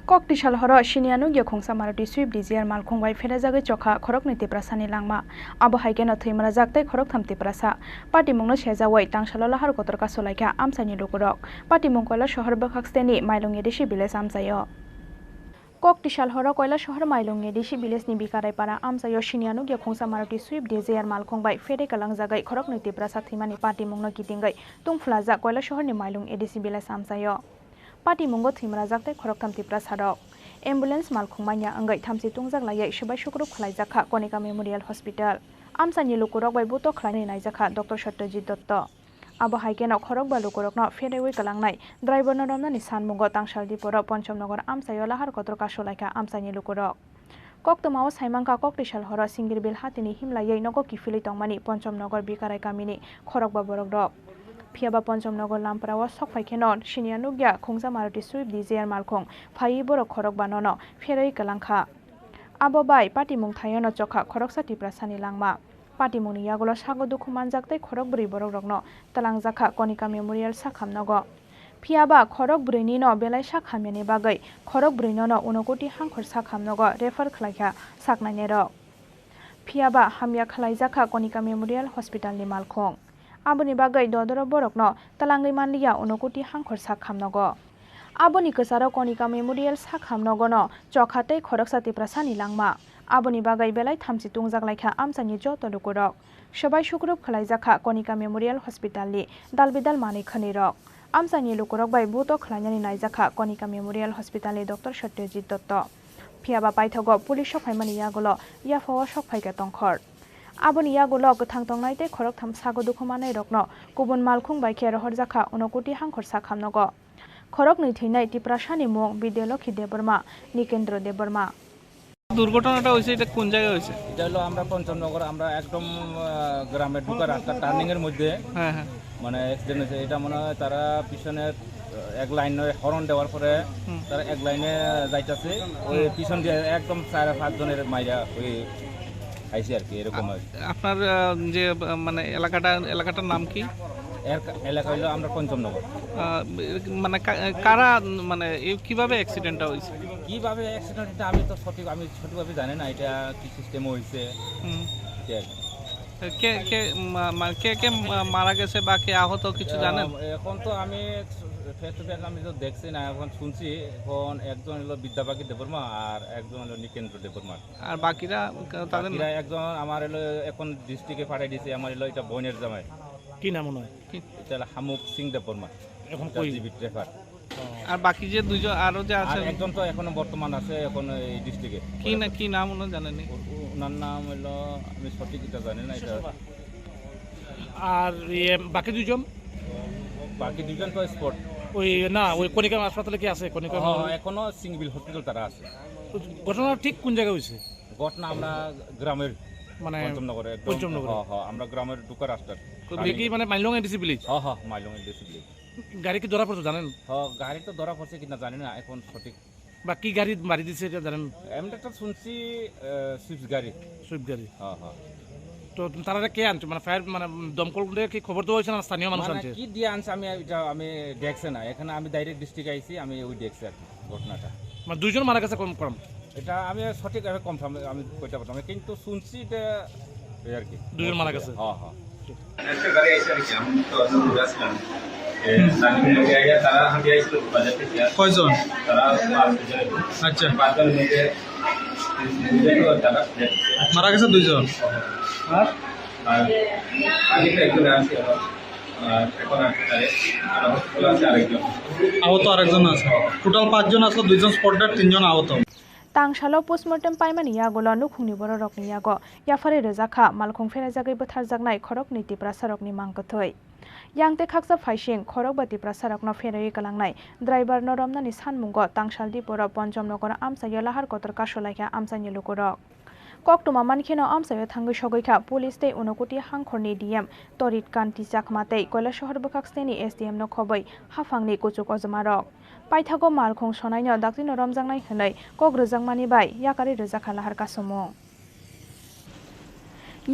Koktisal horo siniya nukya khungsa Maruti Swift Dzire malkhung bai pherajagwi chokha khoroknwi Tiprasani langma. Abo hai kheno thwimrajak tei khoroktham Tiprasa. Patimungno sejawi tangsalo lahar kotor kasulaikha amchaini lukurok. Patimung Koilasohor bwkhak steni Mailung A D C village amchaio. Koktisal horo Koilasohor Mailung A D C village ni Bikaraipara amchaio siniya nukya khungsa Maruti Swift Dzire malkhung bai pherwi kwlangjagwi khoroknwi Tiprasa thwimani patimungno kitingwi tungphulajak Koilasohorni Mailung A D C village amchaio. Patimungo thwimrajak tei khoroktham Tiprasarok. Ambulance malkhung manya wngwi thamchi tungjak laiwi swbai sukrup khwlaijakha Konika Memorial Hospital. Amchaini lukurok bai buto khlainai naijakha Doctor Satyajit Dotto. Abo hai kheno khorokba lukurokno pheraiwi kwlangnai driverno romnani sanmungo tangsal diporo Ponchomnogor amchaio lahar kotor kasulaikha amchaini lukurok. Koktwmao saimankha Koktisal horo Singirbil hatini himlaiwi nogo kiphilwi tongmani Ponchomnogor Bikarai kamini khorokba borokrok. Phiyaba Ponchomnogor Lamprao sokphai kheno siniya nukya khungsa Maruti Swift Dzire malkhung phaiwi borok khorokbanono pheraiwi kwlangkha. Abo bai patimung thaiono chokha khoroksa Tiprasani langma. Patimungni yagulo sago dukhu manjak tei khorok bwrwi borokrokno twlangjakha Konika Memorial sakhamnogo. Phiyaba khorok bwrwinino belai sak hamyani bagwi khorok bwrwinono Unakoti hangkhor sakhamnogo refer khlaikha saknainairok. Phiyaba hamya khlaijakha Konika Memorial Hospitalni malkhung. Aboni bagwi dodoro borokno twlangwi manliya Unakoti hangkhor sakhamnogo. Aboni kwcharo Konika Memorial sakhamnogono chokha tei khoroksa Tiprasani langma. Aboni bagwi belai thamchi tungjak laikha amchaini joto lukurok. Swbai sukrup khwlaijakha Konika Memorial Hospitalni dalbidal manwi khwnwirok. Amchaini lukurok bai buto khlainani naijakha Konika Memorial Hospitalni Doctor Satyajit Dotto. Phiyaba paithago police sokphaimani yagulo yaphao sokphaikha tongkhor. Aboni yagulo kwthang tongnai tei khoroktham sago dukhu mannairokno kubun malkhung bai khe rohorjakha Unakoti hangkhor sakhamnogo. Khoroknwi thwinai Tiprasani mung Bidyalokhi Debbarma, Nikendra Debbarma. দুর্ঘটনাটা হয়েছে, এটা কোন জায়গায় হয়েছে? এটা হলো আমরা পঞ্চমনগর, আমরা একদম, আহ, গ্রামে ঢুকার রাস্তা টার্নিং এর মধ্যে হ্যাঁ, হ্যাঁ। মানে অ্যাক্সিডেন্ট হয়েছে। এটা মনে হয় তারা পিছনে, আহ, এক লাইনে হর্ন দেওয়ার পরে হুম। তারা এক লাইনে যাইতাছে, ওই হুম। পিছন দিয়ে একদম চার পাঁচ জনের মাইরা ওই আইছে আর কি, এরকম আর কি। আপনার, আহ, যে, আহ, মানে এলাকাটা, এলাকাটার নাম কি? এর-, এলাকা হইলো আমরা পঞ্চমনগর। আহ, মানে কা-, কারা, মানে এই কিভাবে অ্যাক্সিডেন্টটা হয়েছে? কিভাবে অ্যাক্সিডেন্টটা আমি তো সঠিক, আমি সঠিকভাবে জানি না এটা কি সিস্টেম হয়েছে। হুম। ঠিক আছে। কে, কে, মা-, মা-, কে, কে মা-, মারা গেছে বা কে আহত কিছু জানেন? আহ, এখন তো আমি ফেস টু ফেস আমি তো দেখছি না, এখন শুনছি। এখন একজন হলো বিদ্যাবাগী দেববর্মা আর একজন হলো নিকেন্দ্র দেববর্মা। আর বাকিরা, তাদের বাকিরা একজন আমার হলো এখন ডিস্ট্রিক্টে পাঠিয়ে দিয়েছে, আমার হলো এটা বোনের জামাই। কি নাম ওনার? কি? এটা হলো হামুক সিং দেববর্মা। এখন এটা কই? GB trekker. ও। আর বাকি যে দুইজন, আরো যে আর আছে? একজন তো এখনো বর্তমান আছে, এখন এই ডিস্ট্রিক্টে। কি না, কি নাম ওনার জানেননি? ও-, ও-, ওনার নাম হলো, আমি সঠিক এটা জানি না, এটা। আর ইয়ে, বাকি দুইজন? বাকি দুইজন তো স্পট। ওই না, ওই কণিকা হাসপাতালে কি আছে? কণিকা হ্যাঁ, হ্যাঁ, এখনো সিঙ্গেল হসপিটাল তারা আছে। ঘটনা ঠিক কোন জায়গায় হয়েছে? ঘটনা আমরা গ্রামের, মানে, পঞ্চমনগরে, একদম, পঞ্চমনগরে? হ্যাঁ, হ্যাঁ, আমরা গ্রামের ঢুকার রাস্তার। তো দেখি, মানে, মাইলং এডিসি ভিলেজ? হ্যাঁ, হ্যাঁ, মাইলং এডিসি ভিলেজ। গাড়ি কি ধরা পড়ছে জানেন? হ্যাঁ, গাড়ি তো ধরা পড়ছে কিনা জানি না এখন সঠিক। বা কি গাড়ি মারি দিছে এটা জানেন? এমনি একটা শুনছি, আহ, সুইফট গাড়ি। সুইফট গাড়ি। হ্যাঁ, হ্যাঁ। তো তারা কে আনছে? মানে ফায়ার, মানে দমকল দিয়ে কি খবর দেওয়া হয়েছে না স্থানীয় মানুষ মানে আনছে? কি দিয়ে আনছে আমি এটা আমি দেখছি না। এখানে আমি ডাইরেক্ট ডিস্ট্রিক্ট আইছি, আমি ওই দেখছি আর কি ঘটনাটা। মানে দুইজন মারা গেছে কনফার্ম? এটা আমি সঠিকভাবে কনফার্ম আমি কইতে পারতাম না, কিন্তু শুনছি এটা এই আর কি। দুজন মারা গেছে? হ্যাঁ, হ্যাঁ। একটা গাড়ি আইছে আর কি, আমি তো আসলে ঘুরে আসলাম। এ, হুম। নানি মুখে আইয়া তারা হাঁটি আইছিল বাজার থেকে। কয়জন? তারা পাঁচজন। আচ্ছা। পাঁচজন মিলে দুজন তো তারা মারা গেছে দুইজন? আর? আর আগে তো একজন আছে, আর এখন আছে, আর হসপিটাল আছে আরেকজন। আহত আরেকজন আছে। টোটাল পাঁচজন আছে, দুইজন স্পট ডেড, তিনজন আহত। Tangsalo postmortem paimani yagulo nukhungni bororokni yago yapharwi rwjakha malkhung pheraijagwi bwtharjaknai khoroknwi Tiprasarokni mangkwthwi. Yang tei khaksa phaising khorokba Tiprasarokno pheraiwi kwlangnai driverno romnani sanmungo Tangsal Diporo Ponchomnogor amchaio lahar kotor kasulaikha amchaini lukurok. Koktwma mankheno amchaio thangwi sogwikha police tei Unakoti hangkhorni D M Torit Kanti Chakma tei Kailasahar bwkhak steni S D M no khobwi haphangni kuchuk ojmarok. Paithago malkhung sonaino dakti no romjaknai hwnwi kok rwjakmani bai yakarwi rwjakha lahar kasumung.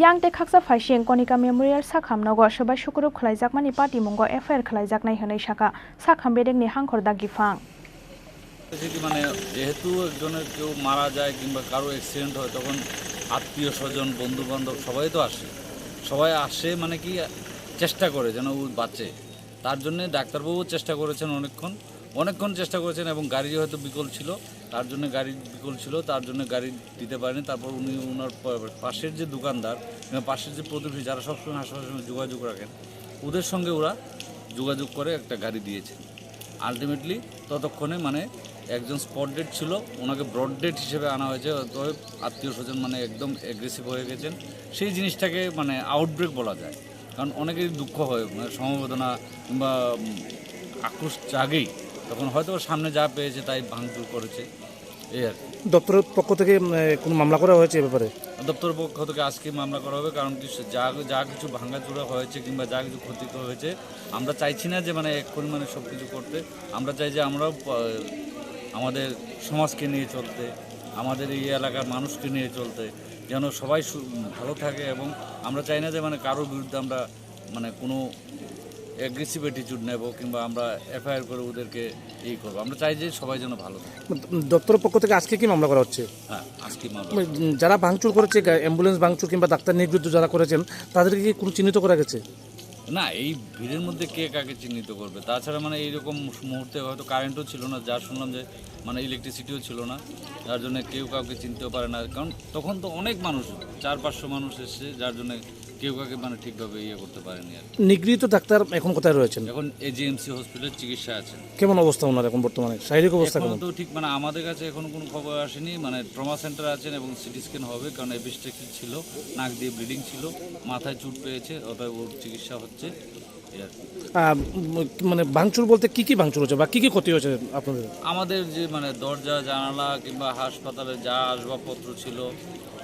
Yang tei khaksa phaising Konika Memorial Sakham nogo swbai sukurup khwlaijakmani patimungo F I R khwlaijaknai hwnwi sakha Sakham bedekni hangkhor dagi phang. হয়েছে কি, মানে, যেহেতু একজনের কেউ মারা যায় কিংবা কারো অ্যাক্সিডেন্ট হয়, তখন আত্মীয় স্বজন, বন্ধু বান্ধব সবাই তো আসে। সবাই আসে, মানে কি, চেষ্টা করে যেন ও বাঁচে। তার জন্যে ডাক্তারবাবুও চেষ্টা করেছেন অনেকক্ষণ, অনেকক্ষণ চেষ্টা করেছেন এবং গাড়ি হয়তো বিকল ছিল, তার জন্য গাড়ি বিকল ছিল, তার জন্য গাড়ি দিতে পারেনি। তারপর উনি ওনার পা-, পাশের যে দোকানদার, মানে, পাশের যে প্রতিবেশী, যারা সবসময় হাসপাতালের সঙ্গে যোগাযোগ রাখেন, ওদের সঙ্গে ওরা যোগাযোগ করে একটা গাড়ি দিয়েছেন। আলটিমেটলি ততক্ষণে, মানে, একজন স্পট ডেড ছিল, ওনাকে ব্রড ডেড হিসেবে আনা হয়েছে। অতএব আত্মীয় স্বজন, মানে, একদম অ্যাগ্রেসিভ হয়ে গেছেন। সেই জিনিসটাকে, মানে, আউটব্রেক বলা যায়, কারণ অনেকেরই দুঃখ হয়, মানে, সমবেদনা কিংবা, উম, আক্রোশ জাগেই। তখন হয়তো সামনে যা পেয়েছে তাই ভাঙচুর করেছে, এই আর কি। দপ্তরের পক্ষ থেকে, উম, এ, কোনো মামলা করা হয়েছে এ ব্যাপারে? দপ্তরের পক্ষ থেকে আজকে মামলা করা হবে, কারণ কি, সে যা, যা কিছু ভাঙাচোরা হয়েছে কিংবা যা কিছু ক্ষতি হয়েছে, আমরা চাইছি না যে, মানে, এক্ষুনি, মানে, সব কিছু করতে। আমরা চাই যে আমরাও, আহ, আমাদের সমাজকে নিয়ে চলতে, আমাদের এই এলাকার মানুষকে নিয়ে চলতে, যেন সবাই সু-, ভালো থাকে। এবং আমরা চাই না যে, মানে, কারোর বিরুদ্ধে আমরা, মানে, কোনো অ্যাগ্রেসিভ অ্যাটিটিউড নেব কিংবা আমরা এফআইআর করে ওদেরকে ই করবো। আমরা চাই যে সবাই যেন ভালো থাকে। দপ্তরের পক্ষ থেকে আজকে কি মামলা করা হচ্ছে? হ্যাঁ, আজকে মামলা। মানে, যারা ভাঙচুর করেছে, গা-, অ্যাম্বুলেন্স ভাঙচুর কিংবা ডাক্তার নিগৃহীত যারা করেছেন, তাদেরকে কি কোনো চিহ্নিত করা গেছে? না, এই ভিড়ের মধ্যে কে কাকে চিহ্নিত করবে? তাছাড়া, মানে, এইরকম মুহূর্তে হয়তো কারেন্টও ছিল না, যা শুনলাম যে, মানে, ইলেকট্রিসিটিও ছিল না, যার জন্য কেউ কাউকে চিনতেও পারে না। কারণ তখন তো অনেক মানুষ, চার পাঁচশো মানুষ এসছে, যার জন্য কেউ কাউকে, মানে, ঠিকভাবে ইয়ে করতে পারেনি আর কি। নিগৃহীত ডাক্তার এখন কোথায় রয়েছেন? এখন এজিএমসি হসপিটালে চিকিৎসা আছেন। কেমন অবস্থা ওনার এখন বর্তমানে? শারীরিক অবস্থা এখনো কেমন? তো ঠিক, মানে, আমাদের কাছে এখনো কোনো খবর আসেনি। মানে, ট্রমা সেন্টার আছেন এবং সিটি স্ক্যান হবে, কারণ অ্যাপেন্ডিক্স ছিল, নাক দিয়ে ব্লিডিং ছিল, মাথায় চোট পেয়েছে, অতএব ওর চিকিৎসা হচ্ছে, এই আর কি। আহ, উম, মানে, ভাঙচুর বলতে কি কি ভাঙচুর হচ্ছে বা কি কি ক্ষতি হয়েছে আপনাদের? আমাদের যে, মানে, দরজা, জানালা কিংবা হাসপাতালে যা আসবাবপত্র ছিল,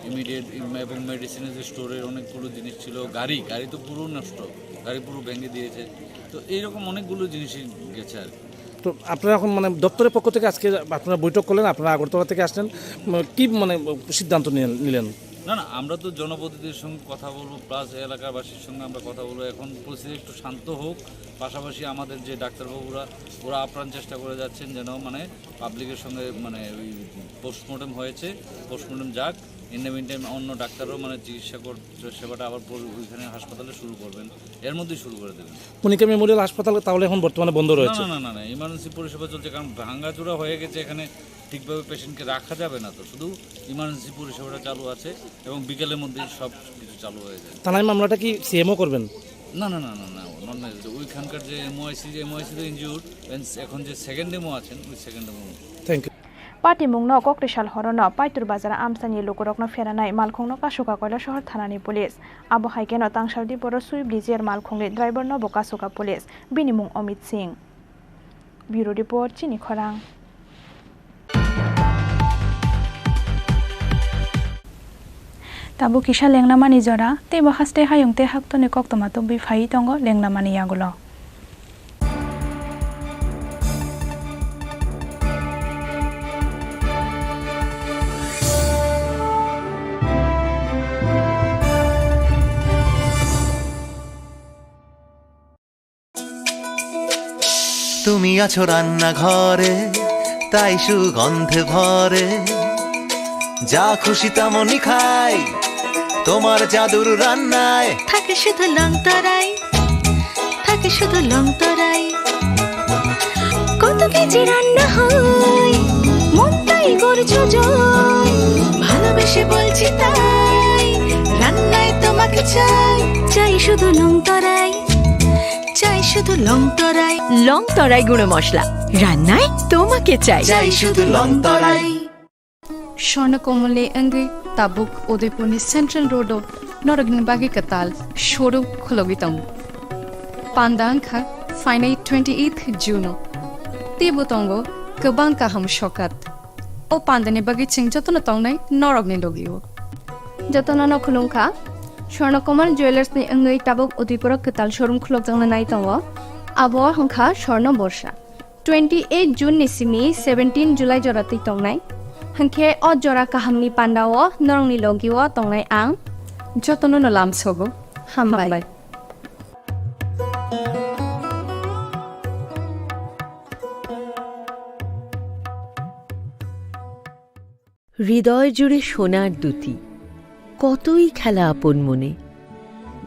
ইমিডিয়েট ইম-, এবং মেডিসিনের যে স্টোরের অনেকগুলো জিনিস ছিল, গাড়ি, গাড়ি তো পুরো নষ্ট, গাড়ি পুরো ভেঙে দিয়েছে। তো এইরকম অনেকগুলো জিনিসই গেছে আর কি। তো আপনারা এখন, মানে, দপ্তরের পক্ষ থেকে আজকে আপনারা বৈঠক করলেন, আপনারা আগরতলা থেকে আসলেন, উম, কি, মানে, সিদ্ধান্ত নিলেন, নিলেন? না, না, আমরা তো জনপ্রতিনিধির সঙ্গে কথা বলবো, প্লাস এলাকাবাসীর সঙ্গে আমরা কথা বলবো। এখন পরিস্থিতি একটু শান্ত হোক, পাশাপাশি আমাদের যে ডাক্তারবাবুরা, ওরা আপ্রাণ চেষ্টা করে যাচ্ছেন যেন, মানে, পাবলিকের সঙ্গে, মানে, ওই পোস্টমর্টেম হয়েছে, পোস্টমর্টেম যাক, ইন দ্য মিন টাইম অন্য ডাক্তাররাও, মানে, চিকিৎসা কর-, সেবাটা আবার পর-, ওইখানে হাসপাতালে শুরু করবেন, এর মধ্যেই শুরু করে দেবেন। কণিকা মেমোরিয়াল হাসপাতাল তাহলে এখন বর্তমানে বন্ধ না, রয়েছে? না, না, না, না, ইমার্জেন্সি পরিষেবা চলছে, কারণ ভাঙাচোরা হয়ে গেছে, এখানে ঠিকভাবে পেশেন্টকে রাখা যাবে না, তো শুধু ইমার্জেন্সি পরিষেবাটা চালু আছে এবং বিকেলের মধ্যেই সব কিছু চালু হয়ে যায়। থানায় মামলাটা কি সিএমও করবেন? না, না, না, না, না, not necessary. ওইখানকার যে এমওআইসি, যে এমওআইসি তো ইনজিওর্ড, and এখন যে সেকেন্ড এমও আছেন, ওই সেকেন্ড এমও। Thank you. Patimungno Koktisal horono Paitur bazar amchaini lukurokno pheranai malkhungno kasuka Koilasohor thanani police. Abo hai kheno Tangsal Diporo Swift Dzire malkhungni driverno bo kasuka police. Bini mung Omit Singh. Bureau Report, Chini Khorang. Tabuk kisa lengnamani jora, teibo haste hayung tei haktoni koktwma tubui phaiwi tongo lengnamani yagulo. তুমি আছো রান্নাঘরে, তাই সুগন্ধে ভরে। যা খুশি তেমনই খাই, তোমার জাদুর রান্নায়। থাকে শুধু লং তরাই, থাকে শুধু লং তরাই। কত কেজি রান্না হয়, মনটাই করছো জয়। ভালোবেসে বলছি তাই, রান্নায় তোমাকে চাই। চাই শুধু লং তরাই। চাই শুধু লং তরাই। লং তরাই গুঁড়ো মশলা, রান্নায় তোমাকে চাই। চাই শুধু লং তরাই। Swarna Kamal ni wngwi tabuk Udaipur ni Central Road o norokni bagwi kwtal showroom khulogwi tongo. Panda wngkha phainai twenty eighth June o. Teibo tongo kwbang kaham sokat. O pandani bagwi chwng jotono tongnai norokni logio. Jotono no khulumkha. Swarna Kamal Jewellers ni wngwi tabuk Udaipur o kwtal showroom khulokjakna nai tongo. Abo wngkha Swarna Borsa. Twenty eight June ni simi seventeen July jora twi tongnai. Hwnkhe o jora kahamni pandao norokni logio tongnai ang. Jotono no lamsogo. Hambai. Hambai. হৃদয় জুড়ে সোনার দ্যুতি, কতই খেলা আপন মনে।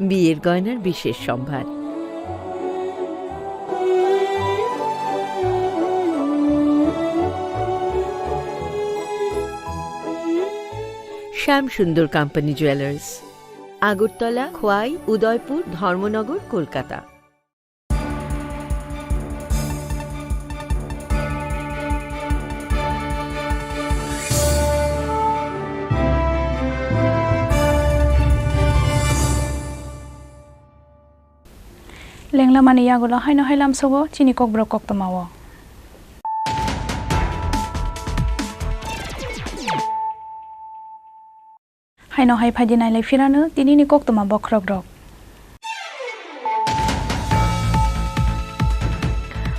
বিয়ের গয়নার বিশেষ সম্ভার। শ্যাম সুন্দর কোম্পানি জুয়েলার্স, আগরতলা, খোয়াই, উদয়পুর, ধর্মনগর, Kolkata. Lenglamani yagulo haino hai lamsogo chini kokborok koktwmao. Haino hai phaidi nailai phirano tinini koktwma bokhorokrok.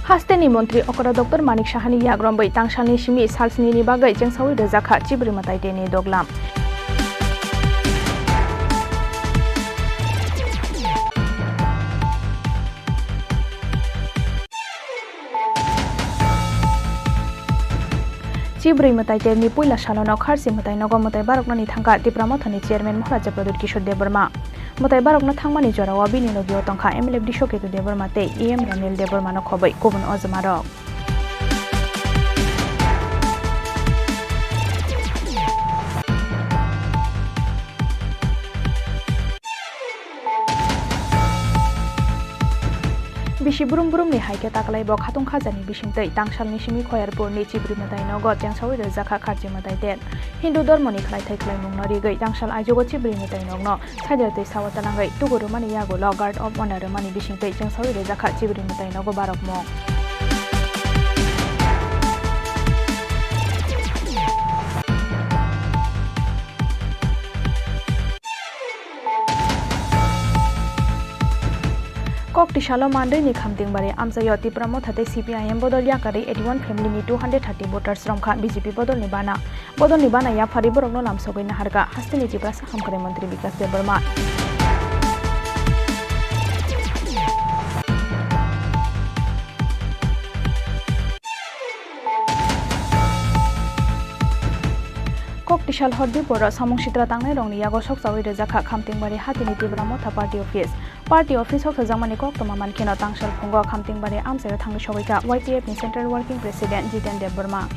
Hasteni montri okra Doctor Manik Sahani yagromwi tangsalni simi salsnini bagwi chengsawi rwjakha Chibri mwtai teni doglam. Chibrwi mwtai terni puila salono Kharchi mwtai nogo mwtai baroknani thangkha Tipra Mothani chairman Maharaja Pradyut Kishore Debbarma. Mwtai barokno thangmani jorao bini logio tongkha M L A Brishoketu Debbarma tei E M Ranil Debbarmano khobwi kubun ojmarok. Bisi brum brumni hai khe taklai bo khatung khajani bisingtwi tangsalni simi Khoyarpurni Chibri mwtai nogo chengsawi rwjakha Kharchi mwtai ter. Hindu dormoni khlaithai khlaimungno rigwi tangsal aijugo Chibri mwtai nokno saida twi sawa talangwi tugu rwmani yagulo Guard of Honor rwmani bisingtwi chengsawi rwjakha Chibri mwtai nogo barokmung. Koktisalo mandwini Khamtingbari amchaio Tipra Motha tei C P I M bodol yakarwi eighty one family ni two hundred thirty voters romkha B J P bodolni bana. Bodolni bana yapharwi borokno lamsogwi naharkha hasteni Tiprasa hamkrai montri Bikas Debbarma. Koktisal Hordiporo samung sitra tangnairokni yago sokchawi rwjakha Khamtingbari hatini Tipra Motha Party Office. Party Office sokchajakmani koktwma mankheno tangsal phungo Khamtingbari amchaio thangwi sogwikha Y T F ni Central Working President Jiten Debbarma.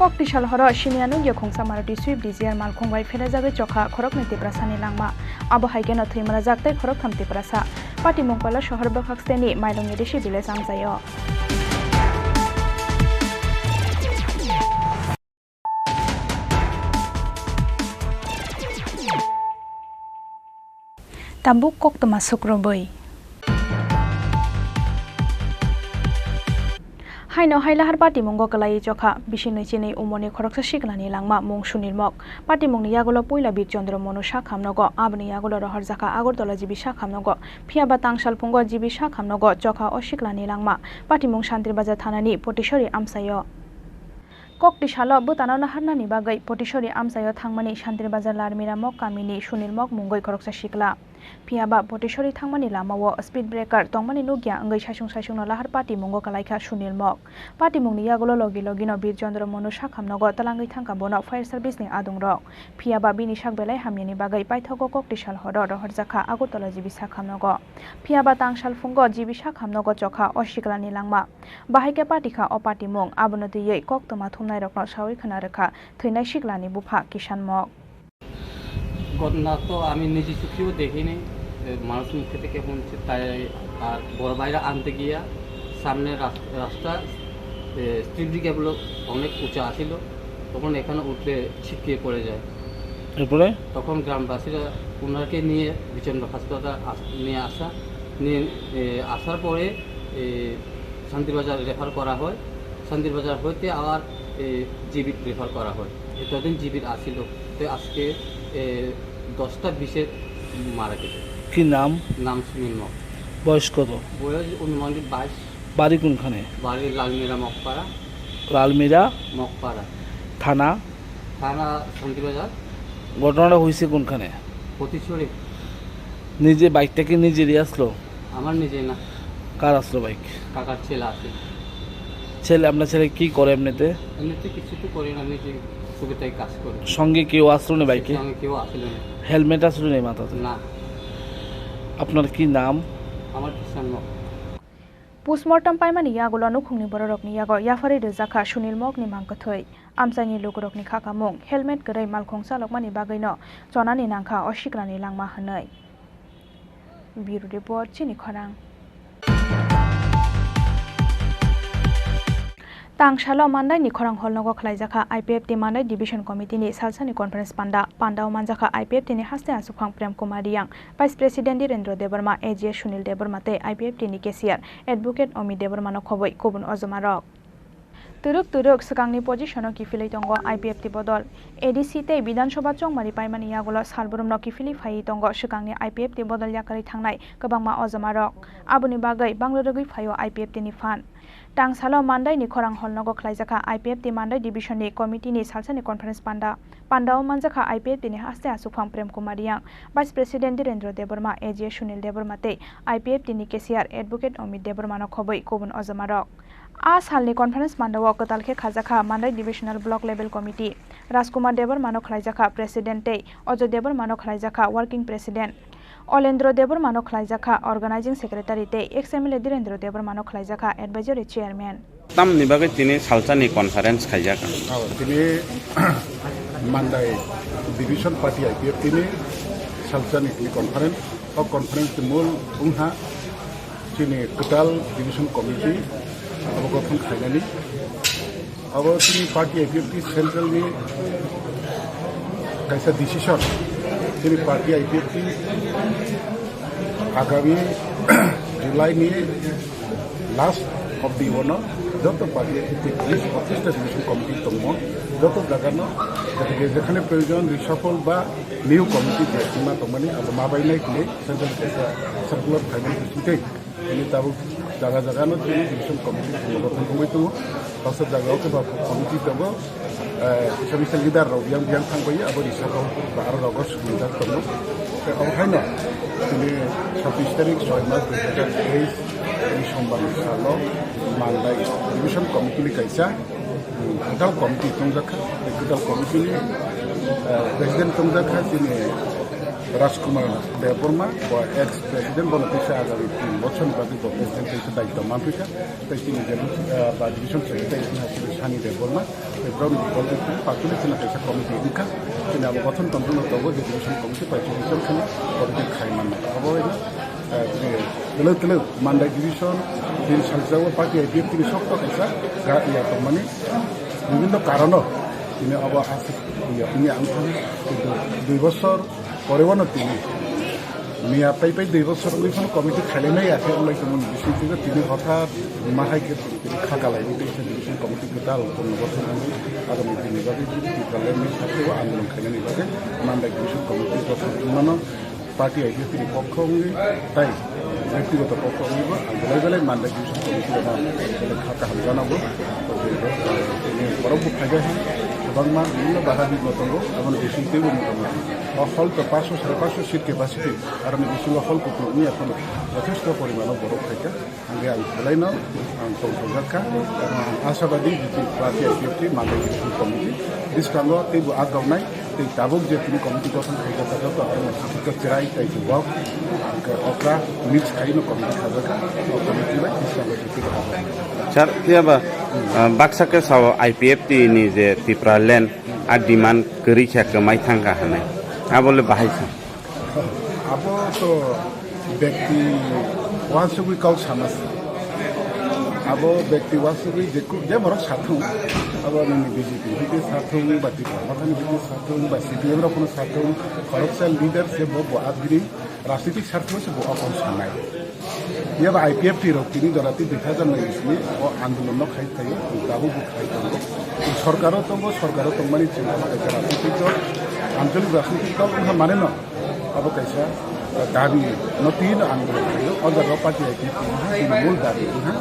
Kok tisal horo siniya nugya khungsa Maruti Swift Dzire malkhung bai pherajagwi chokha khoroknwi Tiprasani langma. Abo hai kheno thwi manajak tei khoroktham Tiprasa. Patimung Paila sohor bwkhak steni Mailung A D C village amchaio. Tabuk koktwma sukrubwi. Haino hai lahar patimungo kwlaiwi chokha, bisi nwi chinwi umorni khoroksa siklani langma mung Sunil Mok. Patimungni yagulo puila Bir Chandra Monu sak hamnogo, aboni yagulo rohorjakha Agartala G B sak hamnogo, phiyaba tangsal phungo G B sak hamnogo chokha o siklani langma. Patimung Shantir Bazar thanani Potisori amchaio. Kok tisalo bwtano naharnani bagwi Potisori amchaio thangmani Shantir Bazar Lalmira Mok kamini Sunil Mok mungwi khoroksa sikla. Phiyaba Potisori thangmani lamao speed breaker tongmani nukya wngwi saisung saisungno lahar patimungo kwlaikha Sunil Mok. Patimungni yagulo logi logino Bir Chandra Monu sak hamnogo twlangwi thangkha bono fire service ni adungrok. Phiyaba bini sak belai hamyani bagwi paithago kok tisal horo rohorjakha Agartala G B sak hamnogo. Phiyaba tangsal phungo G B sak hamnogo chokha o siklani langma. Bahai khe patikha o patimung, abono twiwi koktwma thumnairokno saui khna rwkha thwinai siklani bupha Kisan Mok. ঘটনা তো আমি নিজে চোখেও দেখিনি, এ, মানুষ মুখে থেকে শুনছি, তাই আর বড় ভাইরা আনতে গিয়া সামনে রাস-, রাস্তা, এ, স্টিল ব্রিক এগুলো অনেক উঁচা আছিল, তখন এখানে উঠলে ছিটকে পড়ে যায়। এরপরে? তখন গ্রামবাসীরা ওনাকে নিয়ে বিচন্দ্র হাসপাতাল আস-, নিয়ে আসা, নিয়ে, এ, আসার পরে, এ, শান্তিবাজার রেফার করা হয়। শান্তিবাজার হইতে আবার, এ, জিবিত রেফার করা হয়। এতদিন জিবিত আসিল, তো আজকে, এ, দশটা বিশে মারা গেছে। কি নাম? নাম সুনীল মগ। বয়স কত? বয়স অনুমানিক বাইশ। বাড়ি কোনখানে? বাড়ি লালমিরা মগপাড়া। লালমিরা? মগপাড়া। থানা? থানা শান্তিবাজার। ঘটনাটা হয়েছে কোনখানে? পতিছড়ি। নিজে বাইকটা কি নিজেরই আসলো? আমার নিজে না। কার আসলো বাইক? কাকার ছেলে আছে। ছেলে, আপনার ছেলে কি করে এমনিতে? এমনিতে কিছু তো করে না, নিজে টুকিটাকি কাজ করে। সঙ্গে কেউ আসলো না বাইকে? সঙ্গে কেউ আসলো না। হেলমেট আসলো না মাথাতে? না। আপনার কি নাম? আমার কিষান mug. Postmortem paimani yagulo nukhungni bororokni yago yapharwi rwjakha Sunil Mokni mang kwthwi. Amchaini lukurokni khakamung helmet kwrwi malkhung chalokmani bagwino chonani nangkha o siklani langma hwnwi. Bureau Report, Chini Khorang. Tangsalo Mandaini khorang hall nogo khlaijakha I P F T Mandai Division Committee ni salsani conference panda. Pandao manjakha I P F T ni haste achuphang Prem Kumar Riyang, Vice President Dhirendra Debbarma, A G S Sunil Debbarma tei I P F T ni cashier Advocate Omi Debbarma no khobwi kubun ojomarok. Twrwk twrwk swkangni position-o kiphilwi tongo I P F T bodol. A D C tei Bidhan Sabha chongmari paimani yagulo salbrumno kiphilwi phaiwi tongo swkangni I P F T bodol yakarwi thangnai kwbangma ojomarok. Aboni bagwi banglo rwgwi phaio I P F T ni phan. Tangsalo Mandaini khorang hall nogo khlaijakha I P F T Mandai Division ni committee ni salsani conference panda. Pandao manjakha I P F T ni haste achuphang Prem Kumar Riyang, Vice President Dhirendra Debbarma, A G S Sunil Debbarma tei I P F T ni cashier Advocate Omi Debbarma no khobwi kubun ojomarok. A salni conference mandao kwtal khe khajakha Mandai Divisional Block Level Committee, Rajkumar Debbarma no khlaijakha President tei Ajoy Debbarma no khlaijakha Working President, Olendra Debbarma no khlaijakha Organizing Secretary tei Ex M L A Dhirendra Debbarma no khlaijakha Advisory Chairman. Tamni bagwi tini salsani conference khaijak. Oh, tini Mandai Division Party I P F T ni salsani tini conference. O conference ni mul wngha chini kwtal division committee abo gothon khainani. Abo chini party I P F T central ni kaisa decision. Chini party I P F T agami July ni last of the ono joto party I P F T ni pochis ta division committee tongmo, joto jaga no, jekhane proyojon reshuffle ba new committee je ma tongmani abo ma bai nai kini central kaisa circular khaimani bisingtwi. Ini tabuk jaga jaga no chini division committee ni gothan wngwi tongo. Baksa jaga o khe ba committee tongo, eh, kisa kisa leader rok yang yang thang bai abo ni saka o ba aro rogo sujak tongo. Tei abo hai no chini sabbish tarik soi mas dui hajar teis ni sombar ni salo Mandai division committee ni kaisa, hmm, kwtal committee tongjakha. Tei kwtal committee ni, eh, president tongjakha chini Rajkumar Debbarma, bo ex president, bono teisa agami tin bochorni bagwi bo president teisa daityo manphaikha. Tei chini je, ah, ba division secretary wngkha chini Sani Debbarma. Tei borokni bikolgo wngkha, actually chini kaisa committee wngkha. Chini abo gothon tongthokno tongo, je division committee pai chini chwng kheno committee khai manna. Abo wngkha, ah, chini twlwi twlwi Mandai division, chini salsa o party I P F T ni sokto kaisa ga-, ya tongmani bibhinno karono chini abo aswk ya wngya wngkha. Kintu dui bochor Pore wano tini miya pai pai dui bochor wngwi phano committee khailai nai ya khe wngbai tongmani bisingtwi tini hothat ma hai khe tini kha kalaimani tei khe division committee kwtal tongno gothoimani agami dinni bagwi Tipraland ni sakhe o andolon khainani bagwi Mandai division committee gothoimano party I P F T ni pokho wngwi tai Bektigoto pokho wngwibo ang belai belai Mandai division committee rokno belai kha kaham janago. Tini borok bo phaibai hai kwbangma bibhinno baha bibhinno tongo, aboni bising teibo motamoti o hall to paanch sho, sare paanch sho seat capacity, aroni bisingo hall kutung wngya phano jothesto porimano borok phaikha. Hingke ang belaino ang tongthokjak kha, ang asabadi jiti party I P F T Mandai division committee bwskango teibo agjaoknai. Tei tabuk je tini committee gothon khaijak kha, joto ang khe cherai tei jubok, hingke okra mix khaino committee khajak kha, o committee bai bwskango tei tei kha. Sir, phiya ba, ah, baksa khe sao I P F T ni je Tipraland a demand kwrwi khe kwmai thang kha hinwi. Abo le bahai sa. Abo to bekti wansugwi kok sama se. Abo bekti wansugwi je ku-, je borok sathung, abo nini B J P hwnkhe sathung, ba Tipra Mothani hwnkhe sathung, ba C P M rok phano sathung, khoroksa leader se bo, bo abini rajnitik sartho se bo o kok sanai. Phiya ba I P F T rok tini jora tei dui hajar nai sini o andolon no khai thaio, tabuk bo khai tongo. Sorkaro tongo, sorkaro tongmani chwng abo kaisa rajnitik dol, anchalik rajnitik dol wngkha mane no. Abo kaisa, eh, dabi no twi no ang belai khaio. O jaga o party I P F T wngkha, bini mul dabi wngkha,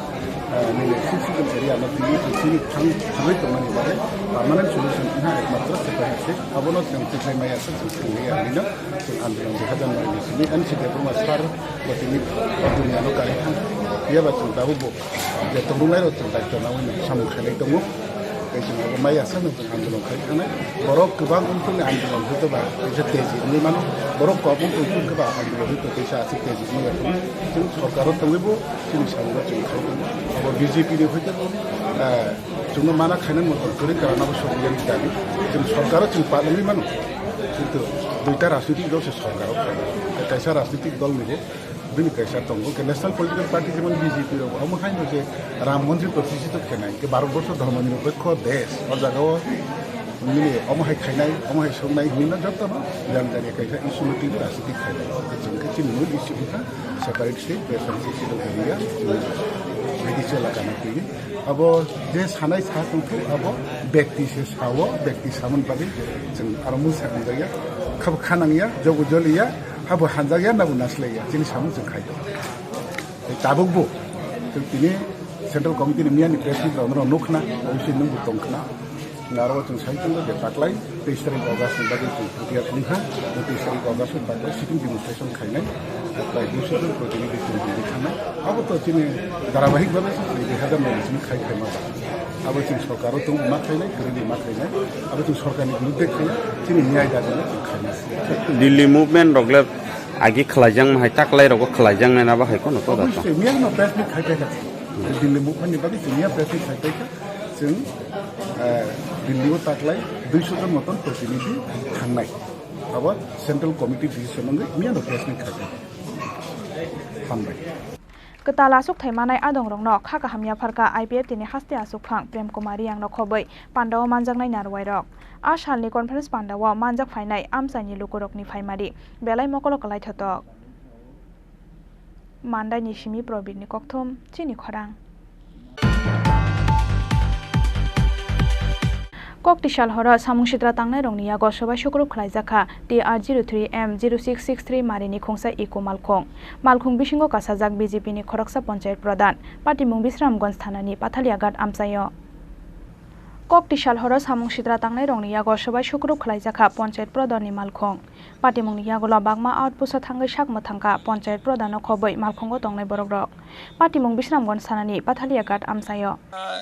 eh, nini six season area no twi twi twi thang thangwi tongmani bagwi permanent solution wngkha ekmatro separate se. Abono chwng tikhlai maya se, chwng thangwi ya hinwi no chwng andolon dui hajar noi ni simi N C Debbarma sir bo tini o duniya no kari thang. Phiya ba chwng tabuk bo je tongnai rok chwng daityo naui no samung khainai tongo. Tei chwng abo mai asano chwng andolon khai thangnai. Borok kwbang wngthokni andolon hwnkhe ba kaisa teji wngwi mano. Borok kok wngthok hwnkhe ba andolon hwnkhe kaisa aswk teji wngwi ya thangwi. Chwng sorkaro tongwi bo chini samung chwng khai tongo. Abo B J P ni hwnkhe bo, eh, chwngno mana khainani motom kwrwi kwrwngna bo sokjani dabi. Chwng sorkaro chwng palangwi mano. Kintu duita rajnitik dol se sorkaro khai. Kaisa rajnitik dol ni bo Bini kaisa tongo, ke National Political Party jemon B J P rok, omo hai no je Ram Mandir protishthito khenai, ke Bharat Borsho Dharma Nirapekho desh, o jaga o nini omo hai khainai, omo hai songnai hinwi no joto no jani jani kaisa issue no twi rajniti khainai. Chwng khe chini mul issue wngkha separate state, preferential seat area, B D C elaka no twi. Abo je sanai sa tongthok abo bekti se sao, bekti samani bagwi chwng aro mung sakni bagwi khabo khanangya, jogo joliya, habo hanjakya, nabo naslaiya, chini samung chwng khai tongo. Tei tabukbo chwng tini Central Committee ni miyani press meet rok nukkhna, obviously nwngbo tongkhna. Aro chwng sai tongo je taklai teis tarik August ni bagwi chwng prepare wngkha, teis tarik August ni taklai sitting demonstration khainai, taklai dui sho jon protinidhi chwng tini khanai. Abo to chini dharabahik bhabe se chini dui hajar nai ni simi khai khai ma ba. Abo chwng sorkar o tong ma khainai, kwrwini ma khainai, abo chwng sorkar ni biruddhe khainai, chini niyai dabi no chwng khainai. Delhi movement rok le agi khlaijak ma hai, taklai rogo khlaijak nai na ba hai kono to da to. Obviously, miyang no press meet khai khai kha. Delhi movement ni bagwi chwng miya press meet khai khai kha. Chwng, eh, Delhi o taklai dui sho jon moton protinidhi thangnai. Abo Central Committee decision wngwi miyano press meet khai kha. Hambai. Kwtal aswk thai manai adongrokno kha kaham yapharkha I P F T ni haste aswkphang Prem Kumar Reang no khobwi pandao manjaknai narwai rok. A salni conference pandao manjak phainai amchaini lukurokni phaimari belai mokolo kwlai thotok. Mandaini simi Probirni kokthum chini khorang. Kokti sal horo samung sitra tangnairokni yago sobai sukrup khlaijak kha T R zero three M zero six six three marini khungsa Eco Malkhung. Malkhung bisingo kasajak B J P ni khoroksa Panchayat Pradhan, patimung Bisramganj thanani Pathaliaghat amchaio. Kokti sal horo samung sitra tangnairokni yago sobai sukrup khlaijak kha Panchayat Pradhan ni Malkhung. Patimungni yagulo bakma outpost o thangwi sak mwthangkha Panchayat Pradhan no khobwi malkhungo tongnai borokrok. Patimung Bisramganj thanani Pathaliaghat amchaio. আহ,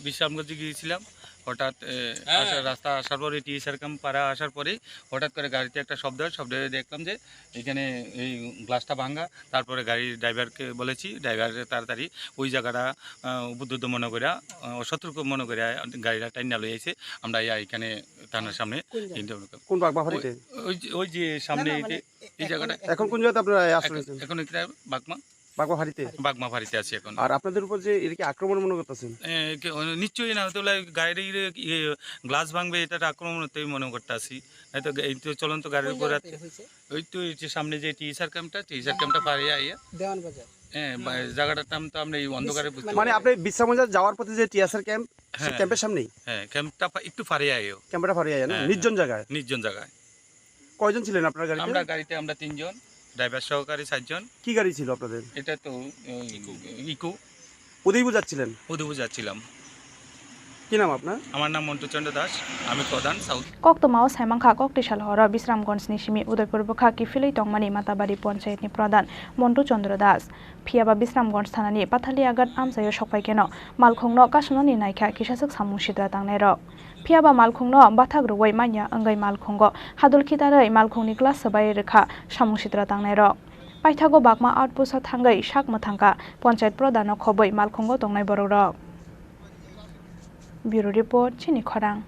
বিশ্রামগঞ্জে গিয়েছিলাম। হঠাৎ, এ, হ্যাঁ। আসা-, রাস্তা আসার পরে, টি সার্কাম পাড়া আসার পরেই হঠাৎ করে গাড়িতে একটা শব্দ হয়। শব্দ হয়ে দেখলাম যে এখানে এই গ্লাসটা ভাঙা। তারপরে গাড়ির ড্রাইভারকে বলেছি, ড্রাইভার তাড়াতাড়ি ওই জায়গাটা, আহ, উপদ্রুত মনে করে, আহ, অসতর্ক মনে করে গাড়িটা টাইনা লই আইছে। আমরা ইয়া এখানে থানার সামনে কোন জায়গা? ইন্টারভিউ করলাম। কোন বাগমা ফাঁড়িতে? ওই, ওই যে, ওই যে সামনে না, না, এই যে, মানে, এই এ-, জায়গাটা। এখন কোন জায়গাতে আপনারা আশ্রয় এখন, নিয়েছেন? এখন এটা বাগমা। বাগমা ফাঁড়িতে? বাগমা ফাঁড়িতে আছি এখন। আর আপনাদের উপর যে এদিকে আক্রমণ মনে করতেছেন? এ, কে-, ও, নিশ্চয়ই না, হতে হলে গাড়ির, ইয়ে, গ্লাস ভাঙবে, এটা একটা আক্রমণ হতেই মনে করতে আছি। এই তো, এই তো চলন্ত গাড়ির কোন উপর জায়গা আছে। থেকে হয়েছে? ওই তো এই যে সামনে যে টিএসআর ক্যাম্পটা, টিএসআর ক্যাম্পটা পাড়ে আইয়া। দেওয়ান বাজার। হ্যাঁ, বা-, জায়গাটার নাম তো আমরা এই অন্ধকারে বুঝতে মানে পারি। আপনি বিশ্রামবাজার যাওয়ার পথে যে টিএসআর ক্যাম্প, সেই হ্যাঁ, ক্যাম্পের সামনেই? হ্যাঁ, ক্যাম্পটা পা-, একটু পাড়ে আইও। ক্যাম্পটা পাড়ে আইয়া না? হ্যাঁ, নির্জন হ্যাঁ। জায়গায়? নির্জন জায়গায়। কয়জন ছিলেন আপনার গাড়িতে? আমরা গাড়িতে আমরা তিনজন, ড্রাইভার সহকারী চারজন। কি গাড়ি ছিল আপনাদের? এটা তো, ওই, ইকো। ইকো। উদয়পুর যাচ্ছিলেন? উদয়পুর যাচ্ছিলাম। কি নাম আপনার? আমার নাম মন্টু চন্দ্র দাস, আমি প্রধান south. Koktwmao saimangkha Koktisal horo Bisramganj ni simi Udaipur bwkha kiphilwi tongmani Matabari Panchayat ni Pradhan Montu Chandra Das. Phiyaba Bisramganj thanani Pathaliagat amchaio sokphai kheno malkhungno kasonani naikha kisaswk samung sitra tangnairok. Phiyaba malkhungno bathak rwui manya wngwi malkhungo hadul khitarwi malkhungni glass swbai rwkha samung sitra tangnairok. Paithago bakma outpost-o thangwi sak mwthangkha Panchayat Pradhan-no khobwi malkhungo tongnai borokrok. Bureau Report, Chini Khorang.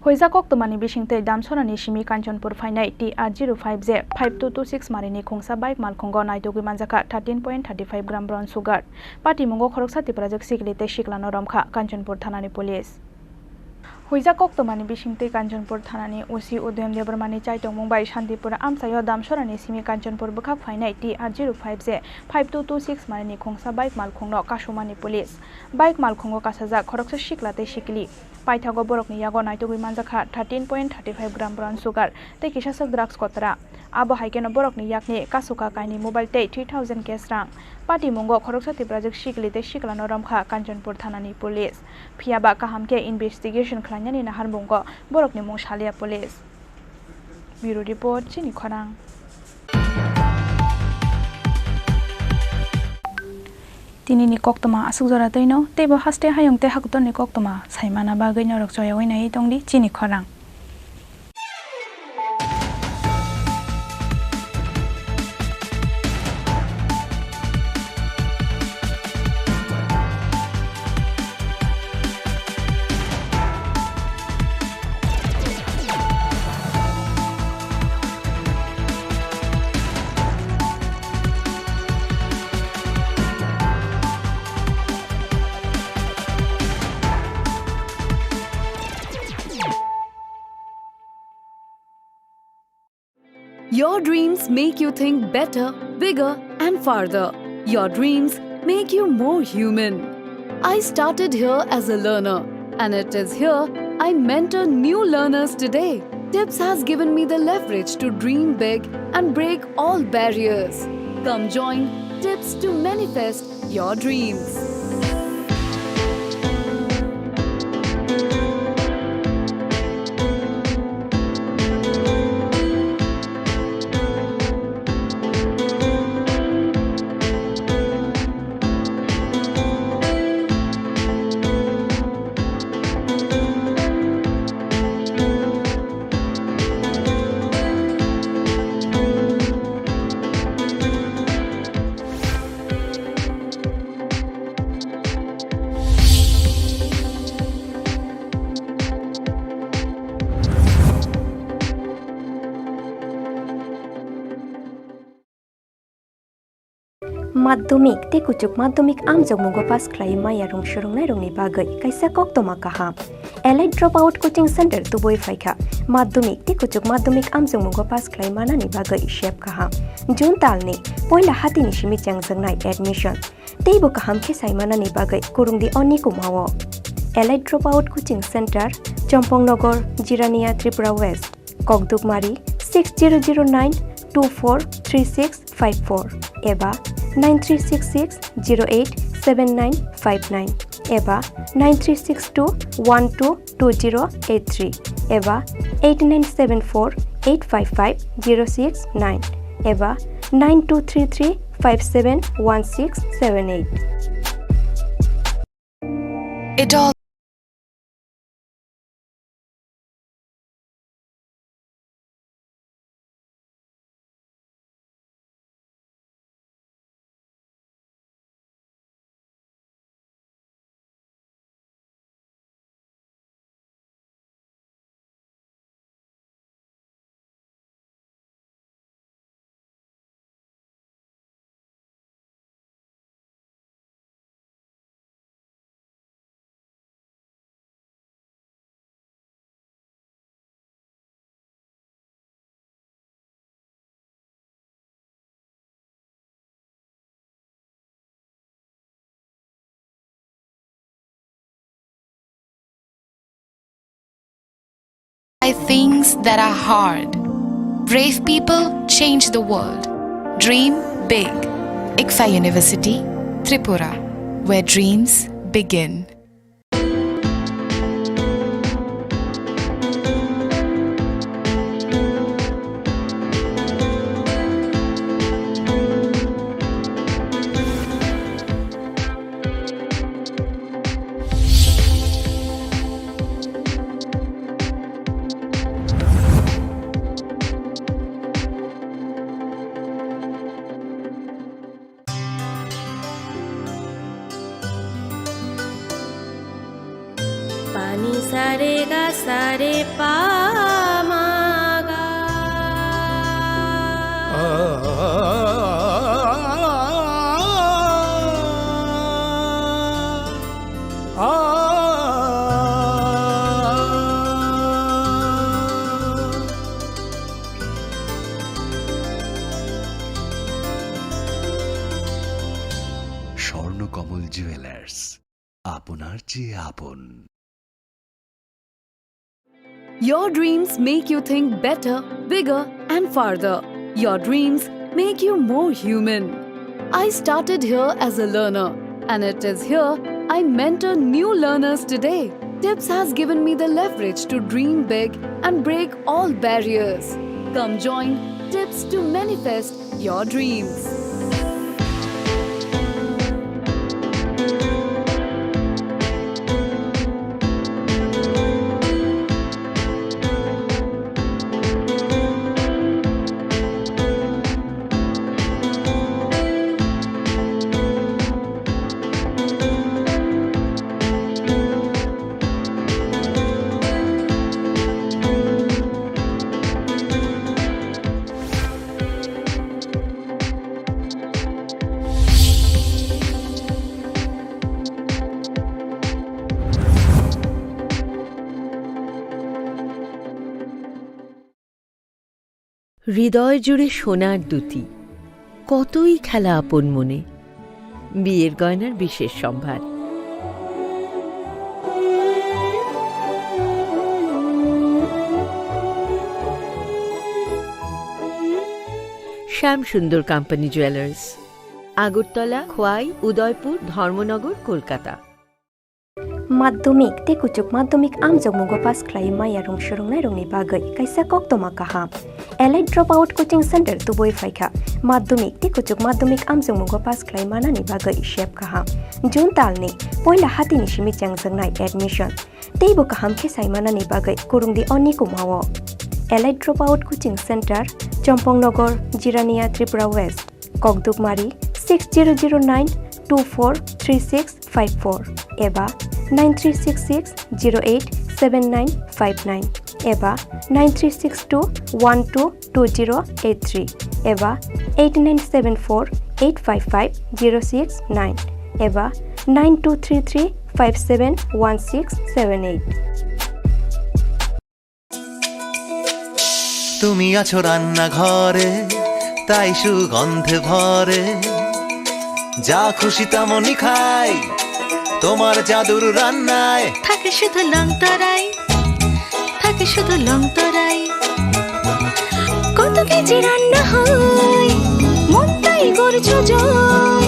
Huijak koktwmani bisingtwi Damsorani simi Kanchanpur phainai T R zero five J five two two six marini khungsa bike malkhungo naitugwi manjakha thirteen point thirty five gram brown sugar. Patimungo khoroksa Tiprajwk sikli tei siklano romkha Kanchanpur thanani police. Huijak koktwmani bisingtwi Kanchanpur thanani O C Udoyam Debbarmani chaitongmung bai Shantipur amchaio Damsorani simi Kanchanpur bwkhak phainai T R zero five J five two two six marini khungsa bike malkhungno kasumani police. Bike malkhungo kasajak khoroksa sikla tei sikli. Paithago borokni yago naitugwi manjakha thirteen point thirty five gram brown sugar tei kisaswk drugs kotora. Abo hai kheno borokni yakni kasukha kainwi mobile tei three thousand cash rang. Patimungo khoroksa Tiprajwk sikli tei siklano romkha Kanchanpur thanani police. Phiyaba kaham khe investigation khlainani naharmungo borokni mung salia police. Bureau Report, Chini Khorang. Tinini koktwma aswk jora twino, teibo haste hayung tei hakotorni koktwma saimana bagwi norok choyaui naiwi tongdi Chini Khorang. Your dreams make you think better, bigger, and farther. Your dreams make you more human. I started here as a learner, and it is here I mentor new learners today. Tips has given me the leverage to dream big and break all barriers. Come join Tips to manifest your dreams. Madhyamik tei kuchuk madhyamik amjokmungo pass khlaiwi maya rwng swrwngnairokni bagwi kaisa koktwma kaham. Elite Dropout Coaching Center tubui phaikha. Madhyamik tei kuchuk madhyamik amjokmungo pass khlai manani bagwi sep kaham. June talni poila hatini simi chengjaknai admission. Teibo kaham khe sai manani bagwi kwrwngdi o nikumao. Elite Dropout Coaching Center, Chompong Nogor, Jirania, Tripura West. Kokdukmari six zero zero nine two four three six five four eba nine three six six zero eight seven nine five nine eba nine three six two one two two zero eight three eba eight nine seven four eight five five zero six nine eba nine two three three five seven one six seven eight. It all By things that are hard. Brave people change the world. Dream big. ICFAI University, Tripura, where dreams begin. Pani sare ga sare pa ma ga. Swarnakamal jewellers, আপনার চেয়ে আপন। Your dreams make you think better, bigger, and farther. Your dreams make you more human. I started here as a learner, and it is here I mentor new learners today. Tips has given me the leverage to dream big and break all barriers. Come join Tips to manifest your dreams. হৃদয় জুড়ে সোনার দ্যুতি, কতই খেলা আপন মনে। বিয়ের গয়নার বিশেষ সম্ভার। শ্যাম সুন্দর কোম্পানি জুয়েলার্স, আগরতলা, খোয়াই, উদয়পুর, ধর্মনগর, Kolkata. Madhyamik tei kuchuk madhyamik amjokmungo pass khlai maya rung swrwngnairokni bagwi kaisa koktwma kaham. Elite Dropout Coaching Center tubui phaikha. Madhyamik tei kuchuk madhyamik amjokmungo pass khlai manani bagwi sep kaham. June talni poila hatini simi chengjaknai admission. Teibo kaham khe sai manani bagwi kwrwngdi o nikumao. Elite Dropout Coaching Center, Chompong Nogor, Jirania, Tripura West. Kokdukmari six zero zero nine two four three six five four eba nine three six six zero eight seven nine five nine eba nine three six two one two two zero eight three eba eight nine seven four eight five five zero six nine eba nine two three three five seven one six seven eight. তুমি আছো রান্নাঘরে, তাই সুগন্ধে ভরে। যা খুশি তেমনই খাই, তোমার জাদুর রান্নায়। থাকে শুধু লং তরাই, থাকে শুধু লং তরাই। কত কেজি রান্না হয়, মনটাই করছো জয়।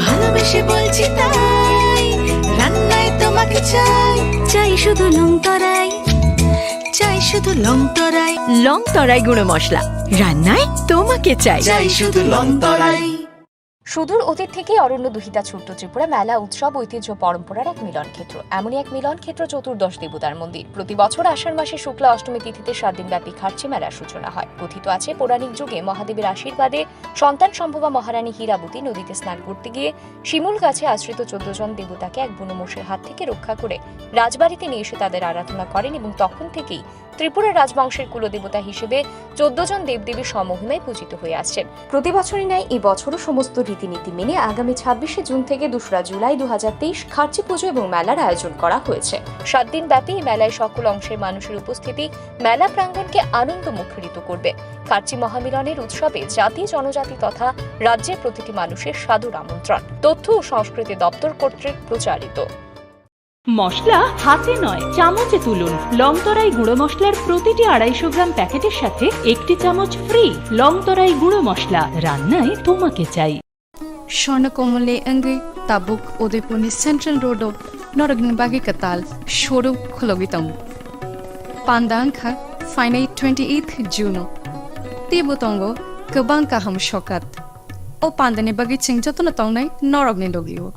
ভালোবেসে বলছি তাই, রান্নায় তোমাকে চাই। চাই শুধু লং তরাই। চাই শুধু লং তরাই। লং তরাই গুঁড়ো মশলা, রান্নায় তোমাকে চাই। চাই শুধু লং তরাই। সুদূর অতীত থেকেই অরণ্য দুহিতা ছোট্ট ত্রিপুরা মেলা উৎসব ঐতিহ্য পরম্পরার এক মিলন ক্ষেত্র। এমনই এক মিলন ক্ষেত্র চতুর্দশ দেবতার মন্দির। প্রতি বছর আষাঢ় মাসে শুক্লা অষ্টমী তিথিতে সাত দিনব্যাপী খার্চি মেলার সূচনা হয়। কথিত আছে, পৌরাণিক যুগে মহাদেবের আশীর্বাদে সন্তান সম্ভবা মহারানী হীরাবতী নদীতে স্নান করতে গিয়ে শিমুল গাছে আশ্রিত চোদ্দ জন দেবতাকে এক বুনো মোষের হাত থেকে রক্ষা করে রাজবাড়িতে নিয়ে এসে তাদের আরাধনা করেন এবং তখন থেকেই ত্রিপুরা রাজবংশের কুলদেবতা হিসেবে চোদ্দ জন দেবদেবী স্বমহিমায় পূজিত হয়ে আসছেন। প্রতি বছরই ন্যায় এই বছরও সমস্ত রীতিনীতি মেনে আগামী ছাব্বিশে জুন থেকে দোসরা জুলাই দু হাজার তেইশ খার্চি পুজো এবং মেলার আয়োজন করা হয়েছে। সাত দিন ব্যাপী এই মেলায় সকল অংশের মানুষের উপস্থিতি মেলা প্রাঙ্গণকে আনন্দ মুখরিত করবে। খার্চি মহামিলনের উৎসবে জাতি, জনজাতি তথা রাজ্যের প্রতিটি মানুষের সাদর আমন্ত্রণ। তথ্য ও সংস্কৃতি দপ্তর কর্তৃক প্রচারিত। মশলা হাতে নয়, চামচে তুলুন। লংতরাই গুঁড়ো মশলার প্রতিটি আড়াইশো গ্রাম প্যাকেটের সাথে একটি চামচ ফ্রি। লংতরাই গুঁড়ো মশলা, রান্নায় তোমাকে চাই। Swarna Kamal ni wngwi tabuk Udaipurni Central Road-o norokni bagwi kwtal showroom khulogwi tongo. Panda wngkha phainai twenty-eighth June-o. Teibo tongo kwbang kaham sokat. O pandani bagwi chwng jotono tongnai norokni logi-o.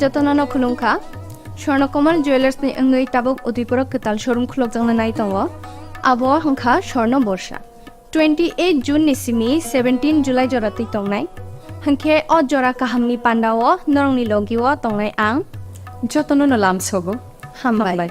Jotono no khulumkha. Swarna Kamal Jewellers ni wngwi tabuk Udaipuro kwtal showroom khulokjakna nai tongo. Abo wngkha Swarna Borsa. Twenty-eight June ni simi seventeen July jora twi tongnai. Hwnkhe o jora kahamni pandao norokni logi-o tongnai ang. Jotono no lamsogo. Hambai. Hambai.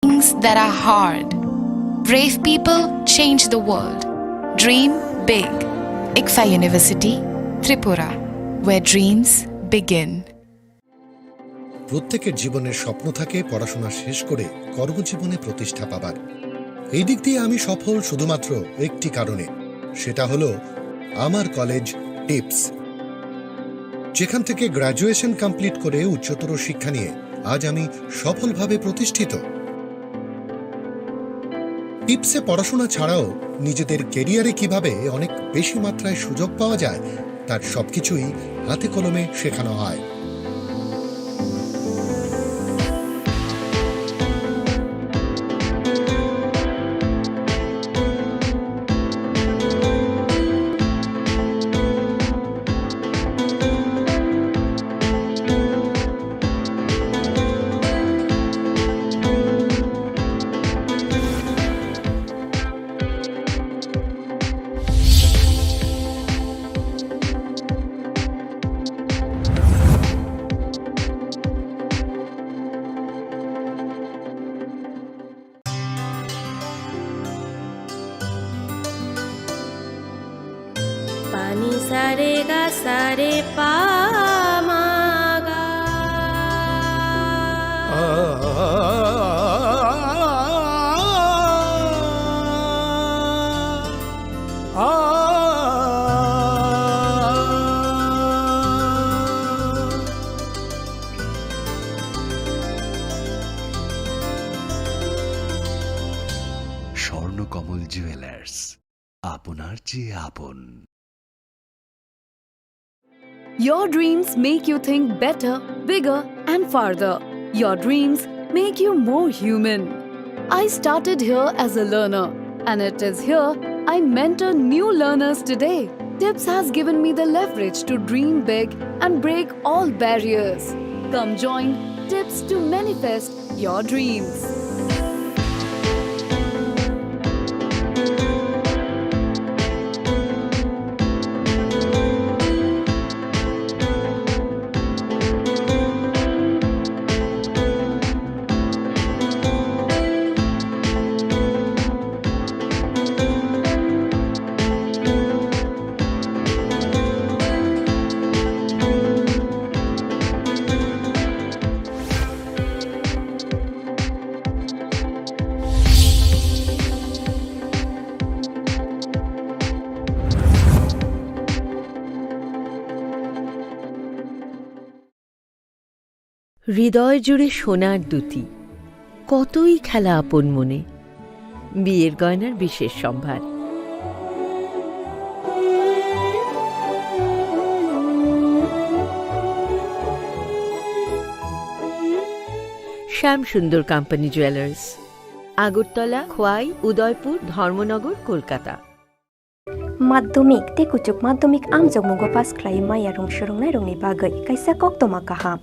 Things that are hard. Brave people change the world. Dream big. ICFAI University, Tripura, where dreams begin. প্রত্যেকের জীবনের স্বপ্ন থাকে পড়াশোনা শেষ করে কর্মজীবনে প্রতিষ্ঠা পাবার। এই দিক দিয়ে আমি সফল শুধুমাত্র একটি কারণে, সেটা হলো আমার কলেজ টিপস। যেখান থেকে গ্র্যাজুয়েশন কমপ্লিট করে উচ্চতর শিক্ষা নিয়ে আজ আমি সফলভাবে প্রতিষ্ঠিত। টিপসে পড়াশোনা ছাড়াও নিজেদের ক্যারিয়ারে কিভাবে অনেক বেশি মাত্রায় সুযোগ পাওয়া যায়, তার সবকিছুই হাতে কলমে শেখানো হয়। Pani sare ga sare pa ma ga. Swarnakamal jewellers, আপনার চেয়ে আপন। Your dreams make you think better, bigger, and farther. Your dreams make you more human. I started here as a learner, and it is here I mentor new learners today. Tips has given me the leverage to dream big and break all barriers. Come join Tips to manifest your dreams. হৃদয় জুড়ে সোনার দ্যুতি, কতই খেলা আপন মনে। বিয়ের গয়নার বিশেষ সম্ভার। শ্যাম সুন্দর কোম্পানি জুয়েলার্স, আগরতলা, খোয়াই, উদয়পুর, ধর্মনগর, Kolkata. Madhyamik tei kuchuk madhyamik amjokmungo pass khlai maya rung swrwngnairokni bagwi kaisa koktwma kaham.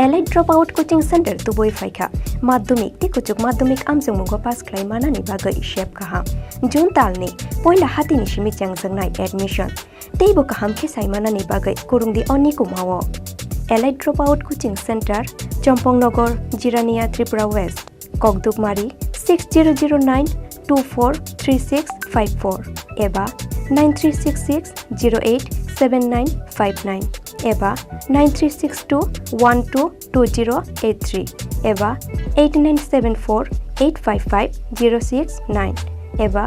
Elite Dropout Coaching Center tubui phaikha. Madhyamik tei kuchuk madhyamik amjokmungo pass khlai manani bagwi sep kaham. June talni poila hatini simi chengjaknai admission. Teibo kaham khe sai manani bagwi kwrwngdi o nikumao. Elite Dropout Coaching Center, Chompong Nogor, Jirania, Tripura West. Kokdukmari six zero zero nine two four three six five four eba nine three six six zero eight seven nine five nine eba nine three six two one two two zero eight three eba eight nine seven four eight five five zero six nine eba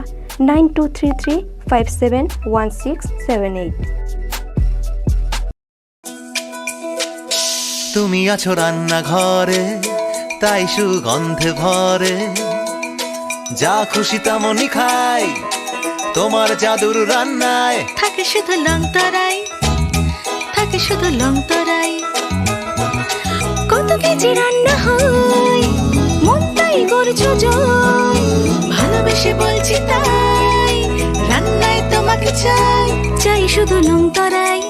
nine two three three five seven one six seven eight। তুমি আছো রান্নাঘরে, তাই সুগন্ধে ভরে। যা খুশি তেমনই খাই, তোমার জাদুর রান্নায়। থাকে শুধু লংতরাই, থাকে শুধু লংতরাই। কত কেজি রান্না হয়, মনটাই করছো জয়। ভালোবেসে বলছি তাই, রান্নায় তোমাকে চাই। চাই শুধু লংতরাই।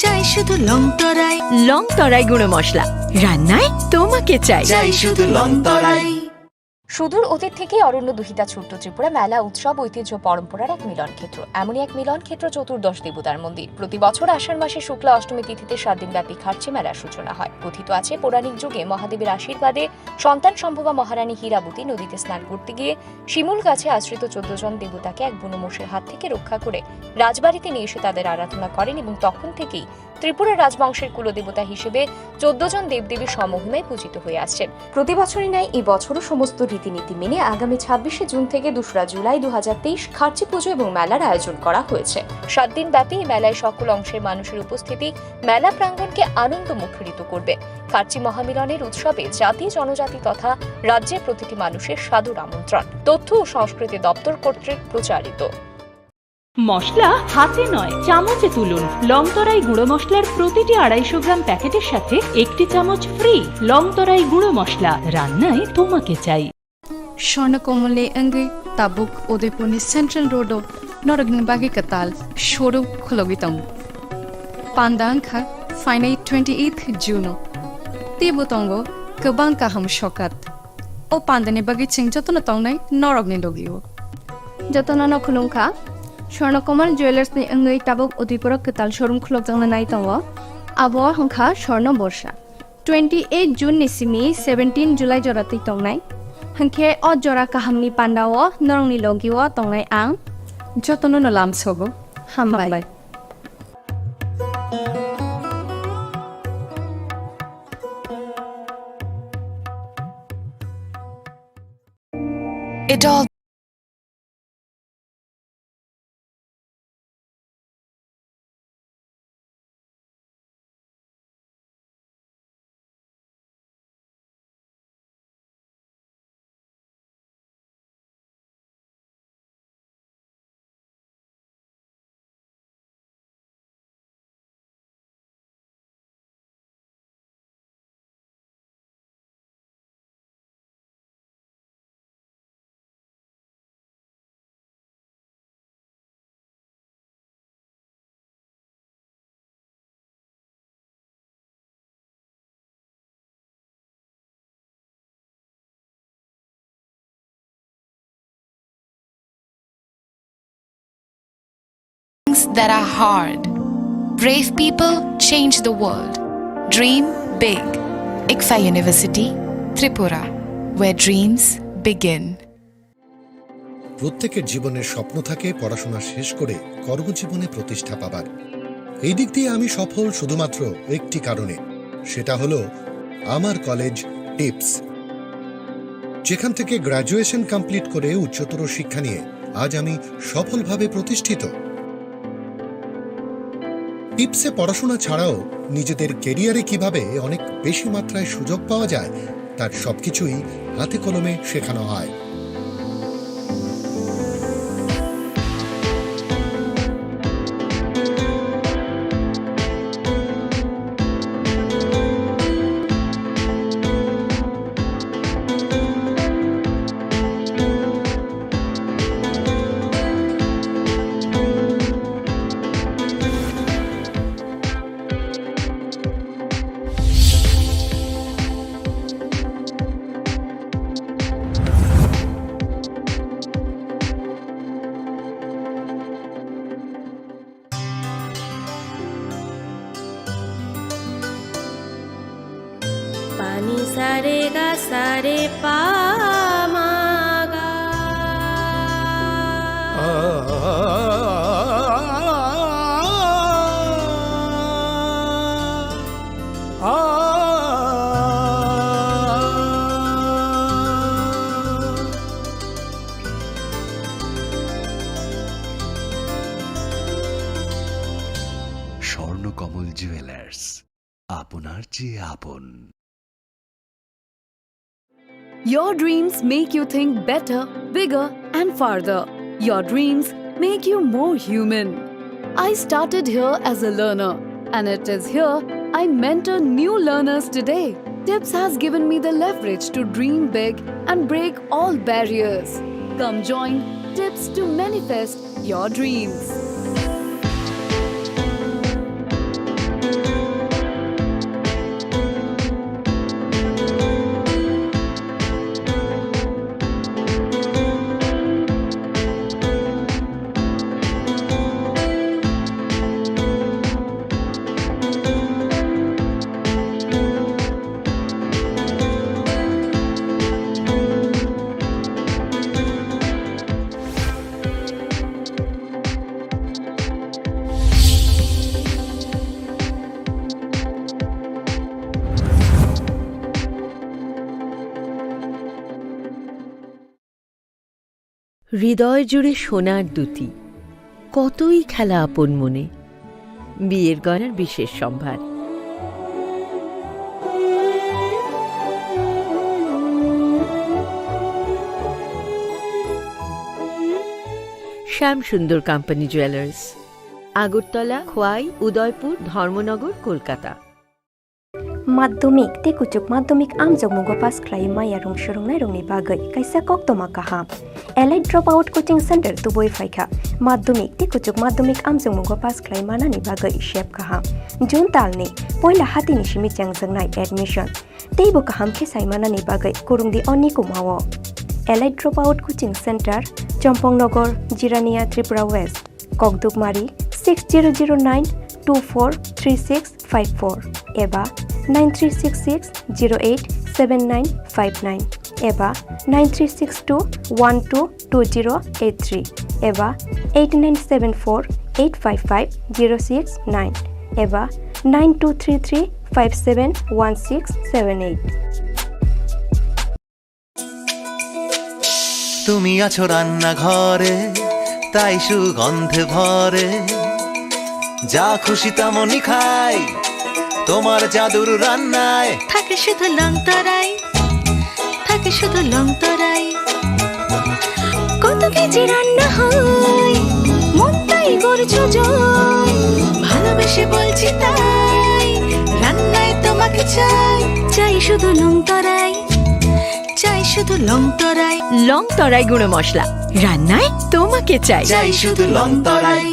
চাই শুধু লংতরাই। লংতরাই গুঁড়ো মশলা, রান্নায় তোমাকে চাই। চাই শুধু লংতরাই। সুদূর অতীত থেকেই অরণ্য দুহিতা ছোট্ট ত্রিপুরা মেলা উৎসব, ঐতিহ্য, পরম্পরার এক মিলন ক্ষেত্র। এমনই এক মিলন ক্ষেত্র চতুর্দশ দেবতার মন্দির। প্রতি বছর আষাঢ় মাসে শুক্লা অষ্টমী তিথিতে সাত দিনব্যাপী খার্চি মেলার সূচনা হয়। কথিত আছে, পৌরাণিক যুগে মহাদেবের আশীর্বাদে সন্তান সম্ভবা মহারানী হীরাবতী নদীতে স্নান করতে গিয়ে শিমুল গাছে আশ্রিত চোদ্দ জন দেবতাকে এক বুনো মোষের হাত থেকে রক্ষা করে রাজবাড়িতে নিয়ে এসে তাদের আরাধনা করেন এবং তখন থেকেই ত্রিপুরা রাজবংশের কুলদেবতা হিসেবে চোদ্দ জন দেবদেবীর স্বমহিমায় পূজিত হয়ে আসছেন। প্রতি বছরই ন্যায় এই বছরও সমস্ত রীতিনীতি মেনে আগামী ছাব্বিশে জুন থেকে দোসরা জুলাই দু হাজার তেইশ খার্চি পুজো এবং মেলার আয়োজন করা হয়েছে। সাত দিন ব্যাপী এই মেলায় সকল অংশের মানুষের উপস্থিতি মেলা প্রাঙ্গণকে আনন্দ মুখরিত করবে। খার্চি মহামিলনের উৎসবে জাতি, জনজাতি তথা রাজ্যের প্রতিটি মানুষের সাদর আমন্ত্রণ। তথ্য ও সংস্কৃতি দপ্তর কর্তৃক প্রচারিত। মশলা হাতে নয়, চামচে তুলুন। লংতরাই গুঁড়ো মশলার প্রতিটি আড়াইশো গ্রাম প্যাকেটের সাথে একটি চামচ ফ্রি। লংতরাই গুঁড়ো মশলা, রান্নায় তোমাকে চাই। Swarnakomal ni wngwi tabuk Udaipurni Central Road-o norokni bagwi kwtal showroom khulogwi tongo. Panda wngkha phainai twenty eighth June-o. Teibo tongo kwbang kaham sokat. O pandani bagwi chwng jotono tongnai norokni logi-o. Jotono no khulumkha. Swarnakomal Jewellers-ni wngwi tabuk Udaipur-o kwtal showroom khulokjakna nai tongo. Abo wngkha Swarna Borsa. Twenty eight June ni simi seventeen July jora twi tongnai. Hwnkhe o jora kahamni pandao norokni logi-o tongnai ang. Jotono no lamsogo. Hambai. Hambai. It all Things that are hard. Brave people change the world. Dream big. ICFAI University, Tripura, where dreams begin. প্রত্যেকের জীবনের স্বপ্ন থাকে পড়াশোনা শেষ করে কর্মজীবনে প্রতিষ্ঠা পাবার। এই দিক দিয়ে আমি সফল শুধুমাত্র একটি কারণে, সেটা হলো আমার কলেজ টিপস, যেখান থেকে গ্র্যাজুয়েশন কমপ্লিট করে উচ্চতর শিক্ষা নিয়ে আজ আমি সফলভাবে প্রতিষ্ঠিত। টিপসে পড়াশোনা ছাড়াও নিজেদের ক্যারিয়ারে কিভাবে অনেক বেশি মাত্রায় সুযোগ পাওয়া যায়, তার সবকিছুই হাতে কলমে শেখানো হয়। Pani sare ga sare pa ma ga. Swarnakamal jewellers, আপনার চেয়ে আপন। Your dreams make you think better, bigger, and farther. Your dreams make you more human. I started here as a learner, and it is here I mentor new learners today. Tips has given me the leverage to dream big and break all barriers. Come join Tips to manifest your dreams. হৃদয় জুড়ে সোনার দ্যুতি, কতই খেলা আপন মনে। বিয়ের গয়নার বিশেষ সম্ভার। শ্যাম সুন্দর কোম্পানি জুয়েলার্স, আগরতলা, খোয়াই, উদয়পুর, ধর্মনগর, Kolkata. Madhyamik tei kuchuk madhyamik amjokmungo pass khlai maya rung swrwngnairokni bagwi kaisa koktwma kaham. Elite Dropout Coaching Center tubui phaikha. Madhyamik tei kuchuk madhyamik amjokmungo pass khlai manani bagwi sep kaham. June talni poila hatini simi chengjaknai admission. Teibo kaham khe sai manani bagwi kwrwngdi o nikumao. Elite Dropout Coaching Center, Chompong Nogor, Jirania, Tripura West. Kokdukmari six zero zero nine two four three six five four eba nine three six six zero eight seven nine five nine eba nine three six two one two two zero eight three eba eight nine seven four eight five five zero six nine eba nine two three three five seven one six seven eight. তুমি আছো রান্নাঘরে, তাই সুগন্ধে ভরে। যা খুশি তেমনই খাই, তোমার জাদুর রান্নায়। থাকে শুধু লংতরাই, থাকে শুধু লংতরাই। কত কেজি রান্না হয়, মনটাই করছো জয়। ভালোবেসে বলছি তাই, রান্নায় তোমাকে চাই। চাই শুধু লংতরাই, চাই শুধু লংতরাই। লংতরাই গুঁড়ো মশলা, রান্নায় তোমাকে চাই। চাই শুধু লংতরাই।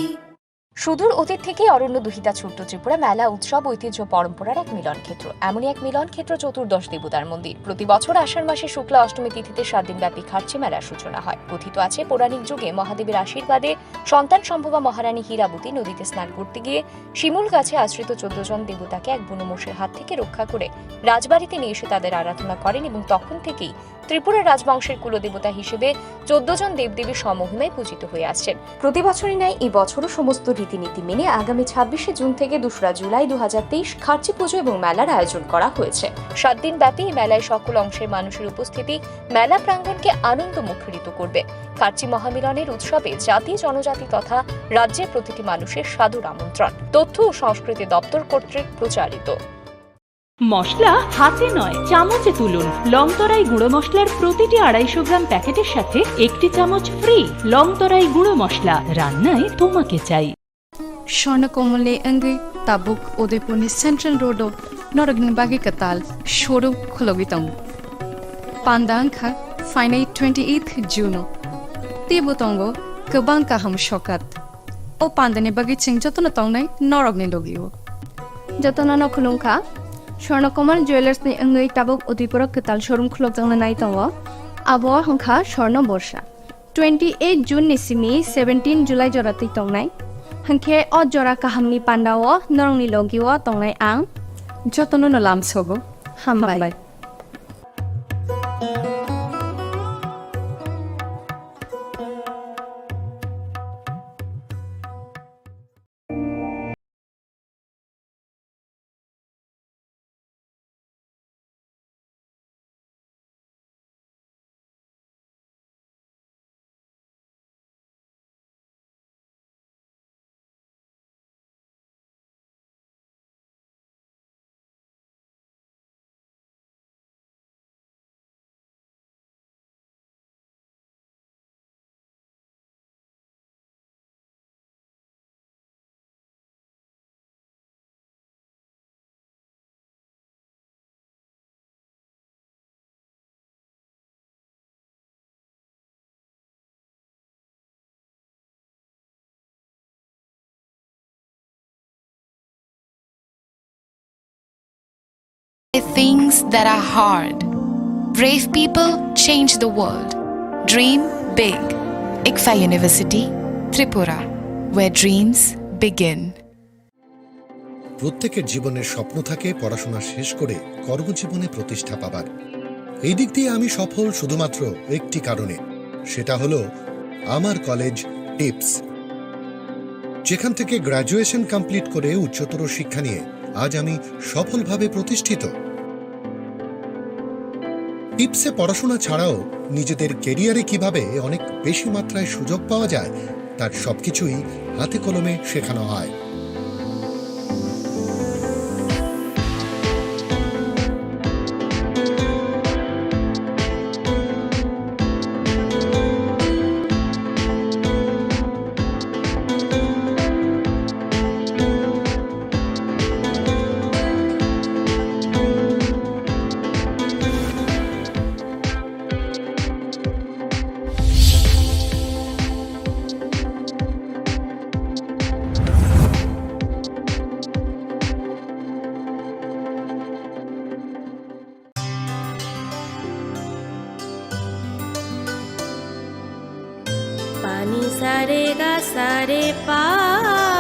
সুদূর অতীত থেকেই অরণ্য দুহিতা ছোট্ট ত্রিপুরা মেলা উৎসব ঐতিহ্য পরম্পরার এক মিলন ক্ষেত্র। এমনই এক মিলন ক্ষেত্র চতুর্দশ দেবতার মন্দির। প্রতি বছর আষাঢ় মাসে শুক্লা অষ্টমী তিথিতে সাত দিনব্যাপী খার্চি মেলার সূচনা হয়। কথিত আছে, পৌরাণিক যুগে মহাদেবের আশীর্বাদে সন্তান সম্ভবা মহারানী হীরাবতী নদীতে স্নান করতে গিয়ে শিমুল গাছে আশ্রিত চোদ্দ জন দেবতাকে এক বুনো মোষের হাত থেকে রক্ষা করে রাজবাড়িতে নিয়ে এসে তাদের আরাধনা করেন এবং তখন থেকেই ত্রিপুরা রাজবংশের কুলদেবতা হিসেবে চোদ্দ জন দেবদেবী স্বমহিমায় পূজিত হয়ে আসছেন। প্রতি বছরই ন্যায় এই বছরও সমস্ত রীতি নীতি মেনে আগামী ছাব্বিশে জুন থেকে দোসরা জুলাই দু হাজার তেইশ খার্চি পুজো এবং মেলার আয়োজন করা হয়েছে। সাত দিন ব্যাপী এই মেলায় সকল অংশের মানুষের উপস্থিতি মেলা প্রাঙ্গণকে আনন্দ মুখরিত করবে। খার্চি মহামিলনের উৎসবে জাতি, জনজাতি তথা রাজ্যের প্রতিটি মানুষের সাদর আমন্ত্রণ। তথ্য ও সংস্কৃতি দপ্তর কর্তৃক প্রচারিত। মশলা হাতে নয়, চামচে তুলুন। লং তরাই গুঁড়ো মশলার প্রতিটি আড়াইশো গ্রাম প্যাকেটের সাথে একটি চামচ ফ্রি। লং তরাই গুঁড়ো মশলা, রান্নায় তোমাকে চাই। Swarna Kamal ni wngwi tabuk Udaipur ni Central Road o norokni bagwi kwtal showroom khulogwi tongo. Panda wngkha phainai twenty eighth June o. Teibo tongo kwbang kaham sokat. O pandani bagwi chwng jotono tongnai norokni logi o. Jotono no khulumkha. Swarna Kamal Jewellers ni wngwi tabuk Udaipur o kwtal showroom khulokjakna nai tongo. Abo wngkha Swarna Borsa. Twenty eight June ni simi seventeen July jora twi tongnai. Hwnkhe o jora kahamni pandao norokni logi o tongnai ang. Jotono no lamsogo. Hambai. Hambai. Things that are hard. Brave people change the world. Dream big. ICFAI University, Tripura, where dreams begin. প্রত্যেকের জীবনের স্বপ্ন থাকে পড়াশোনা শেষ করে কর্মজীবনে প্রতিষ্ঠা পাবার। এই দিক দিয়ে আমি সফল শুধুমাত্র একটি কারণে, সেটা হলো আমার কলেজ টিপস। যেখান থেকে গ্র্যাজুয়েশন কমপ্লিট করে উচ্চতর শিক্ষা নিয়ে আজ আমি সফলভাবে প্রতিষ্ঠিত। টিপসে পড়াশোনা ছাড়াও নিজেদের ক্যারিয়ারে কিভাবে অনেক বেশি মাত্রায় সুযোগ পাওয়া যায়, তার সবকিছুই হাতে কলমে শেখানো হয়। Pani sare ga sare pa.